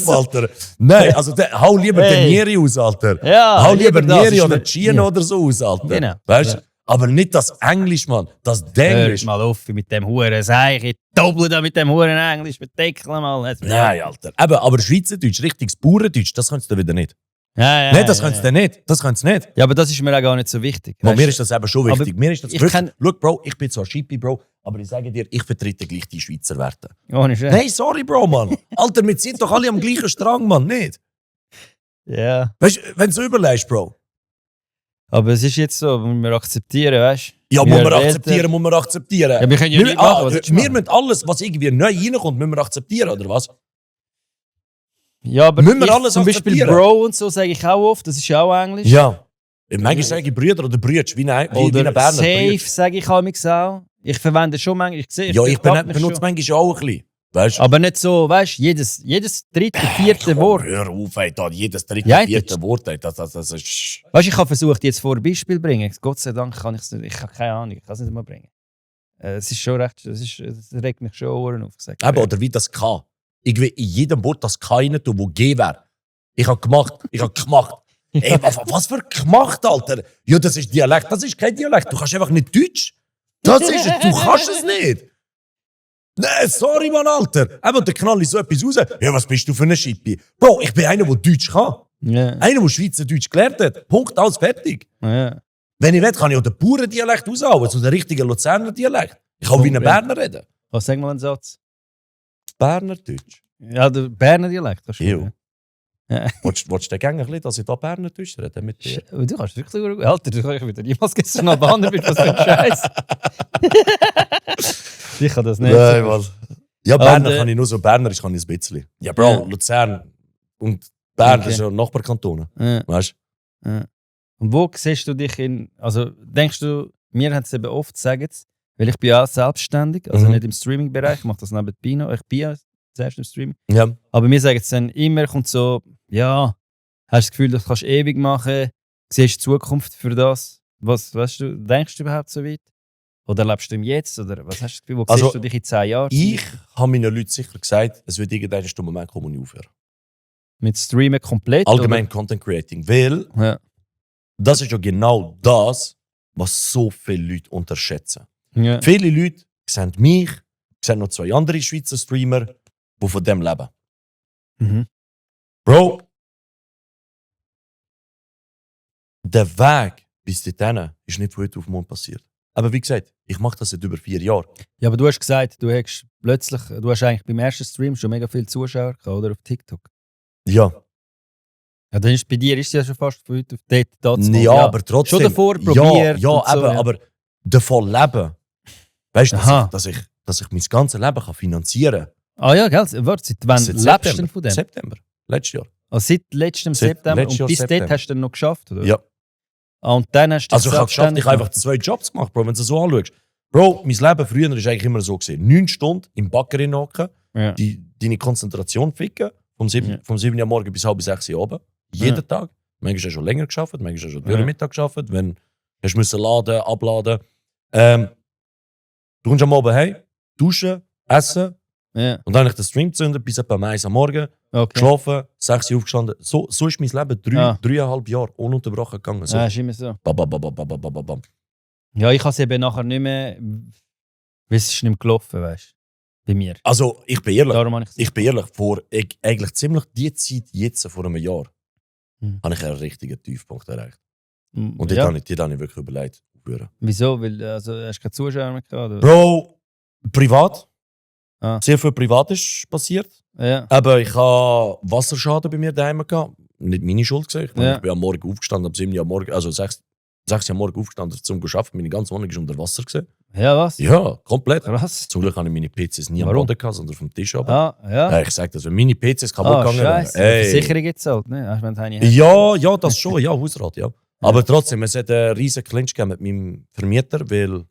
Alter. Nein, also hau lieber den Nieri aus, Alter. Ja, hau lieber Nieri oder Chino oder so aus, Alter. Genau. Weißt du? Aber nicht das Englisch, Mann. Das Denglisch. Hör mal auf mit dem Huren Seich. Ich doppel da mit dem Huren Englisch. Bedeckel mal. Nein, Alter. Aber Schweizerdeutsch, richtiges Bauerndeutsch, das kannst du wieder nicht. Ja, Nein, das kannst du nicht. Das kannst du nicht. Ja, aber das ist mir auch gar nicht so wichtig. Man, mir ist das eben schon wichtig. Mir ist das wirklich... Look, Bro, ich bin zwar Schippi, Bro, aber ich sage dir, ich vertrete gleich die Schweizer Werte. Ohne Scheiß. Nein, sorry, Bro, Mann. Alter, wir sind doch alle am gleichen Strang, Mann, nicht? Ja. Weißt du, wenn du so überlegst, Bro. Aber es ist jetzt so, müssen wir akzeptieren, weißt du? Ja, muss man akzeptieren. Ja, wir können ja nicht machen, wir müssen alles, was irgendwie neu reinkommt, müssen wir akzeptieren, oder was? Ja, aber müssen wir alles zum Beispiel Bro und so sage ich auch oft, das ist ja auch Englisch. Ja. Manchmal sage ich Brüder oder Brütsch, wie ein Berner. Safe sage ich auch. Ich verwende schon manchmal. Ich benutze manchmal auch ein bisschen. Weißt? Aber nicht so, weißt du, jedes dritte, vierte Wort. Hör auf, ey, jedes dritte, vierte Wort. Ey, das ist... Weißt du, ich habe versucht, jetzt vor ein Beispiel zu bringen. Gott sei Dank kann ich es nicht. Ich habe keine Ahnung, ich kann es nicht mal bringen. Es ist schon recht, es regt mich schon Ohren auf. Aber oder wie das K. Ich will in jedem Wort das K rein tun, wo G wäre. Ich habe gemacht. Ey, was für gemacht, Alter? Ja, das ist Dialekt. Das ist kein Dialekt. Du kannst einfach nicht Deutsch. Das ist es. Du kannst es nicht. Nein, sorry, Mann, Alter. Aber dann knall ich so etwas raus. Ja, was bist du für ein Schippi? Bro, ich bin einer, der Deutsch kann. Ja. Einer, der Schweizerdeutsch gelernt hat. Punkt, alles fertig. Ja. Wenn ich will, kann ich auch den Bauerndialekt raushauen. Also den richtigen Luzerner Dialekt. Ich kann wie ein Berner reden. Was, sag mal einen Satz. Bernerdeutsch. Ja, der Berner Dialekt. Ja. Willst du den Gänger ein bisschen, dass ich da Bernerdeutsch rede mit dir? Du kannst wirklich gut. Alter, du kannst wieder niemals gestern nach Albaner bist, was für ein Scheiß. Ich kann das nicht. Nein, was? Ja, Berner kann ich nur so. Bernerisch kann ich ein bisschen. Ja, Bro, ja. Luzern und Bern, das sind ja Nachbarkantone. Ja. Weißt du? Ja. Und wo siehst du dich in. Also, denkst du, mir haben es eben oft gesagt, weil ich bin ja auch selbstständig, also nicht im Streaming-Bereich, ich mache das nebenbei noch. Ich bin ja zuerst im Streaming. Ja. Aber mir sagen es dann immer, kommt so, ja, hast du das Gefühl, das kannst du ewig machen, siehst du Zukunft für das? Was, weißt du, denkst du überhaupt so weit? Oder lebst du im Jetzt? Oder was hast du das Gefühl, wo siehst du dich in 10 Jahren? Ich habe meinen Leuten sicher gesagt, es wird irgendein Moment kommen, wo ich aufhöre. Mit Streamen komplett? Allgemein oder? Content Creating. Weil das ist ja genau das, was so viele Leute unterschätzen. Ja. Viele Leute sehen mich, sehen noch 2 andere Schweizer Streamer, die von dem leben. Mhm. Bro, der Weg bis dorthin ist nicht von heute auf morgen passiert. Aber wie gesagt, ich mache das seit über 4 Jahren. Ja, aber du hast gesagt, du hast eigentlich beim ersten Stream schon mega viele Zuschauer gehabt, oder? Auf TikTok. Ja. Ja, dann ist bei dir ist ja schon fast von heute auf dort. Ja, aber trotzdem. Schon davor probiert. Ja, aber davon leben. Weißt du, dass ich mein ganzes Leben kann finanzieren kann. Ah ja, gell? Warte, seit wann lebst du denn von dem? September, letztes Jahr. Also seit letztem September. Und bis dort hast du dann noch geschafft, oder? Ja. Ah, und dann hast du also ich habe geschafft, ich habe einfach 2 Jobs gemacht, Bro, wenn du so anschaust. Bro, mein Leben früher war eigentlich immer so gewesen. 9 Stunden im Bäckerin hocken, deine Konzentration ficken, vom 7 Uhr morgens bis halb 6 Uhr oben. Jeden Tag. Manchmal hast du schon länger geschafft, manchmal hast du schon durch Mittag geschafft, wenn du musst laden, abladen. Du kommst am Abend heim, duschen, essen und dann habe ich den Stream gezündet bis etwa 1 am Morgen. Okay. Geschlafen, 6 Uhr aufgestanden. So ist mein Leben 3,5 Jahre ununterbrochen gegangen. So. Ja, ist immer so. Bam. Ja, ich habe es eben nachher nicht mehr. Weil es ist nicht mehr gelaufen, weißt du? Bei mir. Also, ich bin ehrlich. Darum ich bin ehrlich, eigentlich ziemlich die Zeit jetzt vor einem Jahr habe ich einen richtigen Tiefpunkt erreicht. Und die habe ich wirklich überlegt. Wieso? Weil also, hast du keine Zuschauer mehr gehabt? Oder? Bro, privat. Ah. Sehr viel privat ist passiert. Ja. Aber ich habe Wasserschaden bei mir daheim gehabt. Nicht meine Schuld gesehen. Ich Ja. bin am Morgen aufgestanden, ab 7 Uhr am Morgen, also 6 Uhr am Morgen aufgestanden zum Arbeiten. Meine ganze Wohnung ist unter Wasser gewesen. Ja, was? Ja, komplett. Krass. Zum Glück habe ich meine PCs nie am Warum? Boden gehabt, sondern auf dem Tisch oben. Ja. Ich sage das, wenn meine PCs kaputt gegangen wären. Scheiße. Versicherung jetzt halt, ne? Hast du, wenn du eine hast? Ja, das schon, ja, Hausrat, ja. Aber trotzdem, es hat einen riesen Clinch gegeben mit meinem Vermieter, weil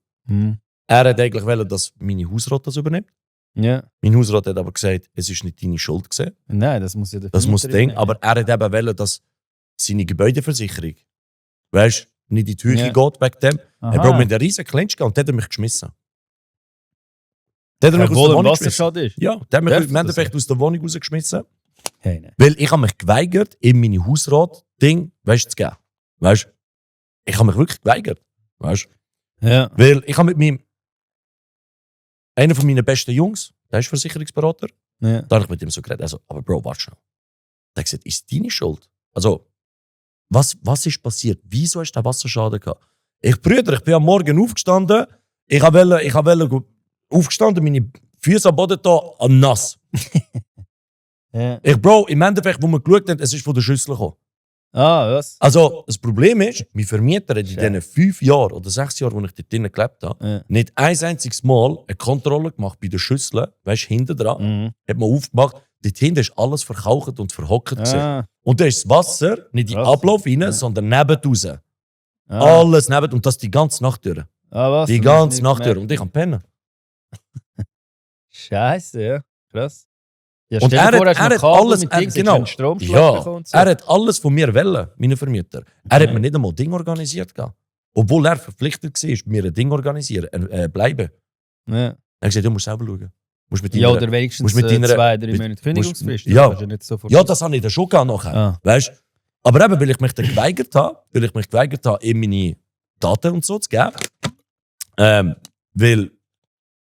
er hat eigentlich wollen, dass meine Hausrat das übernimmt. Ja. Mein Hausrat hat aber gesagt, es ist nicht deine Schuld gewesen. Nein, das muss ja der Das muss Vermieter Ding. übernehmen. Aber er hat eben wollen, dass seine Gebäudeversicherung, weißt du, nicht in die Höhe Ja. geht wegen dem. Aha. Er braucht mit einem riesen Clinch gegangen und der hat mich geschmissen. Der hat mich aus Obwohl der ein Wohnung geschmissen. Wasserschaden ist. Ja, der hat mich Darf im das Endeffekt aus der Wohnung rausgeschmissen. Hey, nein. Weil ich habe mich geweigert, in meine Hausrat-Ding, weißt du, zu gehen. Weißt du? Ich habe mich wirklich geweigert. Weißt du? Ja. Weil ich habe mit meinem, einer von meinen besten Jungs, der ist Versicherungsberater, Ja. da habe ich mit ihm so geredet. Also, aber Bro, warte schon. Der hat gesagt, ist deine Schuld? Also, was ist passiert? Wieso hast du den Wasserschaden gehabt? Ich bin am Morgen aufgestanden. Ich wollte aufgestanden, meine Füße am Boden da, nass. Ja. Bro, im Endeffekt, wo wir geschaut haben, es ist von der Schüssel gekommen. Ah, was? Also, das Problem ist, mein Vermieter hat in Scheiße. diesen 5 Jahren oder 6 Jahren, wo ich dort drinnen gelebt habe, Ja. nicht ein einziges Mal eine Kontrolle gemacht bei den Schüsseln, weißt du, hinten dran. Mhm. Hat man aufgemacht, dort hinten ist alles verkaucht und verhockt. gewesen. Ah. Und da ist das Wasser nicht in den Krass. Ablauf rein, Ja. sondern neben raus. Ah. Alles neben und das die ganze Nacht durch. Was? Die Und hast ganze nicht Nacht durch. gemerkt? Und ich kann pennen. Scheiße, ja. Krass. Ja, Und stell er dir vor, hat- hast du er noch hat Kabel alles- mit er- Dings, genau. einen Stromschlag Ja, bekommen und so. er hat alles von mir wollen, meine Vermieter. Er hat Ja. mir nicht einmal Ding organisiert. gehabt. Obwohl er verpflichtet war, mir ein Ding organisieren, bleiben. Ja. Er hat gesagt, du musst selber schauen. Du musst mit Ja, deiner- oder wenigstens musst mit deiner- 2-3 mit- Monate Kündigungsfrist. ja. Das kannst du nicht sofort Ja, das habe ich dann schon gehabt nachher. Ah. Weißt? Aber eben, weil ich mich dann geweigert habe, ihm meine Daten und so zu geben. Weil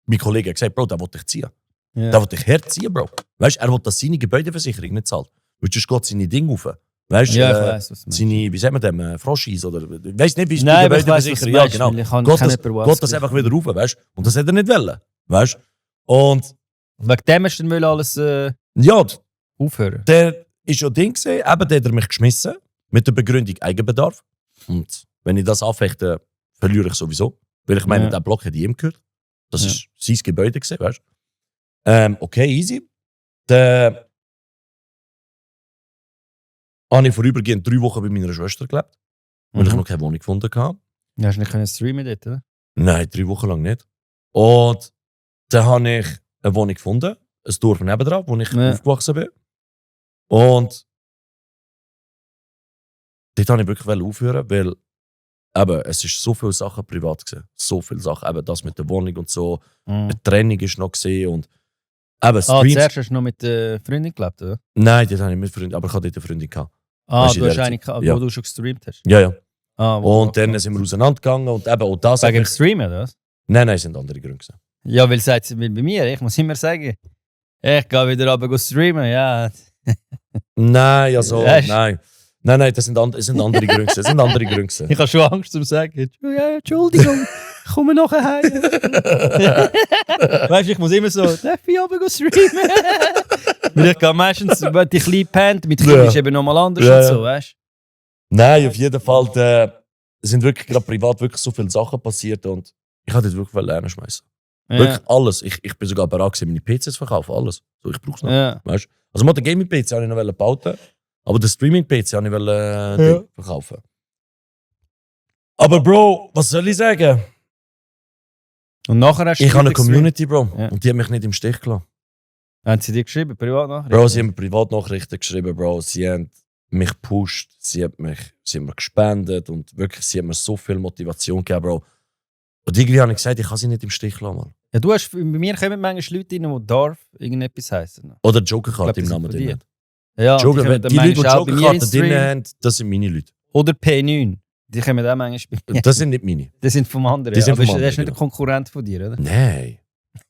mein Kollege hat gesagt, Bro, der will dich ziehen. Ja. Der will dich herziehen, Bro. Weißt du, er will, dass seine Gebäudeversicherung nicht zahlt. Weil sonst geht seine Dinge rauf. Weißt du, Ja, ich weiss, was du meinst. seine, wie sagt man dem, Franchise oder, ich weiss nicht, wie es Nein, bei aber ich weiss, was du Gebäudeversicherung, ja meinst, genau. weil ich kann Geht das, jemanden, der geht das einfach wieder rauf, weißt du? Und das hat er nicht wollen, weißt du? Und Wegen dem hast du dann alles ja, aufhören. der ist ja Ding gesehen, eben, der hat er mich geschmissen, mit der Begründung Eigenbedarf. Und wenn ich das anfechte, verliere ich sowieso. Weil ich meine, Ja. der Block hat ihm gehört. Das Ja. ist sein Gebäude gesehen, weißt du? Okay, easy. Dann habe ich vorübergehend 3 Wochen bei meiner Schwester gelebt, weil ich noch keine Wohnung gefunden habe. Ja, hast du nicht können streamen dort, oder? Nein, 3 Wochen lang nicht. Und dann habe ich eine Wohnung gefunden, ein Dorf nebendran, wo ich Ja. aufgewachsen bin. Und dort wollte ich wirklich aufhören, weil eben, es ist so viele Sachen privat gewesen. So viele Sachen. Eben das mit der Wohnung und so. Mhm. Eine Trennung ist noch gesehen und eben Zuerst Streams. hast du noch mit der Freundin gelebt, oder? Nein, das habe ich mit Freundin, aber ich hatte dort eine Freundin gehabt. Ah, Weißt du, du hast in der eine Zeit. gehabt, Ja. wo du schon gestreamt hast. Ja, ja. Ah, wo Und dann sind wir auseinandergegangen und eben auch das. Wegen dem hat mich- Streamen, oder was? Nein, es sind andere Gründe gewesen. Ja, weil sagt sie bei mir, ich muss immer sagen, ich gehe wieder runter streamen, ja. Nein, also, Weißt du? nein. Nein, das sind andere Gründe gewesen. Das sind andere Gründe gewesen. Ich habe schon Angst zu sagen, ja, Entschuldigung, ich komme nachher heim. Weißt du, ich muss immer so, darf ich runter streamen? Weil ich gehe meistens, wenn die klein pennt, mit Kind Ja. ist eben nochmal anders Ja, und ja. so, weißt Nein, auf jeden Fall sind wirklich gerade privat wirklich so viele Sachen passiert und ich hatte wirklich lernen schmeißen. du? Wirklich alles. Ich bin sogar bereit gewesen, meine PCs zu verkaufen, alles. So, ich brauch's noch. Ja. Weißt? Also mal den Gaming-PC habe ich noch bauen, aber den Streaming-PC habe ich Ding verkaufen. Aber Bro, was soll ich sagen? Und nachher hast du Ich habe eine wieder gestreamt. Community, Bro, Ja. und die hat mich nicht im Stich gelassen. Haben sie dir geschrieben, privat nachher? Bro, sie haben mir Privatnachrichten geschrieben, Bro. Sie haben mich gepusht, sie haben mir gespendet und wirklich, sie haben mir so viel Motivation gegeben, Bro. Und irgendwie habe ich gesagt, ich kann sie nicht im Stich lassen, Mann. Ja, bei mir kommen manchmal Leute rein, die Darf irgendetwas heißen. Oder Ich Joker-Karte glaub, im die Namen sind von dir. drin. Ja, Joker, kommen dann die Leute, die manchmal auch bei mir Joker-Karten ins drin Stream. haben, das sind meine Leute. Oder P9. Die kommen auch manchmal bei mir. Das sind nicht meine. Die sind vom anderen. Die sind aber vom das ist anderen, nicht ein Konkurrent von dir, oder? Nein.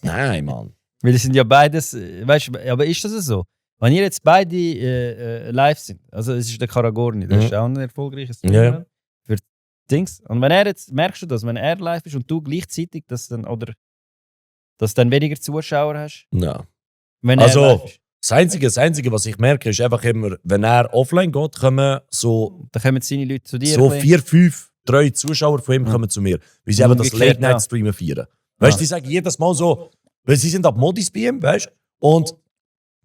Nein, Mann. Weil die sind ja beides, weißt du, aber ist das so? Wenn ihr jetzt beide live sind, also es ist der Karagorni, der Mhm. ist auch ein erfolgreiches Ja, ja. Für Dings. Und wenn er jetzt, merkst du das, wenn er live ist und du gleichzeitig, dass dann weniger Zuschauer hast? Ja. Wenn er Also, live ist. das Einzige, was ich merke, ist einfach immer, wenn er offline geht, kommen so Dann kommen seine Leute zu dir. so ein 4, 5, 3 Zuschauer von ihm Ja. kommen zu mir. Weil sie Und eben das umgekehrt, Late-Night-Streamen feiern. Weißt du, Ja. die sagen jedes Mal so, weil sie sind ab Modis bei ihm, weißt du? Und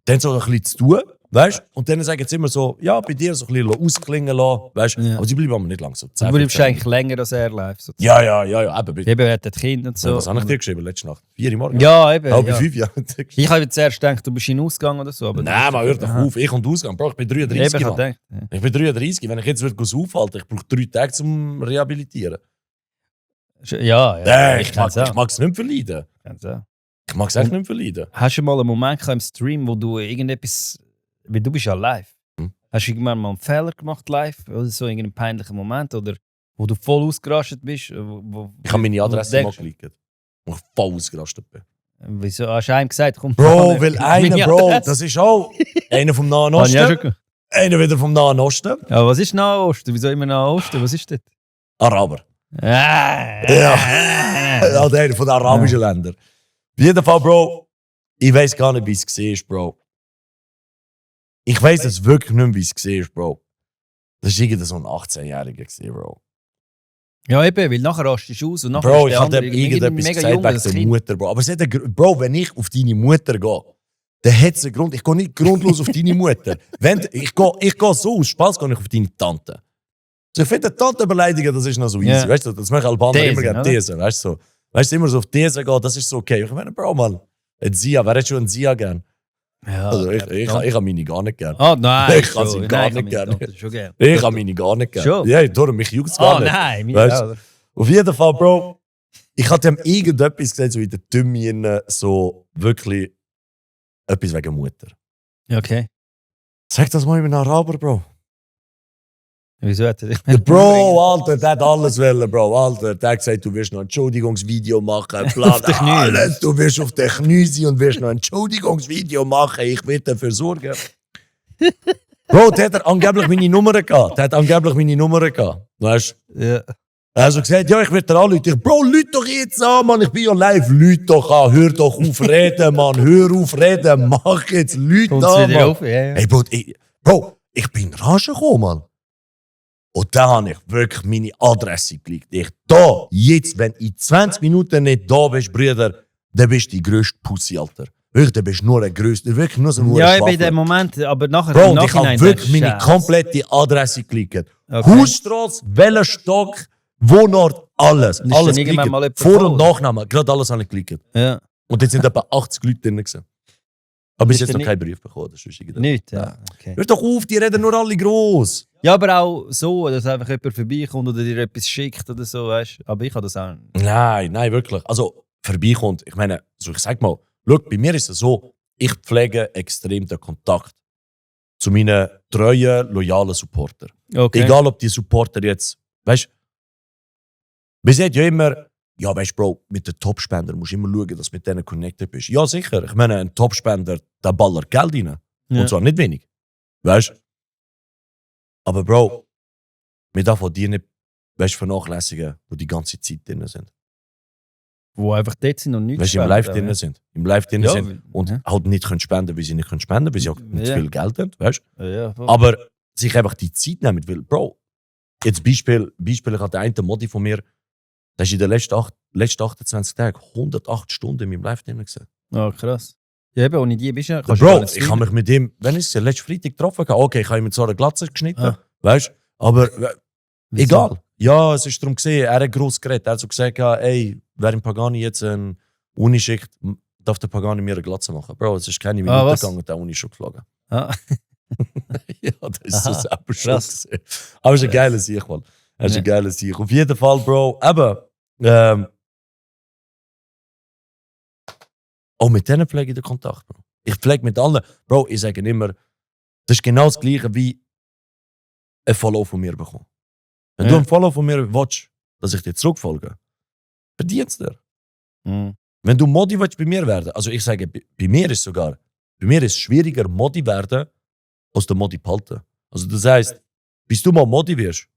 dann so ein bisschen zu tun, weißt du? Und dann sagen sie immer so, ja, bei dir so ein bisschen ausklingen lassen, weißt du? Ja. Aber sie bleiben aber nicht lang so. 10, Du bleibst 15 eigentlich länger als er live. So. Ja, eben. Eben, er hat das Kind und so. Was habe ich dir geschrieben letzte Nacht? 4 Uhr morgens? Ja, eben. Halb Ja. 5, ja. Ich habe jetzt zuerst gedacht, du bist in den Ausgang oder so. Aber Nein, man hört doch Aha. auf. Ich und Ausgang. Bro, ich bin 33, Eben, ich Mann. habe gedacht. Ja. Ich bin 33. Wenn ich jetzt würde aufhalten, ich brauche 3 Tage zum Rehabilitieren. Ja, Ich mag es nicht verleiden. Kenn's auch. Ich mag es echt nicht verleiden. Hast du mal einen Moment gehabt im Stream, wo du irgendetwas. Weil du bist ja live. Hm. Hast du irgendwann mal einen Fehler gemacht live? Oder so irgendeinen peinlichen Moment? Oder wo du voll ausgerastet bist? Ich habe meine Adresse mal denkst, geklickt. Und ich voll ausgerastet bin. Wieso hast du einem gesagt, komm, Bro, fahr weil nicht. einer, Meine Bro, Adresse. das ist auch einer vom Nahen Habe ich auch schon Osten, gehört. einer wieder vom Nahen Osten. Ja, was ist Nahe Osten? Wieso immer Nahe Osten? Was ist das? Araber. Ja. Ja, der von den arabischen Ländern. Auf jeden Fall, Bro, ich weiß gar nicht, wie es war, Bro. Ich weiß es wirklich nicht mehr, wie es war, Bro. Das war irgendwie so ein 18-Jähriger, Bro. Ja, eben, weil nachher rastest du aus und nachher Bro, ist ich der habe andere dem irgendetwas mega gesagt jung, wegen das der Kind. Mutter, Bro. Aber es hat Bro, wenn ich auf deine Mutter gehe, dann hat es einen Grund. Ich gehe nicht grundlos auf deine Mutter. Ich gehe so aus Spaß gehe ich auf deine Tante. So, ich finde, Tante beleidigen, das ist noch so easy. Ja. Weißt du, das machen Albaner Thesen, immer gerne oder? Thesen. Weißt du, so. Weißt du, immer so auf Thesen gehen, das ist so okay. Ich meine, Bro, Mann, ein Sia, wer hat schon einen Sia gern? Ja, Also, ich habe meine gar nicht gern. Ah, nein. Ich kann schon. sie gar Nein, nicht ich kann gerne. meine Tante schon gern. Ich habe meine gar nicht gern. Schon? Ja, darum, mich juckt es gar Ah, nicht. nein, meine Weißt du? auch. Auf jeden Fall, Bro, ich hatte ihm irgendetwas gesagt, so in der Tümme, so wirklich etwas wegen Mutter. Ja, okay. Sag das mal mit einem Araber, Bro. Wieso hat er dich Der Bro, Alter, der hat alles wollen, Bro. Alter, der hat gesagt, du wirst noch ein Entschuldigungsvideo machen. Bla, Auf den Knien. alles. Du wirst auf den Knien sein und wirst noch ein Entschuldigungsvideo machen. Ich werde dafür sorgen. Bro, der hat angeblich meine Nummer gehabt. Weißt du? Ja. Er hat so gesagt, ja, ich werde dir anrufen. Ich, Bro, lüt doch jetzt an, Mann. Ich bin ja live. Lüt doch an. Hör doch auf reden, Mann. Hör auf reden. Mach jetzt. Lüt Kommt's an, wieder Mann. auf? Ja, ja. Hey, Bro, ich bin in Rage gekommen, Mann. Und da habe ich wirklich meine Adresse gelegt. Ich, da, jetzt, wenn in 20 Minuten nicht da bist, Bruder, dann bist du die grösste Pussy, Alter. Wirklich, dann bist du nur der grösste. Wirklich nur so ein Ja, Schwaffel. in dem Moment, aber nachher Bro, im und ich habe Nachhinein wirklich denkst du, meine Scheiße. komplette Adresse geklickt. Okay. Hausstrasse, Wellenstock, Wohnort, alles. Und ist Alles dann irgendwann geklickt. mal jemand Vor- und gekommen? Nachnamen, gerade alles habe ich geklickt. Ja, Und jetzt sind etwa 80 Leute drin gewesen. Aber bis Ist jetzt der noch nicht- keinen Brief bekommen. Das ist irgendwie- nicht. Ja, okay. Hör doch auf, die reden nur alle gross. Ja, aber auch so, dass einfach jemand vorbeikommt oder dir etwas schickt oder so, weißt du. Aber ich habe das auch. Nein, wirklich. Also, vorbeikommt. Ich meine, so ich sag mal, schau, bei mir ist es so, ich pflege extrem den Kontakt zu meinen treuen, loyalen Supporter. Okay. Egal, ob die Supporter jetzt, weißt du, wir sagen ja immer, ja, weißt du, Bro, mit den Topspendern musst du immer schauen, dass du mit denen connected bist. Ja, sicher. Ich meine, ein Topspender, der ballert Geld rein. Ja. Und zwar nicht wenig. Weißt du? Aber, Bro, wir dürfen die nicht, weißt du, vernachlässigen, die die ganze Zeit drin sind. Wo einfach dort sind und nichts Weißt du, im spenden, Live ja. drin sind. Im Live drin Ja, sind. Und ja. halt nicht können spenden, weil sie nicht können spenden, weil sie auch nicht Ja. viel Geld haben, weißt du? Ja, voll. Aber sich einfach die Zeit nehmen, weil, Bro, jetzt Beispiel, ich hatte einen Modi von mir, der ist in den letzten 28 Tagen 108 Stunden in meinem Live drin gewesen. Ja, krass. Ja, eben, ohne die bist du ja. kannst du Bro, gar nicht ich habe mich mit ihm, wenn ich es letzten Freitag getroffen habe, okay, ich habe ihm so eine Glatze geschnitten, Ah. weißt du? Aber Wieso? egal. Ja, es ist darum gesehen, er hat gross geredet. Er hat so gesagt, ja, ey, wer im Pagani jetzt eine Uni schickt, darf der Pagani mir eine Glatze machen. Bro, es ist keine Minute was? gegangen und der Uni ist schon geflogen. Ah. Ja, das ist so Aha, selber schon krass. gesehen. Aber es ist ein geiler Sieg, Mann. Es ist ein Ja. geiler Sieg. Auf jeden Fall, Bro, eben, auch mit denen pflege ich den Kontakt, Bro. Ich pflege mit allen. Bro, ich sage immer, das ist genau das Gleiche wie ein Follow von mir bekommen. Wenn du Ja. ein Follow von mir willst, dass ich dir zurückfolge, verdienst du dir. Mhm. Wenn du Modi willst bei mir werden, also ich sage, bei mir ist es schwieriger Modi werden, als der Modi behalten. Also das heisst, bis du mal Modi wirst,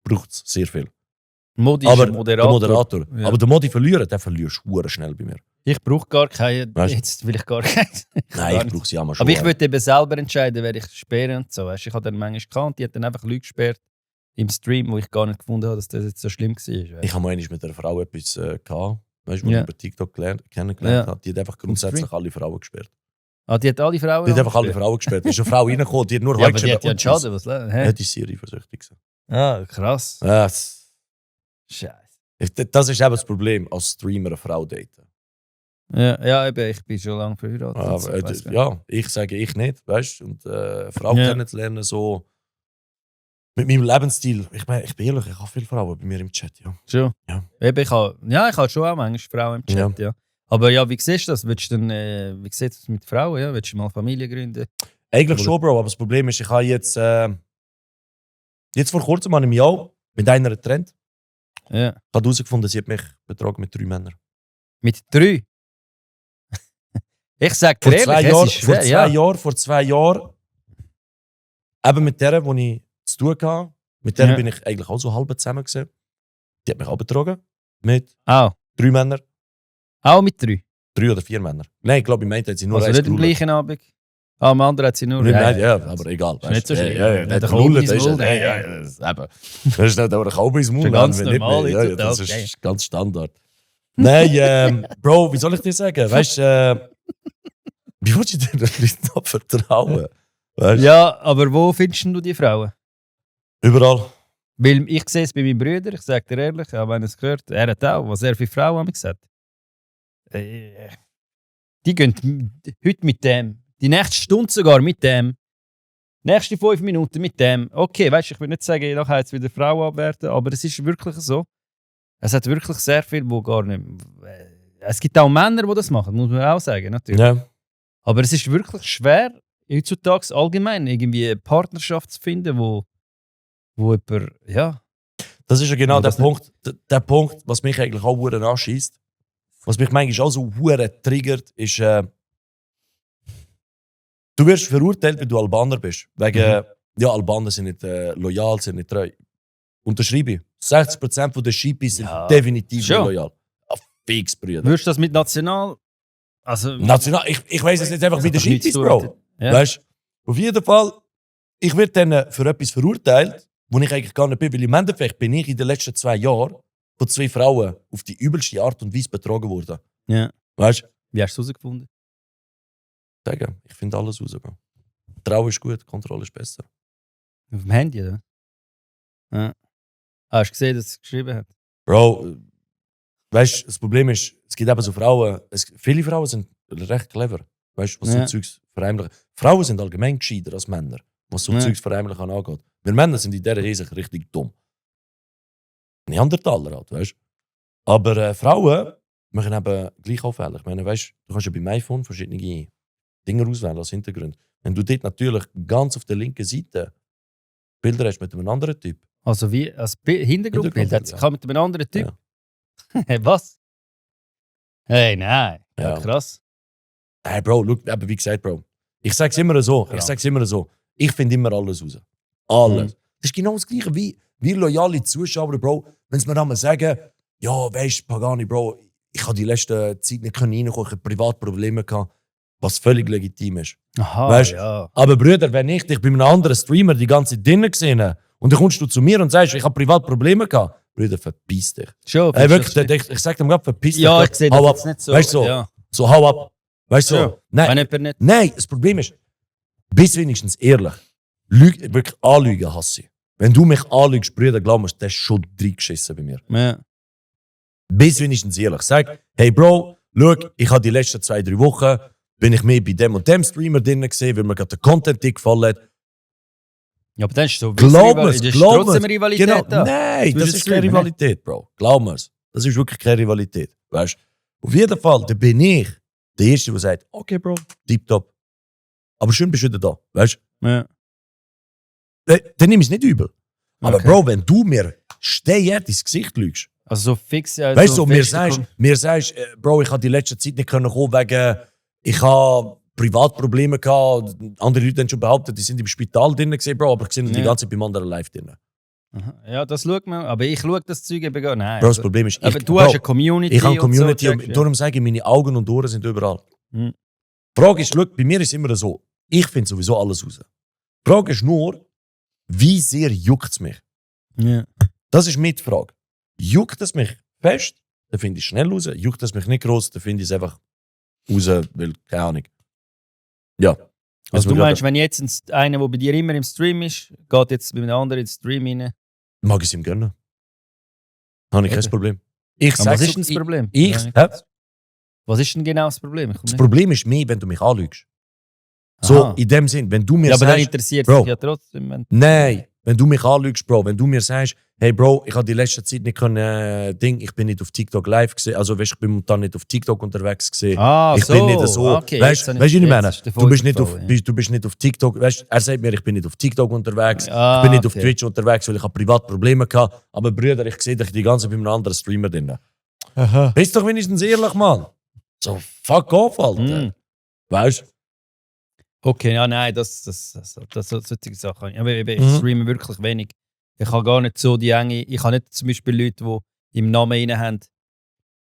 braucht es sehr viel. Modi Aber ist ein der Moderator. Ja. Aber der Modi verlieren, den verlierst du hure schnell bei mir. Ich brauche gar keinen. Weißt du? Jetzt will ich gar keinen. Nein, ich brauche sie auch mal schon. Aber ich würde eben selber entscheiden, wer ich sperre und so. Weißt, ich habe dann manchmal gekannt, die hat dann einfach Leute gesperrt im Stream, wo ich gar nicht gefunden habe, dass das jetzt so schlimm war. Weißt. Ich habe mal mit einer Frau etwas gehabt, weißt du, die Ja. ich über TikTok kennengelernt Ja. habe. Die hat einfach grundsätzlich alle Frauen gesperrt. Ah, die hat alle Frauen Die hat einfach alle gesperrt? Frauen gesperrt. Da ist eine Frau reingekommen, die hat nur Ja, aber die geschrieben, hat ja einen und tschüss. Schaden. Was? Ja, Hä? die ist sehr eifersüchtig gewesen. Ah, krass. Scheiße. Das ist eben das Problem, als Streamer eine Frau daten. Ja, eben, ich bin schon lange verheiratet. Aber, so, ich weiss gar nicht. ja, ich sage ich nicht, weißt du? Und eine Frau Ja. kennenzulernen, so mit meinem Lebensstil. Ich meine, ich bin ehrlich, ich habe viele Frauen bei mir im Chat, ja. Schon? Ja. Eben, ich habe schon auch manchmal Frauen im Chat, ja. Aber ja, wie siehst du das? Willst du dann, wie sieht es mit Frauen? Ja? Willst du mal Familie gründen? Eigentlich schon, Bro, aber das Problem ist, ich habe jetzt vor kurzem an einem Jahr mit einer getrennt. Ja. Ich habe herausgefunden, sie hat mich betrogen mit 3 Männern. Mit 3? Ich sage dir Vor ehrlich, 2 Jahren, es ist schwer, vor 2 Jahren, eben mit der, die ich zu tun hatte, mit der Ja. bin ich eigentlich auch so halb zusammen gewesen. Die hat mich auch betrogen mit Auch 3 Männern. Auch mit 3? 3 oder 4 Männer. Nein, ich glaube, im einen hat sie nur Also eins nicht am gerullt. gleichen Abend? Ah, am anderen hat sie nur... Nein, ja, aber egal. Ist nicht so schlimm. Ja, Nicht der ein Kolben Kolben, ins das ist Maul, ja, ja, ja, ja. das ist eben. Das ist nicht aber Kolben ins Maul. Schon ganz wenn nicht normal mehr. Ja, ja, heutzutage, das okay. ist ganz Standard. Nein, Bro, wie soll ich dir sagen? Weißt du, wie willst du den Leuten noch vertrauen? Weißt? Ja, aber wo findest du die Frauen? Überall. Weil ich sehe es bei meinen Brüdern, ich sage dir ehrlich, auch wenn er es gehört, er hat auch, was er für Frauen haben gesagt. Die gehen heute mit dem, die nächste Stunde sogar mit dem, nächste 5 Minuten mit dem. Okay, weißt du, ich will nicht sagen, nachher jetzt wieder Frauen abwerten, aber es ist wirklich so. Es hat wirklich sehr viel, wo gar nicht. Es gibt auch Männer, die das machen, muss man auch sagen, natürlich. Ja. Aber es ist wirklich schwer, heutzutage allgemein irgendwie eine Partnerschaft zu finden, wo jemand, ja. Das ist ja genau Aber der das nicht- Punkt, der Punkt, was mich eigentlich auch hure anschießt. Was mich manchmal auch so hure triggert, ist, du wirst verurteilt, wenn du Albaner bist. Wegen, ja, Albaner sind nicht loyal, sind nicht treu. Unterschreibe ich. 60% der Schiepis sind Ja, definitiv nicht schon. loyal. Fix, Brüder. Würdest du das mit National. Also. National, ich weiss es jetzt einfach wie der hat doch nichts Schiepis, zu Bro. tun. Ja. Weißt du, auf jeden Fall, ich werde dann für etwas verurteilt, wo ich eigentlich gar nicht bin. Weil im Endeffekt bin ich in den letzten 2 Jahren von 2 Frauen auf die übelste Art und Weise betrogen worden. Ja. Weißt du? Wie hast du es herausgefunden? Sagen, ich finde alles raus. Bro. Trau ist gut, Kontrolle ist besser. Auf dem Handy, oder? Ja. Ah, hast du gesehen, dass es geschrieben hat? Bro, weißt du, das Problem ist, es gibt eben so Frauen, viele Frauen sind recht clever, weißt du, was Ja. so Zeugs verheimlichen. Frauen sind allgemein gescheiter als Männer, was so Ja. Zeugs verheimlichen angeht. Wir Männer sind in dieser Hinsicht richtig dumm. Neandertaler halt, weißt du. Aber Frauen machen eben gleich auch Fehler. Ich meine, weißt du kannst ja beim iPhone verschiedene Dinge auswählen als Hintergrund. Wenn du dort natürlich ganz auf der linken Seite Bilder hast mit einem anderen Typ. Also wie als Hintergrundbild hat sie ja. mit einem anderen Typ. Was? Hey, nein. Ja. Ja. Krass. Hey Bro, look, eben wie gesagt, Bro. Ich sag's immer so. Ich finde immer alles raus. Alles. Das ist genau das Gleiche wie loyale Zuschauer, Bro. Wenn sie mir einmal sagen, ja, weißt du, Pagani, Bro, ich habe die letzte Zeit nicht reinkommen, ich habe Privatprobleme gehabt, was völlig legitim ist. Aha, Weißt, ja. Aber Brüder, wenn ich dich bei einem anderen Streamer die ganze Zeit drinnen gesehen habe, und dann kommst du zu mir und sagst, ich habe Privatprobleme gehabt, Brüder, verpiss dich. Schon, Hey, wirklich, findest ich sag dem gerade, verpiss dich. Ja, ich sehe das Hau jetzt ab. nicht so. Weißt du, so, Ja. so hau ab. Weißt du, Ja. so. Nein, Wenn jemand nicht. Nein, das Problem ist, bist wenigstens ehrlich. Wirklich anlügen hasse ich. Wenn du mich anlügst, Brüder, glaub mir, das ist schon reingeschissen bei mir. Ja. Bist wenigstens ehrlich. Sag, hey Bro, schau, ich habe die letzten 2-3 Wochen, bin ich mehr bei dem und dem Streamer drin gesehen, weil mir gerade der Content dick gefallen hat. Ja, aber dann ist so. Glaub Das mir's, ist glaub trotzdem mir's. Rivalität Genau. da. Nein, das Zwischen ist keine Streamer, Rivalität, Bro. Glaub mir's. Das ist wirklich keine Rivalität. Weißt du? Auf jeden Fall, da bin ich der Erste, der sagt, okay Bro, tipptopp. Aber schön bist du wieder da. Weißt Ja. du? Dann nimm ich es nicht übel. Aber Okay. Bro, wenn du mir stehend ins Gesicht lügst, Also so fix. Ja, weißt du, so mir fix- sagst, Bro, ich habe die letzte Zeit nicht können kommen wegen, ich habe Privatprobleme gehabt. Andere Leute haben schon behauptet, die sind im Spital drin gesehen, Bro, aber ich sehe die Ja. ganze Zeit beim anderen live drin. Aha. Ja, das schaut man. Aber ich schaue das Zeug eben gar nicht. Bro, das Problem ist, aber du hast eine Community. Ich habe eine Community und so, und darum sage ich, meine Augen und Ohren sind überall. Mhm. Die Frage ist, schau, bei mir ist es immer so, ich finde sowieso alles raus. Die Frage ist nur, wie sehr juckt es mich? Ja. Das ist mit die Frage. Juckt es mich fest, dann finde ich es schnell raus. Juckt es mich nicht groß, dann finde ich es einfach raus, weil, keine Ahnung. Ja. Also du meinst, wenn jetzt einer, der bei dir immer im Stream ist, geht jetzt bei einem anderen ins Stream rein? Mag ich es ihm gönnen. Habe ich kein Problem. Ich Aber was sag's ist denn das Problem? Was ist denn genau das Problem? Das Problem ist mehr, wenn du mich anlügst. So, Aha. in dem Sinn, wenn du mir Ja, aber sagst... dann interessiert Bro, sich ja trotzdem. Nein, wenn du mich anlügst, Bro, wenn du mir sagst, hey Bro, ich habe die letzte Zeit nicht können, ich bin nicht auf TikTok live gesehen, also weißt, ich bin momentan nicht auf TikTok unterwegs gesehen. Ich bin nicht so, okay, weißt du, was ich meine? Du bist nicht ja. auf TikTok, weißt, er sagt mir, ich bin nicht auf TikTok unterwegs, Ah, ich bin nicht auf okay. Twitch unterwegs, weil ich habe privat Probleme gehabt, aber Brüder, ich sehe dich die ganze Zeit bei einem anderen Streamer drin. Aha. Bist doch wenigstens ehrlich, Mann. So, fuck off, Alter. Mm. Weißt du? Okay, ja, nein, solche Sachen. Aber ich streame wirklich wenig. Ich habe gar nicht so die enge. Ich habe nicht zum Beispiel Leute, die im Namen rein haben,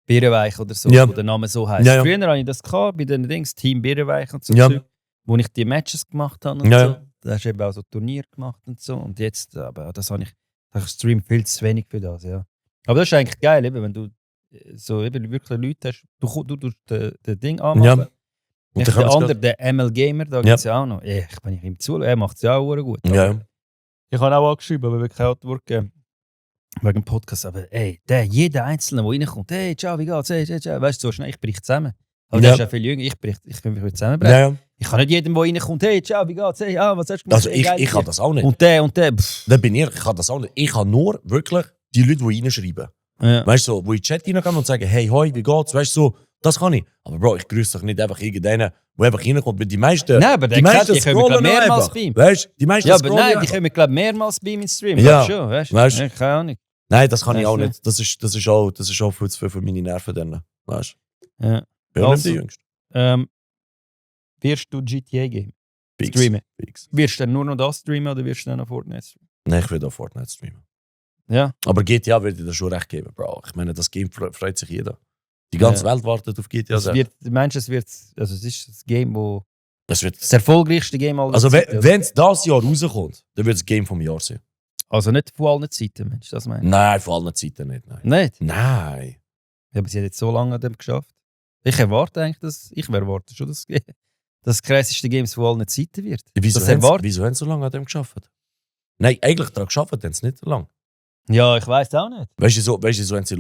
Birrenweich oder so, Ja. wo der Name so heisst. Ja, ja. Früher hatte ich das gehabt, bei den Dings, Team Birrenweich und so, Ja. Zeug, wo ich die Matches gemacht habe und Ja. so. Da hast du eben auch so Turnier gemacht und so. Und jetzt, aber das habe ich stream viel zu wenig für das, ja. Aber das ist eigentlich geil, eben, wenn du so eben wirklich Leute hast, du tust das Ding anmachen. Ja. Und dann der kann andere, der ML Gamer, da gibt es ja auch noch. Ich bin ihm zu, er macht es ja auch gut. Ja. Ich habe auch angeschrieben, aber wirklich keine Antwort gegeben. Wegen dem Podcast. Aber ey, jeder Einzelne, der reinkommt, hey, ciao, wie geht's? Hey, ciao. Weißt du, so schnell, ich brich zusammen. Aber der ist ja viel jünger, ich kann mich zusammenbrechen. Ja. Ich kann nicht jedem, der reinkommt, hey, ciao, wie geht's? Hey, was hast du gemacht? Also ich kann das auch nicht. Und der. Da bin ich kann das auch nicht. Ich kann nur wirklich die Leute, die reinschreiben. Ja. Weißt du, so, wo ich in den Chat reingehen und sagen, hey, hoi, wie geht's? Weißt du, so, das kann ich. Aber Bro, ich grüße doch nicht einfach irgendeinen, der einfach reinkommt. Weil die meisten, Nein, aber die der meisten die kommen scrollen mehrmals einfach. bei ihm. Weißt du, die meisten Ja, aber scrollen nein, die einfach. kommen, glaube ich, mehrmals bei ihm ins Stream. Ja. Schon, weißt Weißt du? Ja, keine Ahnung. Nein, das kann ich Weißt auch du nicht. Das ist auch viel zu viel für meine Nerven dann. Weißt du? Ja. Bin Also, nicht der Jüngste. Wirst du GTA-Game Fix. streamen? Fix. Wirst du dann nur noch das streamen oder wirst du dann noch Fortnite streamen? Nein, ich will auch Fortnite streamen. Ja. Aber GTA würde ich dir schon recht geben, Bro. Ich meine, das Game freut sich jeder. Die ganze Welt wartet auf GTA. Meinst du, es ist das Game, wo Es wird, das erfolgreichste Game aller also Zeiten, oder? wenn es das Jahr rauskommt, dann wird es das Game vom Jahr sein. Also nicht von allen Zeiten, Mensch, das meinst Nein, von allen Zeiten nicht. Nein. du? Nicht? Nein. Ja, aber sie hat jetzt so lange an dem geschafft. Ich erwarte eigentlich, ich erwarte schon, dass das krasseste Game von allen Zeiten wird. Wieso Das haben erwarte- sie so lange an dem geschafft? Nein, eigentlich daran geschafft haben sie nicht so lange. Ja, ich weiß auch nicht. Weißt du, so haben sie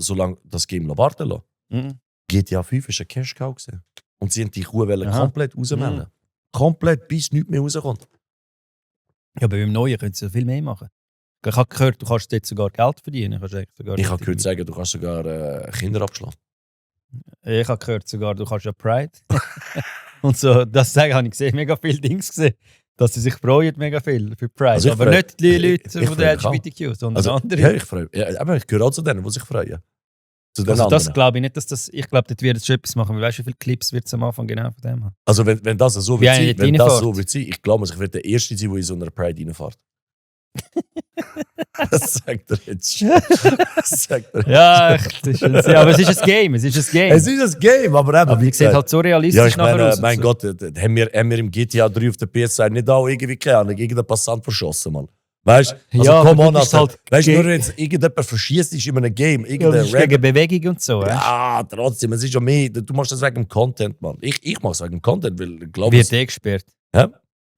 so lange das Game warten lassen? Mhm. GTA 5 war ein Cash-Cow gewesen. Und sie haben die Kuh Aha. komplett rausmelden. Komplett, bis nichts mehr rauskommt. Ja, aber beim Neuen können sie ja viel mehr machen. Ich habe gehört, du kannst jetzt sogar Geld verdienen. Ich habe gehört sagen, du kannst sogar Kinder abschlagen. Ich habe gehört sogar, du kannst ja Pride. Und so, das habe ich gesehen, mega viele Dings gesehen. Dass sie sich freuen, mega viel für Pride. Also ich aber freu- nicht die ich- Leute ich von der freu mich LGBTQ, sondern Also, andere. ja, ich freue mich. Ja, aber ich gehöre auch zu denen, die sich freuen. Zu den Also das anderen. glaube ich nicht, dass das. Ich glaube, dort wird es schon etwas machen. Weil weißt du, wie viele Clips wird es am Anfang genau von dem haben? Also wenn das so Wie wird einer sein, nicht wenn das reinfährt. so wird sein, ich glaube, ich werde der Erste sein, der in so einer Pride reinfährt. Das sagt er jetzt schon. Das sagt er. Ja, echt, das ist aber es ist ein Game. Es ist ein Game. Es ist ein Game, aber eben, aber wie die sieht gesagt, halt so realistisch ja, ich nachher meine, aus. mein Gott, haben wir im GTA 3 auf der PS2 nicht auch irgendwie, keine Ahnung, irgendeinen Passant verschossen, Mann. Weißt du? Also Ja, komm aber on, du bist Alter. halt Weißt du, ge- nur jetzt irgendjemand verschießt ist in einem Game, Ja, das irgendein ist gegen Bewegung und so. Ja, trotzdem, es ist ja mehr, du machst das wegen dem Content, Mann. Ich mach es wegen dem Content, weil ich glaube, Wird gesperrt. Hä?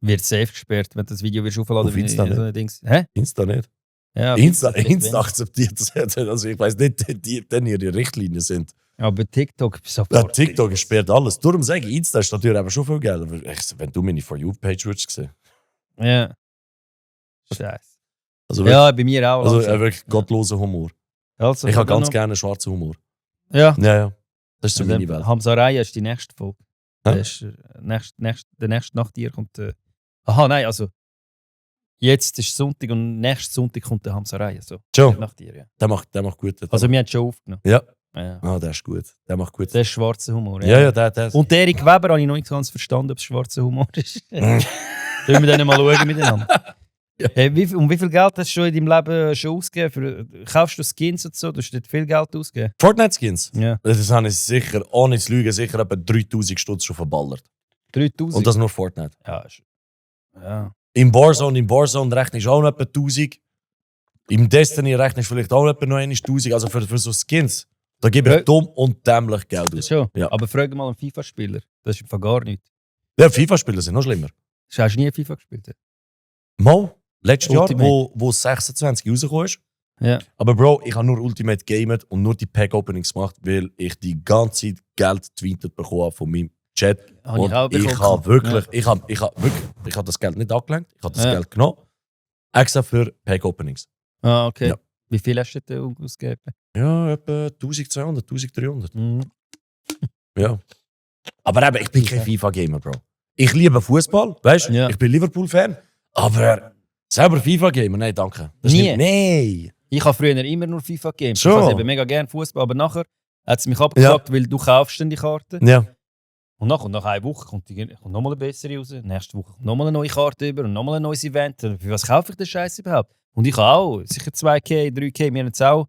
Wird safe gesperrt, wenn du das Video wirst aufladen Auf Insta so ein Dings. Hä? Insta nicht. Ja, Insta vielleicht akzeptiert das. Also ich weiß nicht, die ihre Richtlinien sind. aber TikTok Ja, sofort. TikTok sperrt alles. Darum sage ich, Insta ist natürlich aber schon viel Geld. Aber wenn du meine For You-Page würdest sehen. Ja. Scheiße. Also Ja, bei mir auch. also langsam. wirklich gottloser Humor. Also, Ich habe dann ganz noch- gerne schwarzen Humor. Ja. Ja. Das ist so meine Welt. Hamza Raya ist die nächste Folge. Hä? Der ist, der nächste nach dir kommt. Aha, nein, also. Jetzt ist Sonntag und nächsten Sonntag kommt der Hamza Raya. So. Schon. Nach dir, ja. Der macht gut. Also, wir haben es schon aufgenommen. Ja. Ja. Ah, der ist gut. Der macht gut. Der ist schwarzer Humor. Ja, der. Und der Erik Weber habe ich noch nicht ganz verstanden, ob es schwarzer Humor ist. Sollen wir dann mal schauen miteinander? Hey, wie viel Geld hast du schon in deinem Leben schon ausgegeben? Kaufst du Skins und so? Du hast nicht viel Geld ausgegeben? Fortnite-Skins? Ja. Das habe ich sicher, ohne zu lügen, sicher etwa 3000 Stutz schon verballert. 3000? Und das nur Fortnite. Ja. Im Warzone rechnest du auch noch etwa 1000. Im Destiny rechnest du vielleicht auch etwa noch 1000. Also für so Skins, da gebe ich dumm und dämlich Geld aus. Schon? Ja. Aber frag mal einen FIFA-Spieler. Das ist einfach gar nichts. Ja, FIFA-Spieler sind noch schlimmer. Hast du nie FIFA gespielt? Mal, letztes Jahr, Ultimate. wo 26 rausgekommen ist. Ja. Aber Bro, ich habe nur Ultimate gamed und nur die Pack-Openings gemacht, weil ich die ganze Zeit Geld tweetet bekommen habe von meinem Chat. Habe ich auch Und ich bekommen. habe wirklich, Ja. ich habe das Geld nicht angelenkt, ich habe das Ja. Geld genommen. Extra für Pack-Openings. Ah, okay. Ja. Wie viel hast du denn ausgegeben? Ja, etwa 1200, 1300. Mhm. Ja. Aber eben, ich bin kein FIFA-Gamer, Bro. Ich liebe Fußball, weißt du? Ja. Ich bin Liverpool-Fan. Aber selber FIFA-Gamer, nein, danke. Das ist Nie? nicht, nein. Ich habe früher immer nur FIFA gegeben. Ich Schon? habe eben mega gerne Fußball, aber nachher hat es mich abgesagt, weil du kaufst dann die Karte. Ja. Und nach einer Woche kommt nochmal eine bessere raus. Nächste Woche kommt nochmal eine neue Karte über und nochmal ein neues Event. Für was kaufe ich den Scheiß überhaupt? Und ich habe auch sicher 2K, 3K. Wir haben jetzt auch,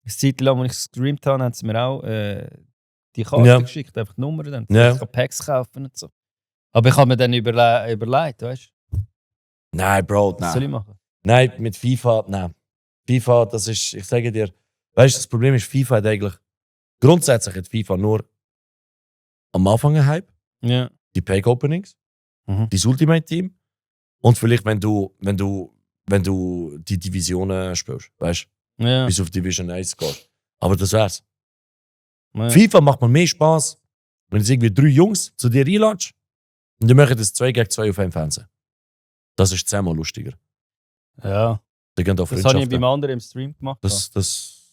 eine Zeit lang, als ich gestreamt habe, haben sie mir auch die Karte geschickt, einfach die Nummer. Dann Ja. ich kann Packs kaufen und so. Aber ich habe mir dann überlegt, weißt du, Nein, Bro, was soll nein. ich machen? Nein, mit FIFA, nein. FIFA, das ist, ich sage dir, weißt du, das Problem ist, FIFA hat eigentlich, grundsätzlich hat FIFA nur am Anfang einen Hype, Ja. die Pack-Openings, Mhm. das Ultimate-Team und vielleicht, wenn du die Divisionen spielst, weißt du, Ja. bis auf Division 1 gehst. Aber das wär's. Ja. FIFA macht mir mehr Spaß, wenn du irgendwie 3 Jungs zu dir einladest und die machen das 2 gegen 2 auf einem Fernsehen. Das ist 10-mal lustiger. Ja. Da gehen auch Das habe ich Freundschaften. beim anderen im Stream gemacht. Da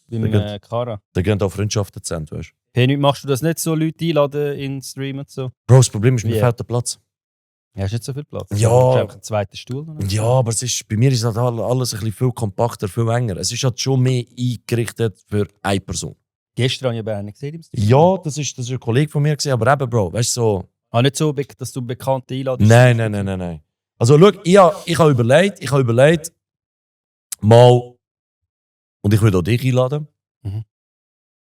beim gehen- Kara. da gehen auch Freundschaften zu Ende, weißt du. Hey, machst du das nicht so, Leute einladen in den Stream und so? Bro, das Problem ist, mir Wie? fehlt der Platz. Ja, hast nicht so viel Platz. Ja. Du hast einfach einen zweiten Stuhl. Oder? Ja, aber es ist, bei mir ist halt alles ein bisschen viel kompakter, viel enger. Es ist halt schon mehr eingerichtet für eine Person. Gestern habe ich aber einen gesehen im Stream. Ja, das ist ein Kollege von mir gewesen, aber eben, Bro, weißt du, so. Ah, nicht so, dass du Bekannte einladest. Nein. Also, schau, ich habe überlegt, mal, und ich würde auch dich einladen. Mhm.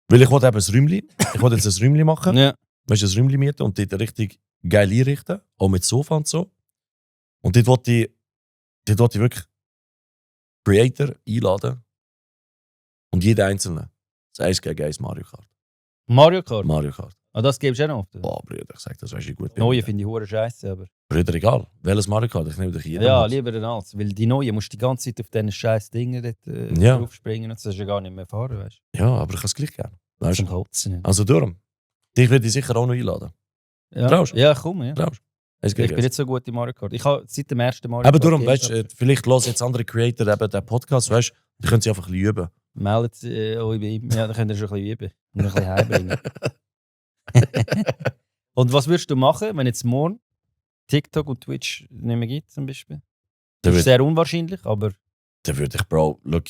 Weil ich wollte eben ein Räumchen, ich wollte jetzt ein Räumchen machen, Ja. weißt du, ein Räumchen mieten und dort richtig geil einrichten, auch mit Sofa und so. Und dort wollte ich wirklich Creator einladen und jeder Einzelne. Das 1 gegen 1 Mario Kart. Mario Kart. Mario Kart. Ah, das gibst du auch noch oft. Boah, Brüder, ich sag, das weißt du gut. Neue finde ich hure scheiße, aber. Brüder, egal. Welches Mario Kart? Ich nehme dich jeden. Ja, Mod. lieber den als. Weil die neuen musst du die ganze Zeit auf diesen scheiß Dingen dort, Ja. draufspringen und das hast du ja gar nicht mehr fahren, weißt Ja, aber ich kann es gleich gerne. du? Weißt Zum du? Kotzen. Also darum. Dich würde ich sicher auch noch einladen. Ja. Traust du? Ja, komm, ja. Glaubst du? Ich bin nicht so gut in Mario Kart. Ich habe seit dem ersten Mario Aber Kart darum, Games weißt du, vielleicht hören jetzt andere Creator eben den Podcast, weißt du, die können sie einfach ein bisschen üben. meldet euch bei ihm. Ja, dann könnt ihr schon ein bisschen üben. Und ein bisschen heimbringen. Und was würdest du machen, wenn jetzt morgen TikTok und Twitch nicht mehr gibt, zum Beispiel? Dann Das ist würde sehr unwahrscheinlich, aber. ich, Bro, look,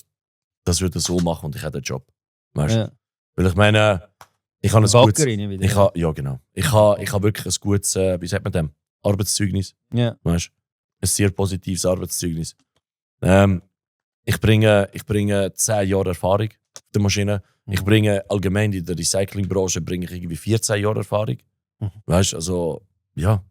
das würde ich so machen und ich hätte einen Job. Weißt du? Ja. Weil ich meine, ich habe ein gutes. Backerin wieder. Ja, genau. Ich habe wirklich ein gutes, wie sagt man dem? Arbeitszeugnis. Ja. Weißt du? Ein sehr positives Arbeitszeugnis. Ich bringe 10 Jahre Erfahrung auf der Maschine. Ich bringe allgemein in der Recyclingbranche irgendwie 14 Jahre Erfahrung. Mhm. Weißt du, also, ja.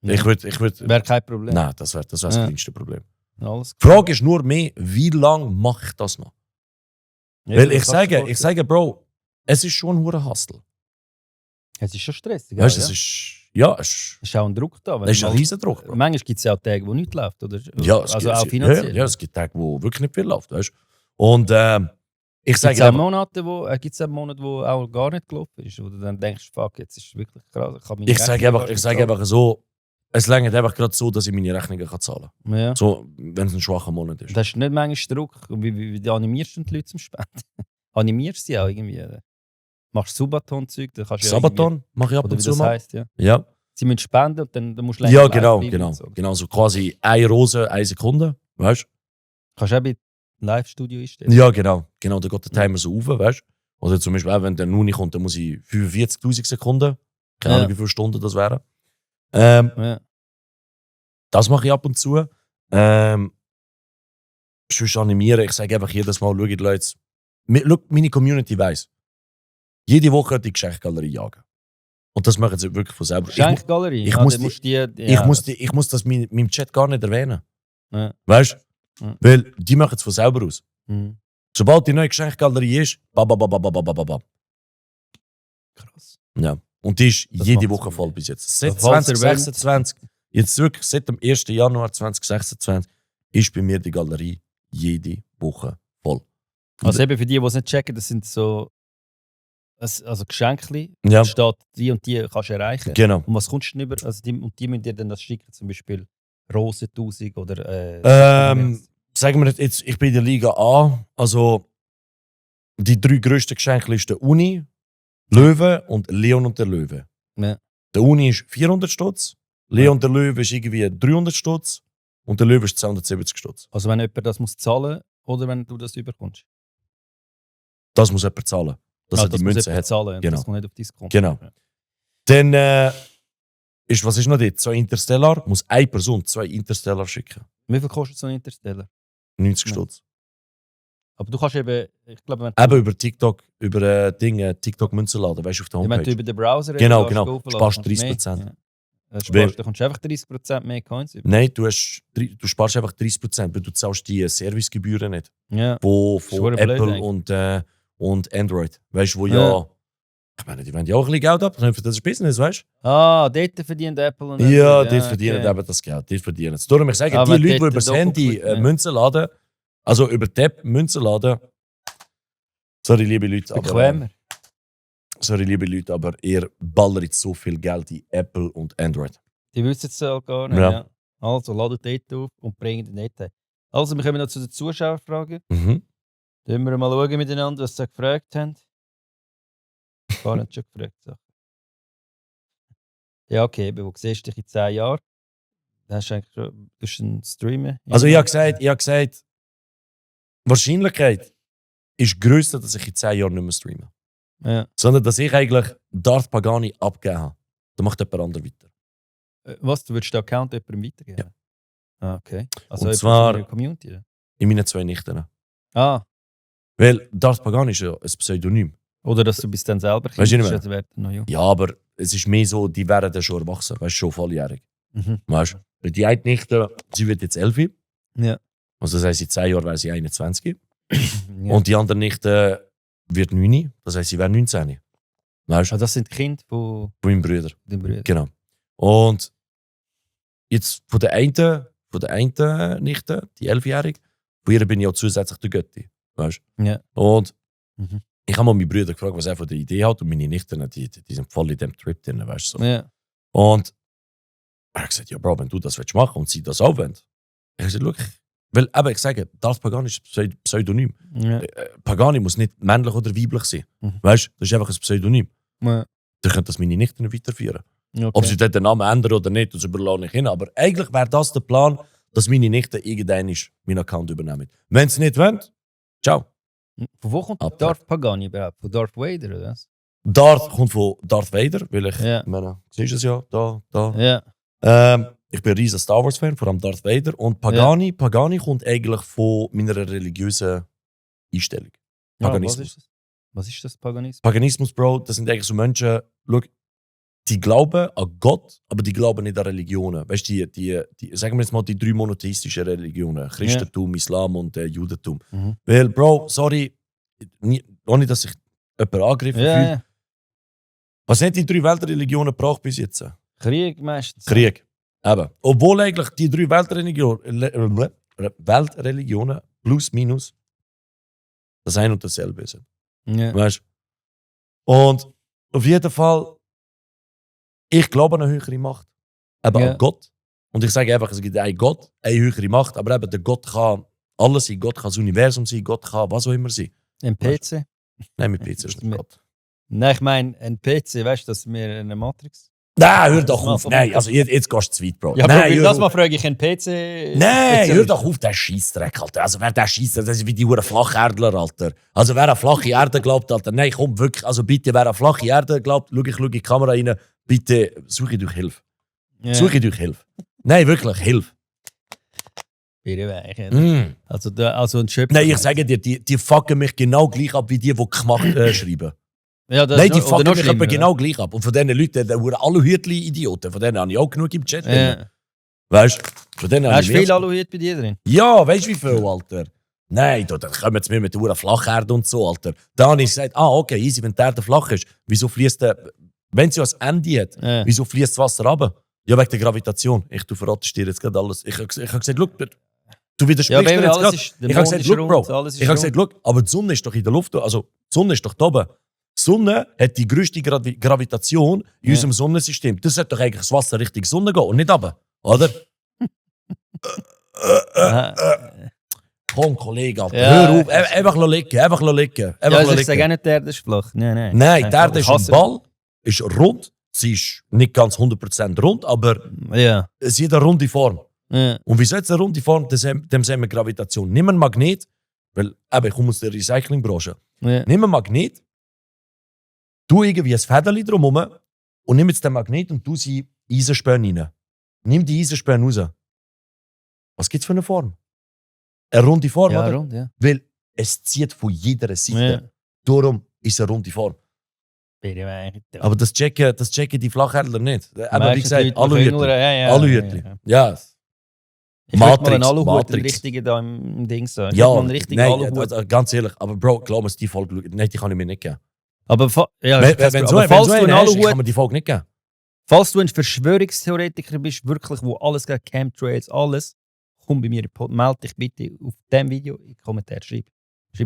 Ja. Ich würde. Wäre kein Problem. Nein, das wäre das Ja. kleinste Problem. Alles Die Frage ist nur mehr, wie lange mache ich das noch? Ja, Weil das ich kannst du sage, Bro, es ist schon ein hoher Hustle. Es ist schon stressig. Weißt du, ja. es ist. Ja, es Es ist auch ein Druck da. ist ein riesen Druck, Bro. Manchmal gibt es ja auch Tage, wo nichts läuft. Oder? Ja, also auch finanziell. Ja, es gibt Tage, wo wirklich nicht viel läuft, weißt du? Und ich Gibt es sage auch einfach, Monate, wo auch gar nicht gelaufen ist, wo du dann denkst, fuck, jetzt ist es wirklich krass. ich sage einfach so, es reicht einfach gerade so, dass ich meine Rechnungen kann zahlen kann. Ja. So, wenn es ein schwacher Monat ist. Das ist nicht manchmal Druck. Wie animierst du die Leute zum Spenden? Animierst du sie auch irgendwie? Machst du Subathon-Zeug? dann kannst du ja Sabaton mache ich irgendwie- ab Oder und wie zu das mal. heisst, ja. Ja, Sie müssen spenden und dann musst du länger ja live genau, bleiben genau. und so. Genau, so quasi eine Rose, 1 Sekunde, weißt Kannst du auch bei Live-Studio einstellen? du? Ja, genau. Genau, da geht der Timer so rauf, weißt du? Oder zum Beispiel auch, wenn der Nuni kommt, dann muss ich 45.000 Sekunden, keine Ahnung, Ja. wie viele Stunden das wären. Ja. Das mache ich ab und zu. Sonst animieren, ich sage einfach jedes Mal, schaut Leute, meine Community weiss, jede Woche die Geschenkgalerie jagen. Und das machen sie wirklich von selber. Geschenkgalerie? Ich muss das meinem Chat gar nicht erwähnen. Ja. Weißt du? Ja. Weil die machen es von selber aus. Mhm. Sobald die neue Geschenkgalerie ist, babababababababab. Krass. Ja. Und die ist Das jede macht's Woche gut. voll bis jetzt. Seit Falls ihr 2026, jetzt wirklich seit dem 1. Januar 2026, ist bei mir die Galerie jede Woche voll. Also eben für die es nicht checken, das sind so also Geschenke, Ja. da steht, die und die kannst du erreichen. Genau. Und was kommst du denn über? Also die müssen dir dann das schicken, zum Beispiel Rosen 1000 oder... Sagen wir jetzt, ich bin in der Liga A, also die 3 grössten Geschenke ist der Uni, Löwe und Leon und der Löwe. Ja. Der Uni ist 400 Stutz, Leon und der Löwe ist irgendwie 300 Stutz und der Löwe ist 270 Stutz. Also wenn jemand das muss zahlen oder wenn du das überkommst? Das muss jemand zahlen. Dass er die Münze hat. Zahlen, Genau. Das kommt nicht auf dein Konto. Genau. Ja. Dann was ist noch dort? 2 Interstellar, muss eine Person 2 Interstellar schicken. Wie viel kostet so ein Interstellar? 90 Ja. Stutz. Aber du kannst eben, ich glaube, wenn Eben über TikTok, über TikTok Münzen laden, weißt du, auf der wenn du Homepage. über den Browser Genau, eben genau. aufladen, Sparst kommst du 30%. mehr. Ja. Weil- Da kommst du einfach 30% mehr Coins über. Nein, du sparst einfach 30%, weil du zahlst die Servicegebühren nicht. Ja. Von verdammt Apple blöd und Android. Weißt du, wo Ja. ich meine, die wollen ja auch ein bisschen Geld ab, für das Business, weißt Dort verdient Apple und du? Ja, Android. die verdienen okay. eben das Geld. Die verdienen es. Darum, ich sage, Aber die Leute, die dort über das der Handy Doppelklick, ja. Münzen laden, also über die App Münzen laden, sorry, liebe Leute, Bequemer. aber ihr ballert so viel Geld in Apple und Android. Die wissen es ja gar nicht. Ja. Ja. Also ladet dort auf und bringen den dort. Also, wir kommen noch zu den Zuschauerfragen. Mhm. Dann wir mal schauen miteinander, was sie gefragt haben. Gar nicht schon gefragt. So. Ja, okay, eben, wo siehst du dich in 10 Jahren? Da hast du eigentlich schon du bist ein Streamer. Also ich habe gesagt, Wahrscheinlichkeit ist grösser, dass ich in 10 Jahren nicht mehr streame. Ja. Sondern dass ich eigentlich Darth Pagani abgegeben habe. Dann macht jemand anderes weiter. Was, du würdest den Account jemandem weitergeben? Ja. Ah, okay. Also Und jemand zwar- von der Community? Oder? In meinen 2 Nichten. Ah, Weil Darth Pagani ist ja ein Pseudonym. oder dass du bis dann selber Weißt du, wie ich bist, meine? also werden noch jung. Ja, aber es ist mehr so, die werden dann schon erwachsen. Weißt du, schon volljährig. Mhm. Weißt du? Weil die eine Nichte, sie wird jetzt 11. Ja. Also das heisst, in 10 Jahren wäre sie 21. Ja. Und die andere Nichte wird 9. Das heisst, sie wäre 19. Weißt du? Ah, das sind die Kinder von Von meinem Bruder. deinem Bruder. Genau. Und jetzt von der einen Nichte, die 11-Jährige, von ihr bin ich auch zusätzlich der Götti. Weißt du? Ja. Und Mhm. ich habe mal meinen Bruder gefragt, was er von der Idee hat. Und meine Nichten, die sind voll in dem Trip drin, weißt du. So. Ja. Und er hat gesagt, ja Bro, wenn du das willst machen und sie das auch wollen. Ich habe gesagt, schau, weil aber ich sage, Darth Pagani ist ein Pseudonym. Ja. Pagani muss nicht männlich oder weiblich sein. Mhm. Weißt du, das ist einfach ein Pseudonym. Ja. Dann können das meine Nichten nicht weiterführen. Okay. Ob sie dort den Namen ändern oder nicht, das überlasse ich ihnen. Aber eigentlich wäre das der Plan, dass meine Nichten irgendwann meinen Account übernehmen. Wenn sie nicht wollen, ciao. Von wo kommt Ab- Darth Pagani überhaupt? Von Darth Vader oder was? Darth kommt von Darth Vader, weil ich Ja. meine, siehst du es ja, da. Ja. Ich bin ein riesen Star Wars Fan, vor allem Darth Vader. Und Pagani kommt eigentlich von meiner religiösen Einstellung. Ja, Paganismus. was ist das Paganismus? Paganismus, Bro, das sind eigentlich so Menschen, schau, die glauben an Gott, aber die glauben nicht an Religionen. Weißt du, die, sagen wir jetzt mal die 3 monotheistischen Religionen: Christentum, Islam und Judentum. Mhm. Weil, Bro, sorry, ohne dass ich jemanden angegriffen Ja, fühle. ja. Was haben die 3 Weltreligionen gebraucht bis jetzt? Krieg meistens. Krieg. Eben. Obwohl eigentlich die 3 Weltreligionen plus minus das ein und dasselbe sind. Ja. Weißt du? Und auf jeden Fall, ich glaube an eine höhere Macht. Eben Ja. an Gott. Und ich sage einfach, es gibt einen Gott, eine höhere Macht, aber eben der Gott kann alles sein. Gott kann das Universum sein, Gott kann was auch immer sein. Ein PC? Nein, mit PC ist nicht Gott. Nein, ich meine, ein PC, weißt du, dass wir eine Matrix. Nein, hör doch Das auf. macht- Nein, also jetzt gehst du zu weit, Bro. Ja, Nein, aber hör das auf. mal frage ich einen PC. Nein, hör doch auf, der Scheissdreck, Alter. Also wer der Scheissdreck, das ist wie die Uhren Flacherdler, Alter. Also wer an flache Erde glaubt, Alter. Nein, komm, wirklich, also bitte, wer an flache Erde glaubt, schau in die Kamera rein, bitte, suche durch Hilfe. Ja. Suche durch Hilfe. Nein, wirklich, Hilfe. Mm. Also ein Schöpfer. Nein, ich sage dir, die fucken mich genau gleich ab, wie die gemacht schreiben. Ja, das Nein, die ist noch- fucken oder noch mich schlimmer, aber genau gleich ab. Und von diesen Leuten, die wurden alle Hütli-Idioten. Von denen habe ich auch genug im Chat. Ja. Weißt du? Von denen habe Hast ich du viel mehr- Aluhüte bei dir drin? Ja, weißt du wie viel, Alter? Nein, da kommen sie mir mit der Flacherde und so, Alter. Da habe ich gesagt, okay, easy, wenn der flach ist, wieso fließt der, wenn sie ja ein Ende hat, Ja. wieso fließt das Wasser runter? Ja, wegen der Gravitation. Du verratest dir jetzt gerade alles. Ich habe gesagt, look, du widersprichst mir jetzt gerade. Ich habe gesagt, look, Bro, ich habe gesagt, look, aber die Sonne ist doch in der Luft, also die Sonne ist doch da oben. Die Sonne hat die grösste Gravitation in unserem Sonnensystem. Das sollte doch eigentlich das Wasser Richtung Sonne gehen und nicht runter, oder? Komm, Kollege, Alter. Ja. Hör auf, einfach liegen, einfach liegen. Ja, ich sage auch nicht, der ist flach. Nein. Nein, die Erde ich ist ein hasse- Ball, ist rund. Sie ist nicht ganz 100% rund, aber Ja. sie hat eine runde Form. Ja. Und wieso jetzt eine runde Form? Dem sehen wir Gravitation. Nimm einen Magnet, weil ich komme aus der Recyclingbranche. Ja. Nimm einen Magnet, tu irgendwie ein Federli drumherum und nimm jetzt den Magnet und tu sie Eisenspäne rein. Nimm die Eisenspäne raus. Was gibt es für eine Form? Eine runde Form, Ja, oder? rund, ja. Weil es zieht von jeder Seite. Ja. Darum ist es eine runde Form. Aber das checken die Flachhändler nicht. Aber wie gesagt, Aluhütli. Aluhütli. Ja. Ich Matrix, mal einen Aluhut, einen Matrix. richtigen da im Ding so. Ich Ja, will mal einen richtigen nein, Aluhut. also, ganz ehrlich, aber Bro, glaub mir, die Folge, nein, die kann ich mir nicht geben. Aber, ja, Wenn aber so falls du einen einen hast, kann Aluhut, man die Folge nicht geben. falls du ein Verschwörungstheoretiker bist, wirklich, wo alles geht, Chemtrails, alles, komm bei mir, melde dich bitte auf diesem Video in die Kommentare, schreib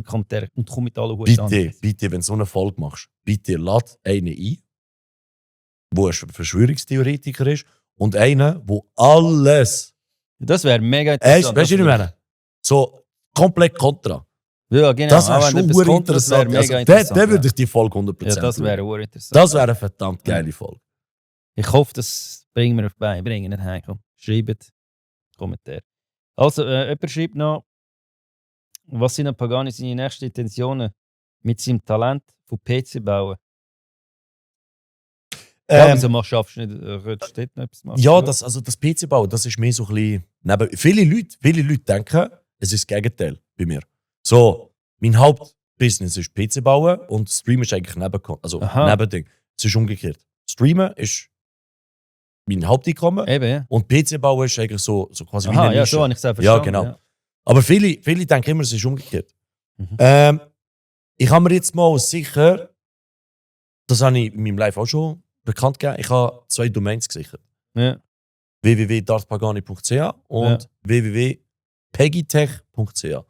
Kommentare und komm mit Aluhut an. Bitte, wenn du so eine Folge machst, bitte lad einen ein, der ein Verschwörungstheoretiker ist und einen, der alles. Das wäre mega Weißt interessant. du, was ich meine? So komplett kontra. Ja, genau. Das wäre aber wenn schon etwas verdammt kommt, das wäre interessant. mega Also, interessant. der würde ich die Folge 100% ja, das schauen. wäre auch interessant. Das wäre eine verdammt geile Folge. Ich hoffe, das bringen wir auf die Beine. Bringen nicht heim. Komm, schreibt Kommentare. Also, jemand schreibt noch, was sind Pagani seine nächsten Intentionen mit seinem Talent von PC bauen? Ja, wieso schaffst du nicht, steht noch etwas machen? Ja, das PC-Bauen, das ist mehr so ein bisschen. Viele Leute denken, es ist das Gegenteil bei mir. So, mein Hauptbusiness ist PC bauen und Streamen ist eigentlich Nebending. Es ist umgekehrt. Streamen ist mein Haupteinkommen Eben, ja. und PC bauen ist eigentlich so quasi wie Aha, eine ja, Nische. so habe ich es auch Ja, verstanden. genau. Aber viele denken immer, es ist umgekehrt. Mhm. Ich habe mir jetzt mal sicher, das habe ich in meinem Live auch schon bekannt gegeben, ich habe 2 Domains gesichert. Ja. www.dartpagani.ch und www.peggytech.ch.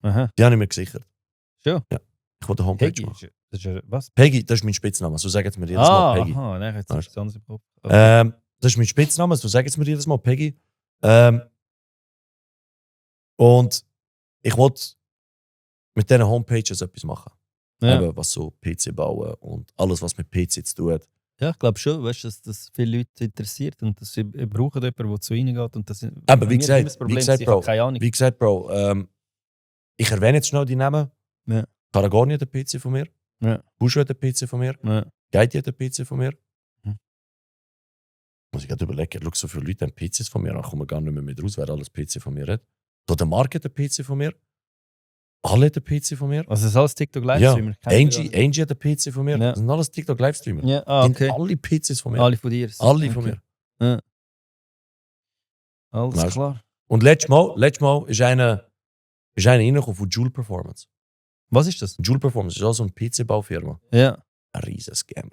Aha. Die habe ich mir gesichert. Schon? Ja. Ich wollte eine Homepage Peggy, machen. das ist ja, was? Peggy, das ist mein Spitzname. So sagen sie mir jedes Mal Peggy. Aha, nein, jetzt Weißt ist es anders im Kopf. Das ist mein Spitzname, so sagen sie mir jedes Mal Peggy. Und ich wollte mit diesen Homepages etwas machen. Ja. Eben, was so PC bauen und alles, was mit PC zu tun hat. Ja, ich glaube schon, weißt, dass das viele Leute interessiert und dass sie brauchen jemanden, der zu ihnen geht. Und das, Aber bei mir wie ist immer gesagt, das Problem, wie gesagt, ich habe Bro, keine Ahnung. Wie gesagt, Bro, ich erwähne jetzt schnell die Namen. Ja. Karagoni hat einen PC von mir. Ja. Bushu hat einen PC von mir. Ja. Geiti hat einen PC von mir. Hm. Muss ich gerade überlegen, schau, so viele Leute haben PCs von mir, dann kommen wir gar nicht mehr mit raus, wer alles PC von mir hat. Da der Mark hat einen PC von mir. Alle hat einen PC von mir. Also das ist alles TikTok Ja, Livestreamer? Angie hat einen PC von mir. Ja. Das sind alles TikTok Livestreamer. Ja, Die haben okay. alle PCs von mir. Alle von dir? Alle von Okay. mir. Alles Weißt du? klar. Und letztes Mal ist einer reingekommen von Joule Performance. Was ist das? Joule Performance ist auch so eine PC-Baufirma. Ja. Ein riesen Scammer.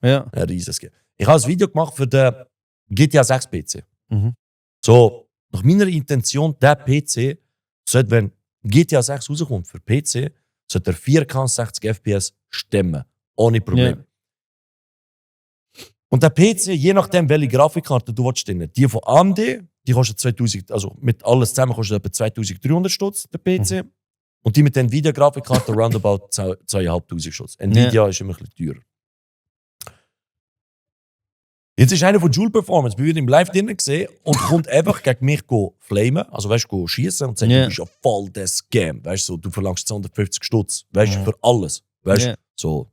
Ja. Ein riesen Scammer. Ich habe ein Video gemacht für den GTA 6 PC. Mhm. So, nach meiner Intention, der PC sollte, wenn GTA 6 rauskommt für PC, sollte er 4K 60 FPS stemmen. Ohne Problem. Ja. Und der PC, je nachdem, welche Grafikkarte du willst, die von AMD, die kostet 2000, also mit alles zusammen kostet etwa 2300 Stutz, der PC. Und die mit den Nvidia-Grafikkarten roundabout 2500 Stutz. Nvidia ist immer ein bisschen teurer. Jetzt ist einer von Joule Performance bei mir im Live drinnen gesehen und kommt einfach gegen mich flamen, also weißt du, schießen und sagt, du bist ja voll der Scam. Weißt du, so, du verlangst 250 Stutz, weißt du, für alles. Weißt du, so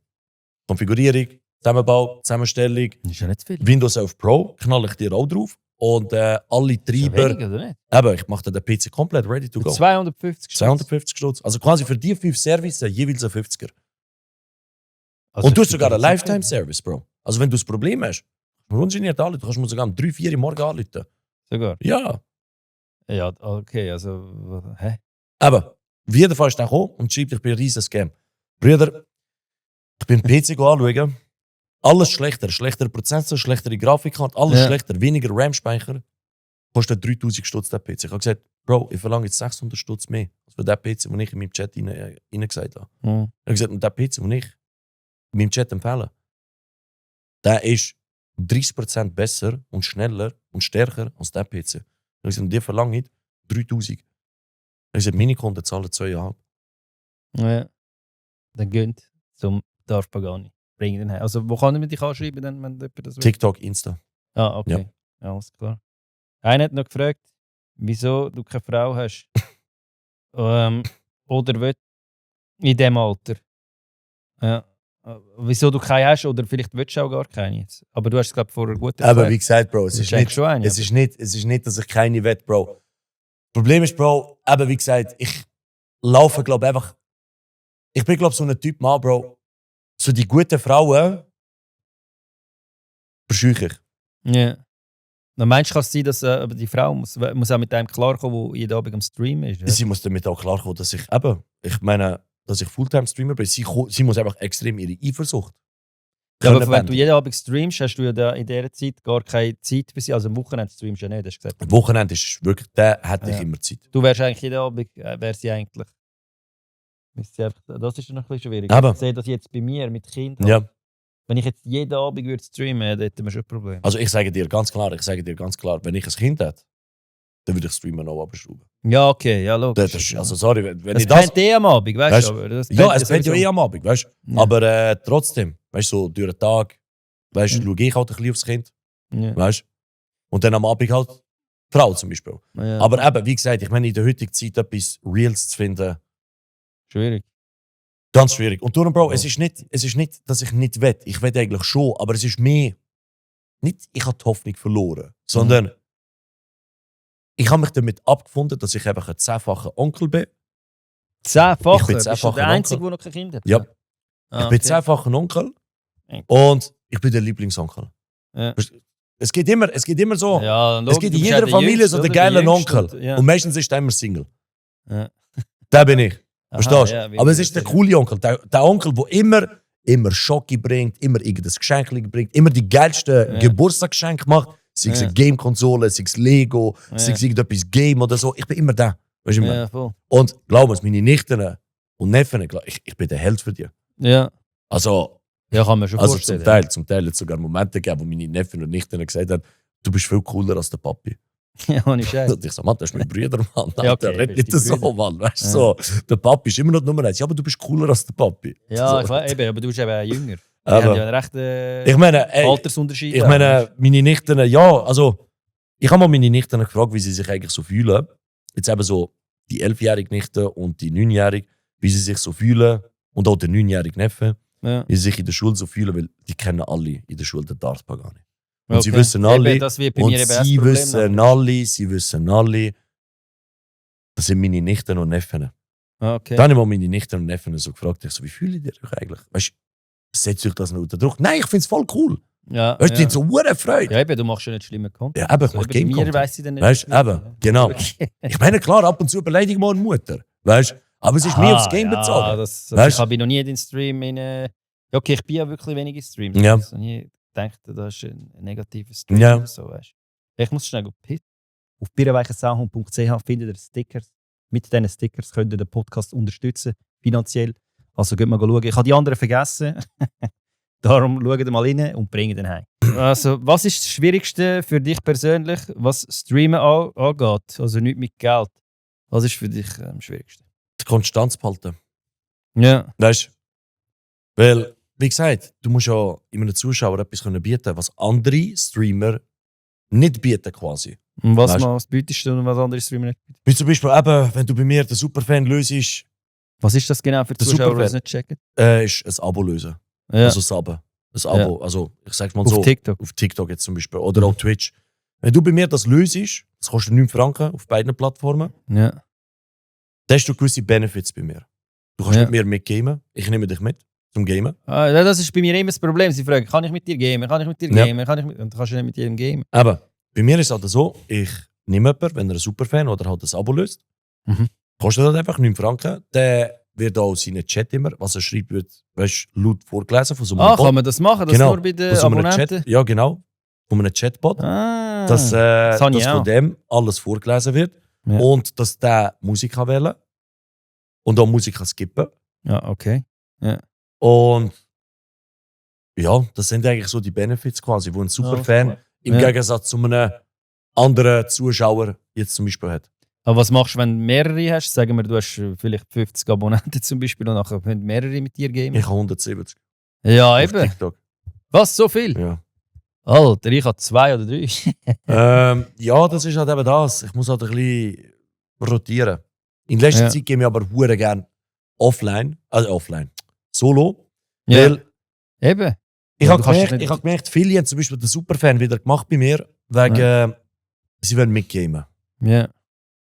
Konfigurierung, Zusammenbau, Zusammenstellung, Das ist ja nicht viel. Windows 11 Pro knall ich dir auch drauf und alle Treiber. Wenig, oder nicht? Eben, ich mache den PC komplett ready to Für go. 250 250 $. Also quasi für die 5 Services jeweils ein 50er. Also Und du hast ich sogar einen finde das Lifetime-Service, Bro. Also wenn du ein Problem hast, ungeniert anrufen, du kannst mir sogar um 3, 4 Uhr morgen anrufen. sogar. Ja. Ja, okay, also. Hä? Aber auf jeden Fall ist er gekommen und schreibt, ich bin ein riesen Scam. Brüder, ich bin den PC anschauen. Alles schlechter. Schlechterer Prozessor, schlechtere Grafikkarte, alles Ja. schlechter, weniger RAM-Speicher. Kostet 3000 $, der PC. Ich habe gesagt, Bro, ich verlange jetzt 600 $ mehr als für den PC, den ich in meinem Chat rein gesagt habe. Ich habe gesagt, und der PC, den ich in meinem Chat empfehle, der ist 30% besser und schneller und stärker als der PC. Ich habe gesagt, und die verlange ich 3000. Ich habe gesagt, meine Kunden zahlen 2,5. Ja. Dann gönnt zum Dorf Pagani. Bring den her. Also, wo kann ich dich anschreiben, dann, wenn jemand das will? TikTok, Insta. Ah, okay. Ja, alles klar. Einer hat noch gefragt, wieso du keine Frau hast. Oder will in diesem Alter. Ja. Wieso du keine hast, oder vielleicht willst du auch gar keine jetzt. Aber du hast es, glaube ich, vorher gut erklärt. Aber wie gesagt, Bro, es Du ist schenkst nicht, schon eine, es ist nicht, dass ich keine will, Bro. Problem ist, Bro, eben wie gesagt, ich laufe, glaube einfach. Ich bin, glaube so ein Typ Mann, Bro. So die guten Frauen verscheuche ich. Ja. Dann meinst du, kann es sein, dass aber die Frau muss auch mit einem klarkommen, der jeden Abend am Stream ist? Ja? Sie muss damit auch klarkommen, dass ich eben, ich meine, dass ich Fulltime-Streamer bin. Sie muss einfach extrem ihre Eifersucht. Ja, aber können wenn du bändigen. jeden Abend streamst, hast du ja da in dieser Zeit gar keine Zeit für sie. Also am Wochenende streamst du ja nicht, hast du gesagt. Am Wochenende ist wirklich, der hätte ich Ja. immer Zeit. Du wärst eigentlich jeden Abend, wär sie eigentlich. Müsste sie einfach, das ist ja noch ein bisschen schwierig. Aber- Ich sehe das jetzt bei mir mit Kindern. Ja. Wenn ich jetzt jeden Abend würde streamen, dann hätten wir schon ein Problem. Also ich sage dir ganz klar, wenn ich ein Kind hätte, dann würde ich Streamen noch abschrauben. Ja, okay, ja, logisch. Das ist, also sorry, wenn es ich das... pennt eh am Abend, weißt Weißt- du? aber das Ja, es ja fängt ja sowieso. am Abend, weißt du? Ja. Aber trotzdem, weißt du, so durch den Tag, weißt du, Mhm. schaue ich halt ein bisschen aufs Kind, Ja. weißt du? Und dann am Abend halt die Frau zum Beispiel. Ja. Aber eben, wie gesagt, ich meine, in der heutigen Zeit etwas Reals zu finden, Schwierig. ganz schwierig. Und darum, Bro, es ist nicht, dass ich nicht will. Ich will eigentlich schon, aber es ist mehr, nicht, ich habe die Hoffnung verloren, sondern ich habe mich damit abgefunden, dass ich einfach ein 10-facher Onkel bin. 10-facher? Ich bin Bist du 10-facher der Einzige, Onkel. der noch kein Kind hat? Ja. Ah, Ich bin okay. 10-facher Onkel Okay. und ich bin der Lieblingsonkel. Ja. Es geht immer so. Ja, Es gibt in jeder Familie so den geilen Onkel. Ja. Und meistens ist der immer Single. Ja. Der bin ich. Aha, Verstehst du? ja, wie Aber es du ist der das coole Onkel. Der Onkel, der immer Schocke bringt, immer irgendein Geschenk bringt, immer die geilsten Ja. Geburtstagsgeschenke macht. Sei es Ja. eine Game-Konsole, sei es Lego, Ja. sei es irgendetwas Game oder so. Ich bin immer da. Weißt du, Ja, voll. Und glaub mir, meine Nichten und Neffen, ich bin der Held für die. Ja. Also, Ja, kann man schon also vorstellen. zum Teil hat es sogar Momente gegeben, wo meine Neffen und Nichten gesagt haben, du bist viel cooler als der Papi. Ja, ohne Scheiß. Und ich so, Mann, das ist mein Bruder, Mann. Ja, Der okay, redet bist nicht die so, Brüder. Mann. Weißt du, Ja. so, der Papi ist immer noch Nummer 1. Ja, aber du bist cooler als der Papi. Ja, so. ich weiß, eben, aber du bist eben jünger. Wir Aber- haben ja einen rechten Ich meine, ey, Altersunterschied. ich meine, meine Nichten, ja, also, ich habe mal meine Nichten gefragt, wie sie sich eigentlich so fühlen. Jetzt eben so die 11-jährige Nichte und die 9-jährige, wie sie sich so fühlen. Und auch der 9-jährige Neffe, Ja. wie sie sich in der Schule so fühlen, weil die kennen alle in der Schule den Dartbar gar nicht. Und Okay. sie wissen alle, Eben, das wird bei und mir eben das sie Problem wissen alle, das sind meine Nichten und Neffen. Ah, okay. Dann habe ich mal meine Nichten und Neffen so gefragt, ich so, wie fühlt ihr euch eigentlich? Weißt du, setzt euch das noch unter Druck? Nein, ich finde es voll cool. Ja, Weißt du, die ja. haben so hure Freude. Ja, eben, du machst ja nicht schlimmen Content. Ja, eben, ich So, mache eben, bei mir Game-Content. weiss ich dann nicht. Weißt du, was eben, ich- genau. Okay. Ich meine, klar, ab und zu beleidige ich mal eine Mutter. Weißt du? Aber es ist mehr aufs Game Ja, bezogen. das, Weißt ich habe noch nie in den Stream in. Ja, okay, ich bin ja wirklich wenig in Streams. Ja. Ich habe nie gedacht, das ist ein negativer Stream Ja. oder so. Weißt. Ich muss schnell pissen. Auf birrenweichensauhund.ch findet ihr Stickers. Mit diesen Stickers könnt ihr den Podcast unterstützen, finanziell. Also geht mal schauen. Ich habe die anderen vergessen. Darum schaut mal rein und bringt den heim. Also, was ist das Schwierigste für dich persönlich, was Streamen angeht? Also nicht mit Geld. Was ist für dich am schwierigsten? Die Konstanz behalten. Ja. Weißt du? Weil, wie gesagt, du musst ja in einem Zuschauer etwas bieten können, was andere Streamer nicht bieten quasi. Und Weißt- was bietest du und was andere Streamer nicht bieten? Wie zum Beispiel eben, wenn du bei mir den Superfan löst, Was ist das genau für die Der Zuschauer, die Superfan. das nicht checken? ist ein Abo lösen. Ja. Also Subben. Ein Abo. Also, ich sag's mal auf so. TikTok. Auf TikTok jetzt zum Beispiel. Oder auch Twitch. Wenn du bei mir das löst, das kostet 9 Franken auf beiden Plattformen, Ja. dann hast du gewisse Benefits bei mir. Du kannst Ja. mit mir mitgamen, ich nehme dich mit zum Gamen. Ah, das ist bei mir immer das Problem. Sie fragen, kann ich mit dir gamen? Kann ich mit dir Ja. gamen? Und du kannst nicht mit jedem gamen. Aber bei mir ist es halt so, ich nehme jemanden, wenn er ein Superfan oder halt ein Abo löst, kostet das einfach 9 Franken, der wird auch seinen Chat immer, was er schreibt, wird laut vorgelesen von so einem Bot. Kann man das machen? Das Genau, nur bei den von so einem Abonnenten? Chat, ja genau, von einem Chatbot, dass habe ich von auch. dem alles vorgelesen wird Ja. und dass der Musik kann wählen und auch Musik kann skippen. Ja, okay. Und ja, das sind eigentlich so die Benefits quasi, die ein Superfan im Ja. Gegensatz zu einem anderen Zuschauer jetzt zum Beispiel hat. Aber was machst du, wenn du mehrere hast? Sagen wir, du hast vielleicht 50 Abonnenten zum Beispiel und nachher können mehrere mit dir gamen. Ich habe 170 Ja, auf eben. TikTok. Was, so viel? Ja. Alter, ich habe 2 oder 3. Ja, das ist halt eben das. Ich muss halt ein bisschen rotieren. In letzter Ja. Zeit gehen wir aber hure gerne offline, solo. Ja. Weil Eben. ich Ja, habe du kannst gemerkt, nicht- viele haben zum Beispiel den Superfan wieder gemacht bei mir, wegen sie wollen mitgamen. Ja.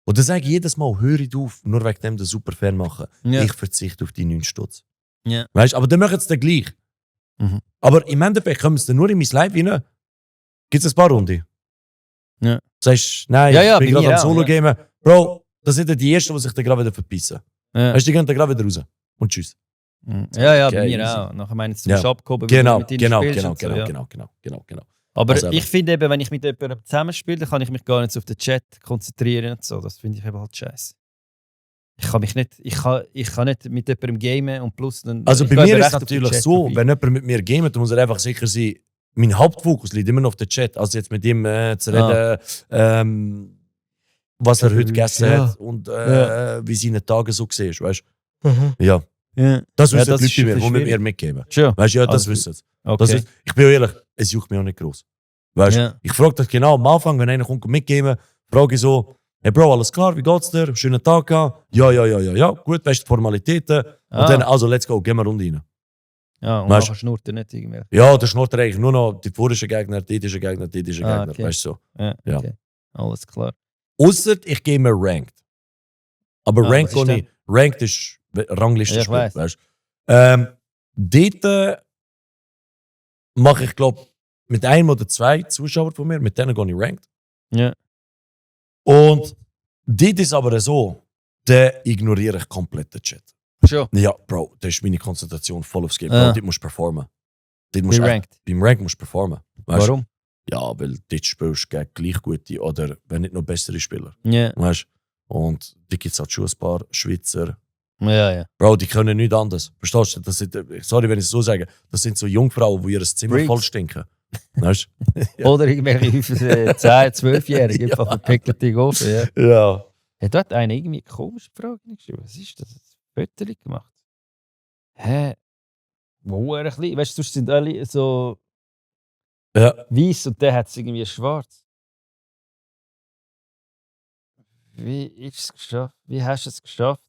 Und dann sage ich jedes Mal, hör ich auf, nur wegen dem den Superfan machen. Ja. Ich verzichte auf die 9 Stutz. Ja. Weißt, aber dann machen sie dann gleich. Mhm. Aber im Endeffekt kommen sie dann nur in mein Live rein. Gibt es ein paar Runden? Ja. Sagst nein, Ja, ja, ich bin bei gerade mir am auch, Solo-Gamen. Bro, das sind dann die Ersten, die sich dann gerade wieder verpissen. Ja. Weißt du, die gehen dann gerade wieder raus. Und tschüss. Ja, Okay, bei mir easy. auch. Nachher meinen sie, du Ja. bist abgehoben, weil Genau, du mit ihnen genau, spielst genau, und so, genau, ja. genau. Aber Also ich finde eben, wenn ich mit jemandem zusammenspiele, dann kann ich mich gar nicht auf den Chat konzentrieren und so. Das finde ich eben halt scheiße. Ich kann nicht mit jemandem gamen und plus dann... Also ich bei gehe mir eben ist es recht auf den natürlich Chat so, vorbei. wenn jemand mit mir gamet, dann muss er einfach sicher sein, mein Hauptfokus liegt immer noch auf den Chat. Also jetzt mit ihm zu reden, was er heute gegessen Ja. hat und wie seine Tage so gesehen ist, weißt du? Ja, Ja. das Ja, wissen das die ist Leute bei mir, die schwierig. mit mir mitgeben. Schon. Weißt du, ja, das Also, wissen sie. Okay. Ich bin ehrlich, es juckt mich auch nicht groß. Weißt du, Ja. ich frage das genau am Anfang, wenn einer kommt mitgeben, frage ich so, hey Bro, alles klar, wie geht's dir? Schönen Tag gehabt? Ja, gut, weißt du, die Formalitäten. Und dann, also, let's go, gehen wir Runde rein. Ja, und Weißt- nachher schnurrt er nicht irgendwie. Ja, der schnurrt eigentlich nur noch die vorischen Gegner, die ist Gegner, okay. weißt du so. Ja, Ja. okay. Alles klar. Ausser ich gehe mir Ranked. Aber Ah, Ranked, was ist Ranked ist Rangliste Ja, ich weiss. weißt dort mache ich, glaube mit einem oder zwei Zuschauern von mir, mit denen gehe ich Ranked. Ja. Und dort ist aber so, da ignoriere ich komplett den Chat. Schon. Ja, Bro, da ist meine Konzentration voll aufs Game. Ah. Bro, dort musst du performen. Dort musst du echt- Ranked. beim Rank musst du performen. Weißt? Warum? Ja, weil dort spielst du gegen gleich gute oder wenn nicht noch bessere Spieler. Ja. Weißt? Und da gibt es halt schon ein paar Schweizer. Ja. Bro, die können nichts anderes. Verstehst du? Das sind, sorry, wenn ich es so sage, das sind so Jungfrauen, die ihr Zimmer Freaks. voll stinken. Weißt? Ja. Oder irgendwelche 10-, 12-Jährige, einfach verpickelt die Ofen. Ja. Ja. Hat dort einer irgendwie eine komische Frage geschrieben? Was ist das? Ein Foto gemacht? Hä? Wo ein bisschen? Weißt du, sonst sind alle so Ja. weiß und der hat es irgendwie schwarz. Wie ist es geschafft? Wie hast du es geschafft,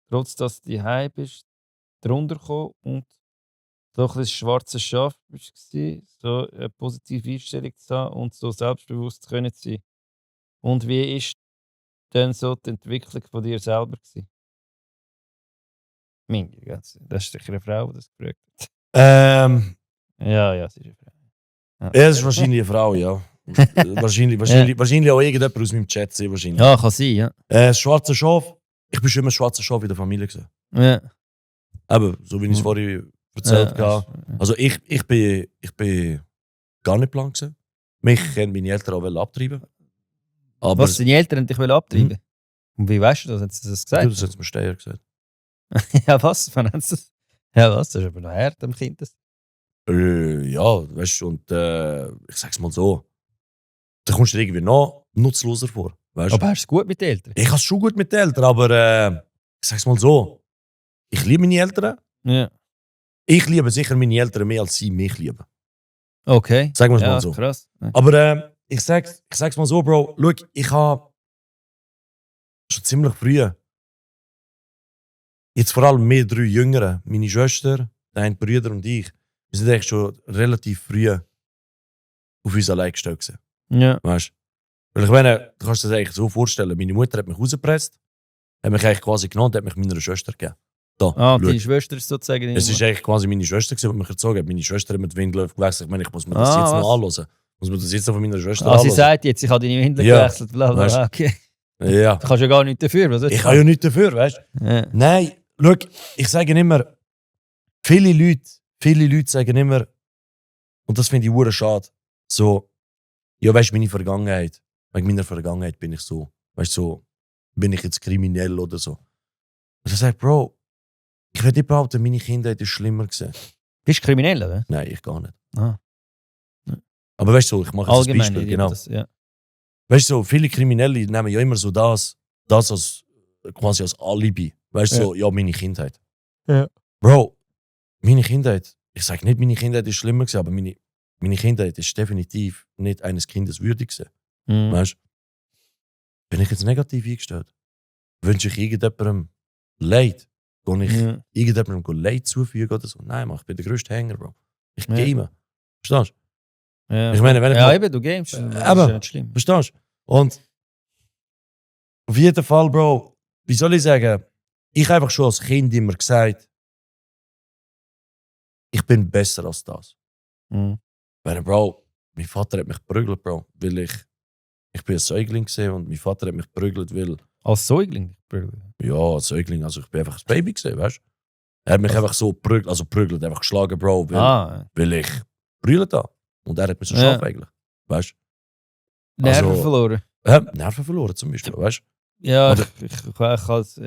trotz dass du daheim bist, drunter gekommen und so ein bisschen schwarzes Schaf bist, so eine positive Einstellung zu haben und so selbstbewusst zu können sein? Und wie ist dann so die Entwicklung von dir selber gewesen? Mingi, das ist sicher eine Frau, die das gefragt hat. Ja, sie ist eine Frau. Es ist wahrscheinlich eine Frau, ja. wahrscheinlich auch irgendjemand aus meinem Chat sehen, wahrscheinlich. Ja, kann sein, ja. Das schwarze Schaf, ich bin schon immer ein schwarzes Schaf in der Familie gewesen. Ja. Aber so wie ich es vorhin erzählt habe. Also ich bin gar nicht blank gewesen. Mich haben meine Eltern auch abtreiben. Aber Was, deine Eltern dich abtreiben? Und wie weißt du das? Haben sie das ja, gesagt? das hat mir Steier gesagt. Ja, was? Wann haben sie das? Ja, was? Das ist aber noch hart am Kind. Das. Ja, weißt du, und ich sag's mal so, da kommst du dir irgendwie noch nutzloser vor. Weißt? Aber hast du es gut mit den Eltern? Ich habe es schon gut mit den Eltern, aber ich sag's mal so, ich liebe meine Eltern. Ja. Ich liebe sicher meine Eltern mehr, als sie mich lieben. Okay. Sagen wir es Ja, mal so. krass. Ja. Aber ich sag's mal so, Bro, schau, ich habe schon ziemlich früh, jetzt vor allem wir 3 Jüngere, meine Schwester, dein Brüder und ich, wir sind eigentlich schon relativ früh auf uns allein gestellt gewesen. Ja. Weißt du? Weil ich meine, du kannst dir das eigentlich so vorstellen, meine Mutter hat mich rausgepresst, hat mich eigentlich quasi genommen und hat mich meiner Schwester gegeben. Da, Ah, schau. deine Schwester ist sozusagen... Es ist eigentlich quasi meine Schwester, die mich erzogen hat. Meine Schwester hat mir die Windel gewechselt. Ich meine, ich muss mir das jetzt noch anhören. Muss mir das jetzt noch von meiner Schwester Ah, sie anhören. sagt jetzt, ich habe deine Windel Ja. gewechselt. Bla, bla, bla. Okay. Ja. Du kannst ja gar nichts dafür. Was Ich kann ja nichts dafür, weißt du? Ja. Nein, schau, ich sage immer, viele Leute sagen immer, und das finde ich hure schade, so, ja, weißt du, meine Vergangenheit, wegen meiner Vergangenheit bin ich so, weißt du, so, bin ich jetzt kriminell oder so. Und ich sage, Bro, ich würde nicht behaupten, meine Kindheit ist schlimmer gewesen. Bist du kriminell, oder? Nein, ich gar nicht. Ah. Aber weißt du, so, ich mache jetzt ein Allgemein. Beispiel, nicht, genau. Das, ja. Weißt du, so, viele Kriminelle nehmen ja immer so das als, quasi als Alibi. Weißt du, so, ja, meine Kindheit. Ja. Bro, meine Kindheit, ich sage nicht, meine Kindheit ist schlimmer gewesen, aber meine Kindheit ist definitiv nicht eines Kindes würdig gewesen. Mhm. Weißt du? Bin ich jetzt negativ eingestellt? Wünsche ich irgendjemandem Leid? Kann ich Ja. irgendjemandem Leid zufügen oder so? Nein, Mann, ich bin der grösste Hänger, Bro. Ich Ja. game. Verstehst Ja. du? Ich meine, wenn ich Ja, mal- eben, du gamest. Das ist aber- ja nicht schlimm. Verstehst du? Und auf jeden Fall, Bro, wie soll ich sagen, ich habe einfach schon als Kind immer gesagt, ich bin besser als das. Mhm. Weil, Bro, mein Vater hat mich geprügelt, Bro, weil ich bin ein Säugling gesehen und mein Vater hat mich geprügelt, weil, Als Säugling? ja, als Säugling, also ich bin einfach ein Baby gesehen, weißt du? Er hat mich einfach so prügelt, einfach geschlagen, Bro, weil ich brüllt habe. Und er hat mich so Ja. scharf eigentlich, weißt Nerven Also- verloren. du? Nerven verloren zum Beispiel, weißt Ja, Oder-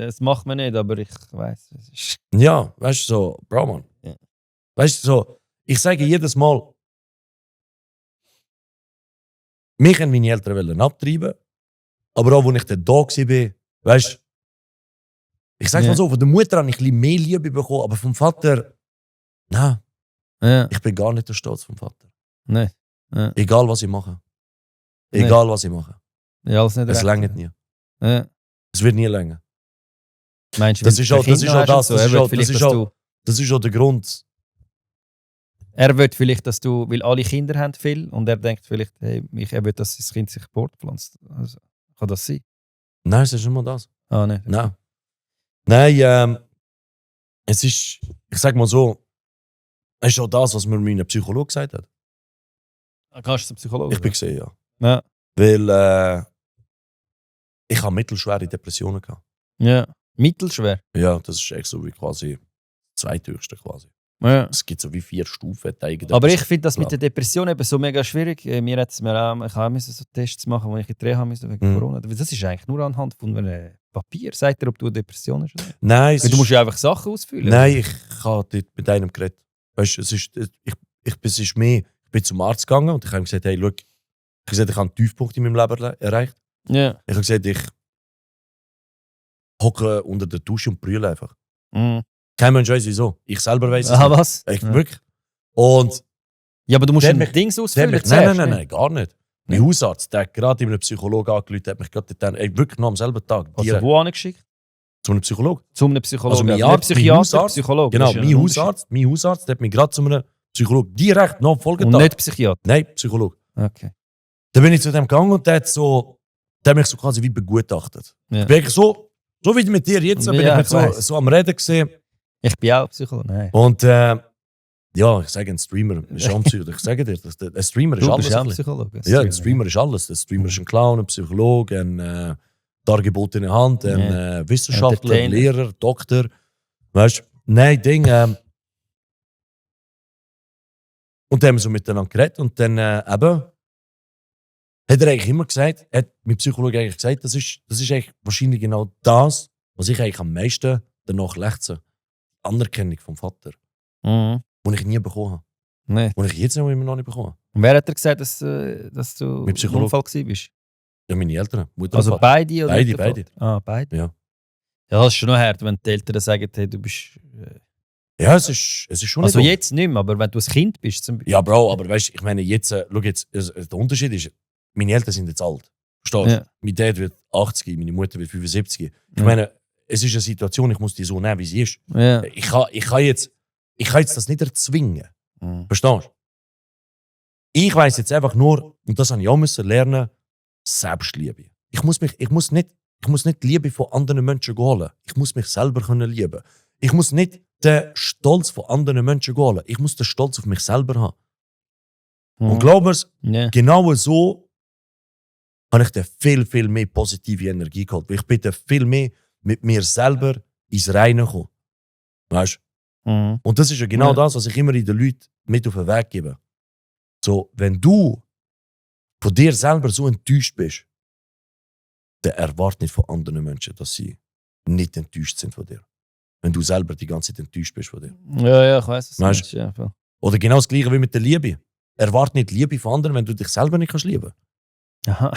es macht man nicht, aber ich weiß. Es ist... du? Ja, weißt du, so, Bro, Mann. Ja. Weißt du, so, ich sage jedes Mal, mich haben meine Eltern wollen abtreiben, aber auch, als ich dann da war, weißt du, ich sage Ja. mal so, von der Mutter habe ich ein bisschen mehr Liebe bekommen, aber vom Vater, nein, Ja, ich bin gar nicht der Stolz vom Vater. nein. Egal, was ich mache. Nee. Egal, was ich mache. Ja, alles nicht Es recht. längert nie. Ja. Es wird nie länger. Meinst du, Das weil ist du auch- das Kinder ist auch hast und das, so, das er ist will auch- vielleicht, das ist dass auch- du- Das ist auch der Grund. Er will vielleicht, dass du, weil alle Kinder haben viel und er denkt vielleicht, hey, er will, dass sein Kind sich fortpflanzt. Also, kann das sein? Nein, es ist nicht mal das. Ah, nein. Nein. Nein, es ist, ich sag mal so, es ist auch das, was mir mein Psychologe gesagt hat. Kannst du zum Psychologen? Ich bin gesehen, ja. Ja. Weil ich habe mittelschwere Depressionen gehabt. Ja. Mittelschwer. Ja, das ist echt so wie quasi das zweithöchste quasi. Ja. Es gibt so wie 4 Stufen. Aber ich finde das mit Ja. der Depression eben so mega schwierig. Mir hat's mir auch, ich habe so Tests machen, wo ich in die Reha musste wegen Mhm. Corona. Das ist eigentlich nur anhand von einem Papier. Sagt er, ob du eine Depression hast oder nicht? Nein, es Weil du musst ist, ja einfach Sachen ausfüllen. nein, ich habe dort mit einem geredet. Weißt du, es ist mehr, ich bin zum Arzt gegangen und ich habe ihm gesagt, hey, schau, ich habe einen Tiefpunkt in meinem Leben erreicht. Ja. Ich habe gesagt, ich hocke unter der Dusche und brülle einfach. Mhm. Kein Mensch weiß wieso. Ich selber weiß es Ah, nicht. was? Echt, Ja. wirklich. Und Ja, aber du musst Der ein mich- Dings der ausfüllen. mich, zuerst, nein, nicht? gar nicht. Mein Hausarzt, der hat gerade in einem Psychologen angerufen, hat mich gerade dann, wirklich noch am selben Tag, Also direkt, wo angeschickt? zu einem Psychologen. Zu einem Psychologen. Also mein nicht Arzt, mein Psychiater, Hausarzt, Psychologe. Genau, Das ist ja ein mein Hausarzt hat mich gerade zu einem Psychologen direkt noch am Unterschied. Folgetag. Und nicht Psychiater. Nein, Psychologe. Okay. Dann bin ich zu dem gegangen und der hat mich so quasi wie begutachtet. Ja. Ich bin eigentlich so wie mit dir jetzt, bin Ja, ich mit ich weiss. so am Reden gesehen. Ich bin auch Psychologe. Nein. Und ja, ich sage, ein Streamer ist auch ein Psychologe. Ich sage dir, ein Streamer ist Du alles. bist auch ein ein bisschen. Psychologe. Ja, ein Streamer ist alles. Der Streamer ist ein Clown, ein Psychologe, ein dargebotene Hand, ein Wissenschaftler, Entertainer. Lehrer, Doktor. Weißt du? Nein, Ding. Und dann haben wir so miteinander geredet und dann eben hat er eigentlich immer gesagt, hat mein Psychologe eigentlich gesagt, das ist eigentlich wahrscheinlich genau das, was ich eigentlich am meisten danach lechze. Anerkennung vom Vater, Mhm. die ich nie bekommen habe. Nein. Die ich jetzt noch immer noch nicht bekommen habe. Und wer hat dir gesagt, dass du Mein im Psychologe. Unfall warst? Ja, meine Eltern, Mutter Also und Vater. beide oder Beide, der Vater? beide. Ah, beide. Ja. Ja, das ist schon noch hart, wenn die Eltern sagen, hey, du bist... Ja, es ist schon Also nicht jetzt nicht mehr, aber wenn du ein Kind bist zum Beispiel. Ja, Bro, aber weißt du, ich meine, jetzt, schau jetzt, der Unterschied ist, meine Eltern sind jetzt alt. Verstehst du? Ja. Mein Dad wird 80, meine Mutter wird 75. Ich Ja. meine, es ist eine Situation, ich muss die so nehmen, wie sie ist. Ja. Ich kann jetzt das nicht erzwingen. Mhm. Verstehst du? Ich weiss jetzt einfach nur, und das habe ich auch müssen lernen, Selbstliebe. Ich muss nicht die Liebe von anderen Menschen holen. Ich muss mich selber können lieben. Ich muss nicht den Stolz von anderen Menschen holen. Ich muss den Stolz auf mich selber haben. Und glaub mir's, genau so habe ich dann viel, viel mehr positive Energie geholt. Ich bin dann viel mehr mit mir selber ins Reine gekommen. Weißt du? Und das ist ja genau das, was ich immer in den Leuten mit auf den Weg gebe. So, wenn du von dir selber so enttäuscht bist, dann erwarte nicht von anderen Menschen, dass sie nicht enttäuscht sind von dir. Wenn du selber die ganze Zeit enttäuscht bist von dir. Ja, ich weiss es. Weißt du? Ja, oder genau das Gleiche wie mit der Liebe. Erwarte nicht Liebe von anderen, wenn du dich selber nicht lieben kannst. Aha.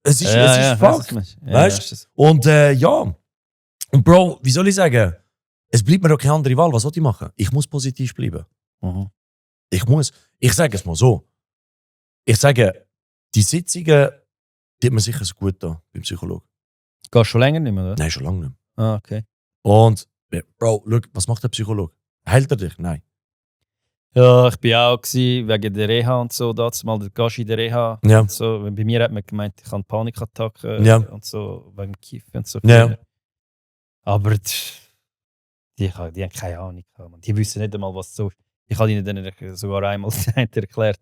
Es ist Fakt. Weißt du? Und ja. Und Bro, wie soll ich sagen? Es bleibt mir auch keine andere Wahl. Was soll ich machen? Ich muss positiv bleiben. Ich muss. Ich sage es mal so. Ich sage, die Sitzungen, die hat mir sicher so gut da beim Psychologen. Gehst du schon länger nicht mehr, oder? Nein, schon lange nicht mehr. Ah, okay. Und, Bro, schau, was macht der Psychologe? Heilt er dich? Nein. Ja, ich war auch wegen der Reha und so, dazu mal der Gast in der Reha. Ja. Und so. Bei mir hat man gemeint, ich habe Panikattacken und so, wegen Kiffen und so. Ja. Aber die haben keine Ahnung. Die wissen nicht einmal, was so ist. Ich habe ihnen dann sogar einmal erklärt,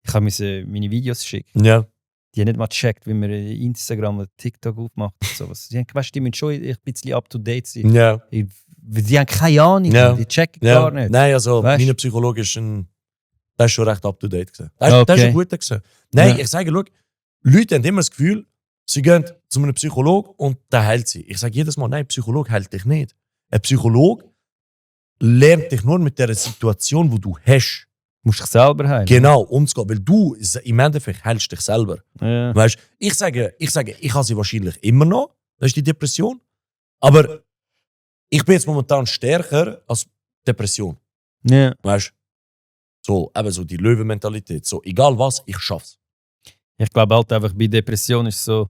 ich musste meine Videos schicken. Ja. Die haben nicht mal gecheckt, wie man Instagram oder TikTok aufmacht und sowas. Die haben weißt, die müssen schon ein bisschen up to date sein. Ja. Die haben keine Ahnung, die checken gar nicht. Nein, also mein Psychologe ist der ist schon recht up to date gewesen. Der ist schon gut gewesen. Nein, ich sage, schau, Leute haben immer das Gefühl, sie gehen zu einem Psychologen und der heilt sie. Ich sage jedes Mal, nein, ein Psychologe heilt dich nicht. Ein Psychologe lernt dich nur mit der Situation, die du hast. Du musst dich selber heilen. Genau, umzugehen. Weil du im Endeffekt heilst dich selber. Ja. Weißt, ich sage, ich habe sie wahrscheinlich immer noch. Das ist die Depression. Aber ich bin jetzt momentan stärker als Depression. Ja. Weißt so, eben so die Löwenmentalität. So, egal was, ich schaff's. Ich glaube halt einfach, bei Depression ist so.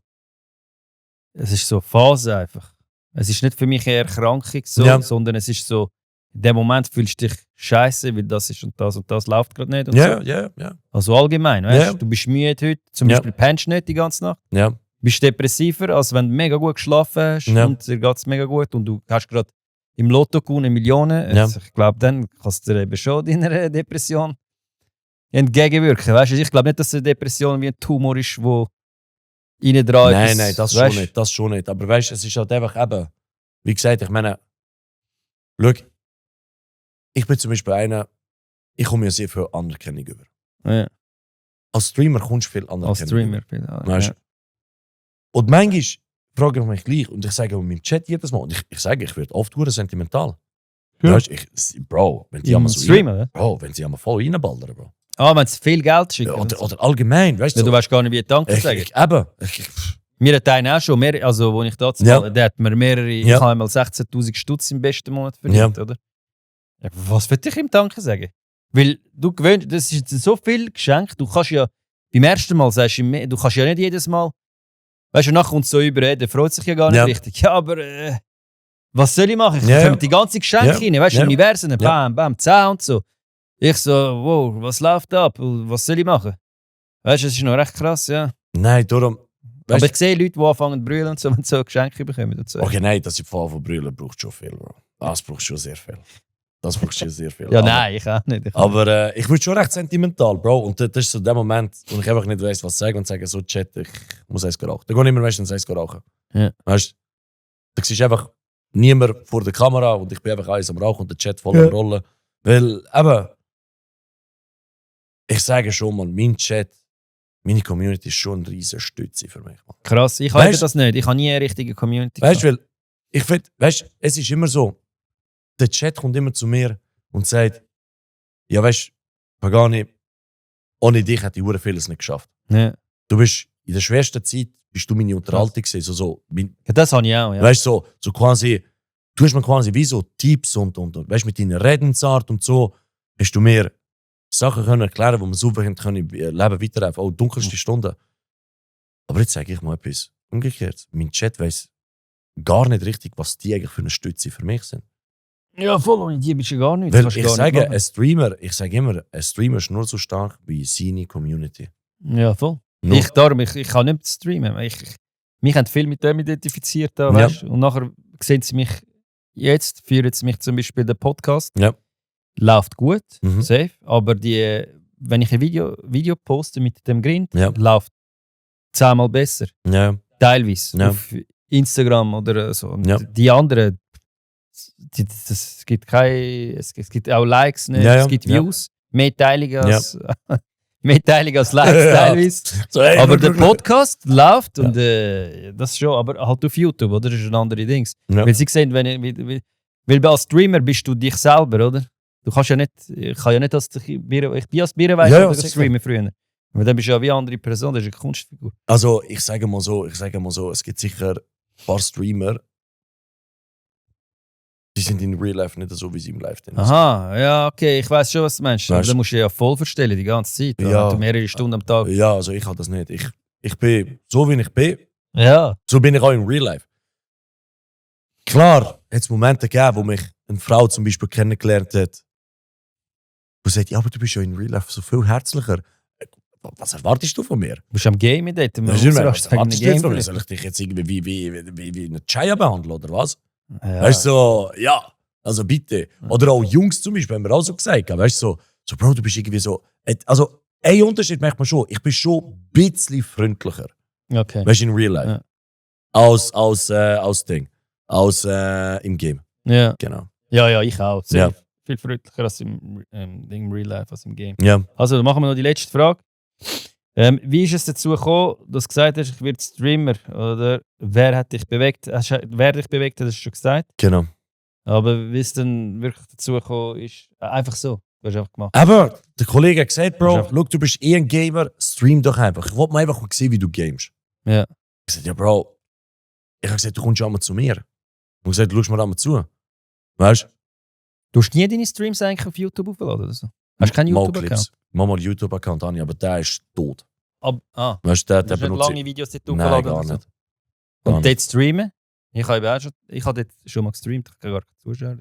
Es ist so eine Phase einfach. Es ist nicht für mich eine Erkrankung, so, sondern es ist so. In dem Moment fühlst du dich scheiße, weil das ist und das läuft gerade nicht. Und Ja. Also allgemein, weißt du? Du bist müde heute, zum Beispiel pennst nicht die ganze Nacht. Ja. Bist depressiver, als wenn du mega gut geschlafen hast und dir geht es mega gut und du hast gerade im Lotto gewonnen Millionen. Also ich glaube, dann kannst du dir eben schon deiner Depression entgegenwirken. Weißt du? Ich glaube nicht, dass eine Depression wie ein Tumor ist, wo innen dran ist. Nein, das schon nicht. Aber weißt du, es ist halt einfach eben, wie gesagt, ich meine, schau, ich bin zum Beispiel einer, ich komme ja sehr viel Anerkennung über. Ja. Als Streamer kommst du viel Anerkennung als Streamer, über. Weißt? Und manchmal frage ich mich gleich, und ich sage in meinem Chat jedes Mal, und ich sage, ich werde oft sentimental. Ja. Weißt, Bro, wenn die einmal so Streamer, Bro, wenn sie einmal voll reinballern, Bro. Ah, wenn es viel Geld schickt. Oder allgemein, weißt du. Du weißt gar nicht, wie Danke sagen. Eben. Mir hat einer auch schon mehr, also wo ich da der hat mir mehrere, ich habe einmal 16'000 Stutz im besten Monat verdient, oder? Ja, was will ich ihm Danke sagen? Weil du gewöhnt, das ist so viel Geschenk, du kannst ja beim ersten Mal sagst du kannst ja nicht jedes Mal, weißt du, nachher kommt es so über, der freut sich ja gar nicht richtig. Ja, aber was soll ich machen? Ich komme die ganze Geschenke rein, weißt du, Universen, bam, bam, 10 und so. Ich so, wow, was läuft ab? Was soll ich machen? Weißt du, das ist noch recht krass, ja. Nein, darum. Aber ich sehe Leute, die anfangen zu brüllen und so, wenn sie so Geschenke bekommen. Und so. Okay, nein, dass ich von brüllen braucht schon viel, Bro. Das braucht schon sehr viel. Das braucht schon sehr viel. Ja, nein, ich auch nicht. Aber ich bin schon recht sentimental, Bro. Und das ist so der Moment, wo ich einfach nicht weiss, was sagen und sage so, Chat, ich muss eins rauchen. Dann gehe ich immer meistens eins rauchen. Ja. Weißt du? Da siehst einfach niemand vor der Kamera und ich bin einfach eins am Rauchen und der Chat voll am Rollen. Weil, eben, ich sage schon mal, mein Chat, meine Community ist schon ein riesen Stütze für mich. Man. Krass, ich habe das nicht. Ich habe nie eine richtige Community. Weißt du, weil ich finde, weißt, es ist immer so, der Chat kommt immer zu mir und sagt, ja weißt du, Pagani, ohne dich hätte ich vieles nicht geschafft. Ja. Du bist in der schwersten Zeit, bist du meine Unterhaltung gewesen. So, ja, das habe ich auch, ja. Weißt du, so quasi, du hast mir quasi wie so Tipps und weißt, mit deiner Redensart und so, hast du mir Sachen können erklären, die man souverän im Leben weiterlaufen. Auch dunkelste Stunden. Aber jetzt sage ich mal etwas umgekehrt. Mein Chat weiss gar nicht richtig, was die eigentlich für eine Stütze für mich sind. Ja, voll, ohne die bist du gar nicht. Weil ich sage, ein Streamer ist nur so stark wie seine Community. Ja, voll. Nur. Ich kann nicht streamen. Mich haben viel mit dem identifiziert. Da, weißt? Und nachher sehen sie mich jetzt, führen sie mich zum Beispiel den Podcast. Ja. Läuft gut, Mhm. safe. Aber wenn ich ein Video poste mit dem Grind, Ja. läuft 10-mal besser. Ja. Teilweise. Ja. Auf Instagram oder so. Und Ja. die anderen, es gibt es gibt auch Likes, nicht? Ja, ja. Es gibt Ja. Views, mehr Teilungen als, mehr Teilungen als Likes Ja. teilweise. So, hey, Aber der wirklich. Podcast läuft Ja. und das schon, aber halt auf YouTube, oder? Das ist ein andere Dings. Ja. Weil sie sehen, weil als Streamer bist du dich selber, oder? Du kannst ja nicht, ich bin als Biereweiß Ja, ja, oder sicher. Streamer früher. Aber dann bist du ja wie eine andere Person, das ist eine Kunstfigur. Also, ich sage mal so, es gibt sicher ein paar Streamer, die sind in Real Life nicht so, wie sie im Live sind. Aha, ja, okay, ich weiß schon, was du meinst. Aber Weißt- da musst du ja voll verstellen die ganze Zeit. Ja. Wenn du mehrere Stunden am Tag. Ja, also ich habe das nicht. Ich bin so, wie ich bin, Ja. so bin ich auch in Real Life. Klar, hat es Momente gegeben, wo mich eine Frau zum Beispiel kennengelernt hat, die sagt, ja, aber du bist ja in Real Life so viel herzlicher. Was erwartest du von mir? Du bist am Game dort. Am Was Ausrasten wegen erwartest du einem jetzt von mir? Game. Soll ich dich jetzt irgendwie wie eine Chaya behandeln, oder was? Ja. Weißt du, so, ja, also bitte. Oder auch Jungs zum Beispiel, haben wir auch so gesagt, weißt du, so, Bro, du bist irgendwie so. Also, ein Unterschied merkt man schon. Ich bin schon ein bisschen freundlicher. Okay. Weißt du, in Real Life. Ja. Aus Ding. Im Game. Ja. Genau. Ja, ich auch. Sehr Ja. viel freundlicher als im Real Life, als im Game. Ja. Also, dann machen wir noch die letzte Frage. Wie ist es dazu gekommen, dass du gesagt hast, ich werde Streamer? Oder wer hat dich bewegt? Wer dich bewegt hat, hast du schon gesagt. Genau. Aber wie es dann wirklich dazu gekommen ist, einfach so. Du hast einfach gemacht. Aber der Kollege hat gesagt, Bro, Geschafft. look, du bist ein Gamer, stream doch einfach. Ich wollte mal einfach mal sehen, wie du gamest. Ja. Ich sagte, ja, Bro, ich habe gesagt, du kommst ja einmal zu mir. Ich habe gesagt, du schaust mir einmal zu. Weißt Du hast nie deine Streams eigentlich auf YouTube aufgeladen oder so? Hast du keinen YouTube-Account? Mal einen YouTube-Account an, aber der ist tot. Weißt du, Du der hast nicht benutzt lange Videos dort Nein, aufgeladen? gar oder so? nicht. Gar Und nicht. dort streamen? Ich habe dort schon mal gestreamt, ich kann gar keine Zuschauer.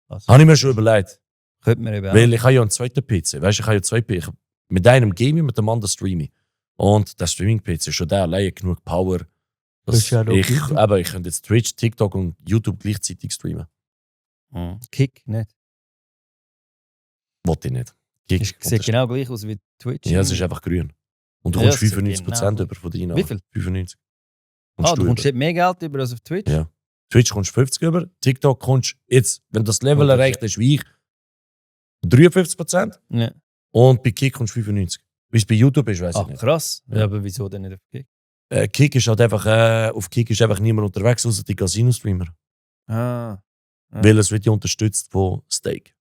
Also, Habe ich mir schon überlegt. könnte man eben auch. Weil ich habe ja einen zweiten PC. Weißt du, ich habe ja zwei PC. Mit einem game ich, mit dem anderen streame ich. Und der Streaming-PC ist schon der alleine genug Power. Das ist ja doch ich YouTube. könnte jetzt Twitch, TikTok und YouTube gleichzeitig streamen. Kick, nicht? Wollte ich nicht. Kick, Sieht genau gleich aus wie Twitch. Ja, es ist einfach grün. Und du Ja, kommst es sieht 95% genau über von deinen. Wie viel? 95. Du Kommst kommst über. dort mehr Geld über als auf Twitch? Ja. Twitch kommst du 50 über, TikTok kommst jetzt, wenn du das Level Okay. erreicht hast wie ich, 53%. Ja. Und bei Kick kommst du 95%. Wie es bei YouTube ist, weiß ich Ach, nicht. krass. Ja. Ja. Aber wieso denn nicht auf Kick? Kick ist halt einfach, auf Kick ist einfach niemand unterwegs, außer die Casino-Streamer. Ah. Ja. Weil es wird ja unterstützt von Stake.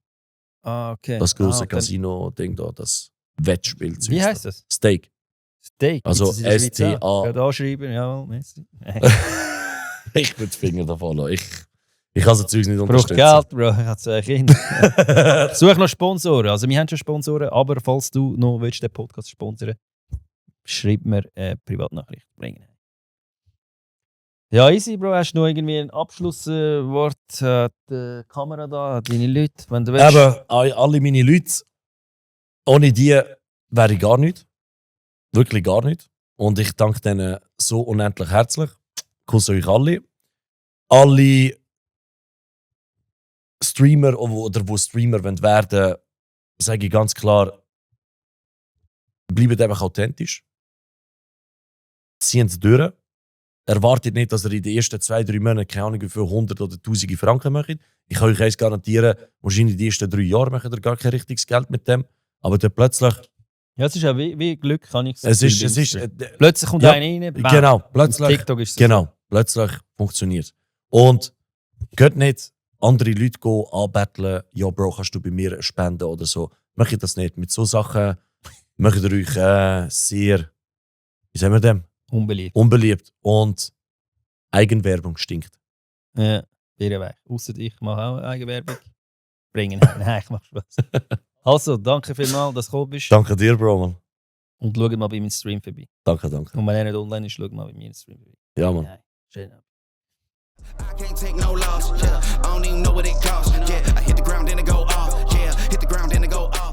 Okay. Das große und dann- Casino-Ding da, das Wettspiel. Wie heißt das? Stake. Steak. Also Gibt's das in der Schweiz auch? STA. Gerade anschreiben, ja, merci. Ich würde die Finger davon lassen. Ich kann so Zeugs nicht Braucht unterstützen. Geld, Bro. Ich habe 2 Kinder. Such noch Sponsoren. Also, wir haben schon Sponsoren, aber falls du noch willst, den Podcast sponsern, schreib mir eine Privatnachricht. Bringen. Ja, easy, Bro. Hast du noch irgendwie ein Abschlusswort? Die Kamera da, deine Leute, wenn du willst. Aber alle meine Leute, ohne die wäre ich gar nicht. Wirklich gar nicht. Und ich danke denen so unendlich herzlich. Kuss euch alle. Alle Streamer oder wo Streamer werden wollen, sage ich ganz klar, bleibt einfach authentisch. Ziehen es durch. Erwartet nicht, dass ihr in den ersten 2-3 Monaten keine Ahnung wie viel 100 oder 1000 Franken macht. Ich kann euch eins garantieren, wahrscheinlich die ersten 3 Jahre macht ihr gar kein richtiges Geld mit dem. Aber dann plötzlich, ja, es ist ja wie Glück, kann ich es sagen. ist Plötzlich kommt ja, einer rein, bam. genau, Auf plötzlich, TikTok ist es genau, plötzlich funktioniert es. Und geht nicht andere Leute anbetteln, ja Bro, kannst du bei mir spenden oder so. Macht ihr das nicht. Mit so Sachen macht ihr euch sehr, wie sagen wir dem? unbeliebt. Unbeliebt. Und Eigenwerbung stinkt. Ja, Biereweg. Ausser ich mache auch Eigenwerbung. Bringen. Nein, ich mache Spaß. Also, danke vielmals, dass du gekommen bist. Danke dir, Bro, man. Und schaut mal bei meinem Stream vorbei. Danke, danke. Und wenn er nicht online ist, schaut mal bei mir im Stream vorbei. Ja, man. Nein, schön. I I can't take no loss, yeah. I don't even know what it costs, yeah. I hit the ground, then it go off, yeah. Hit the ground, then it go off.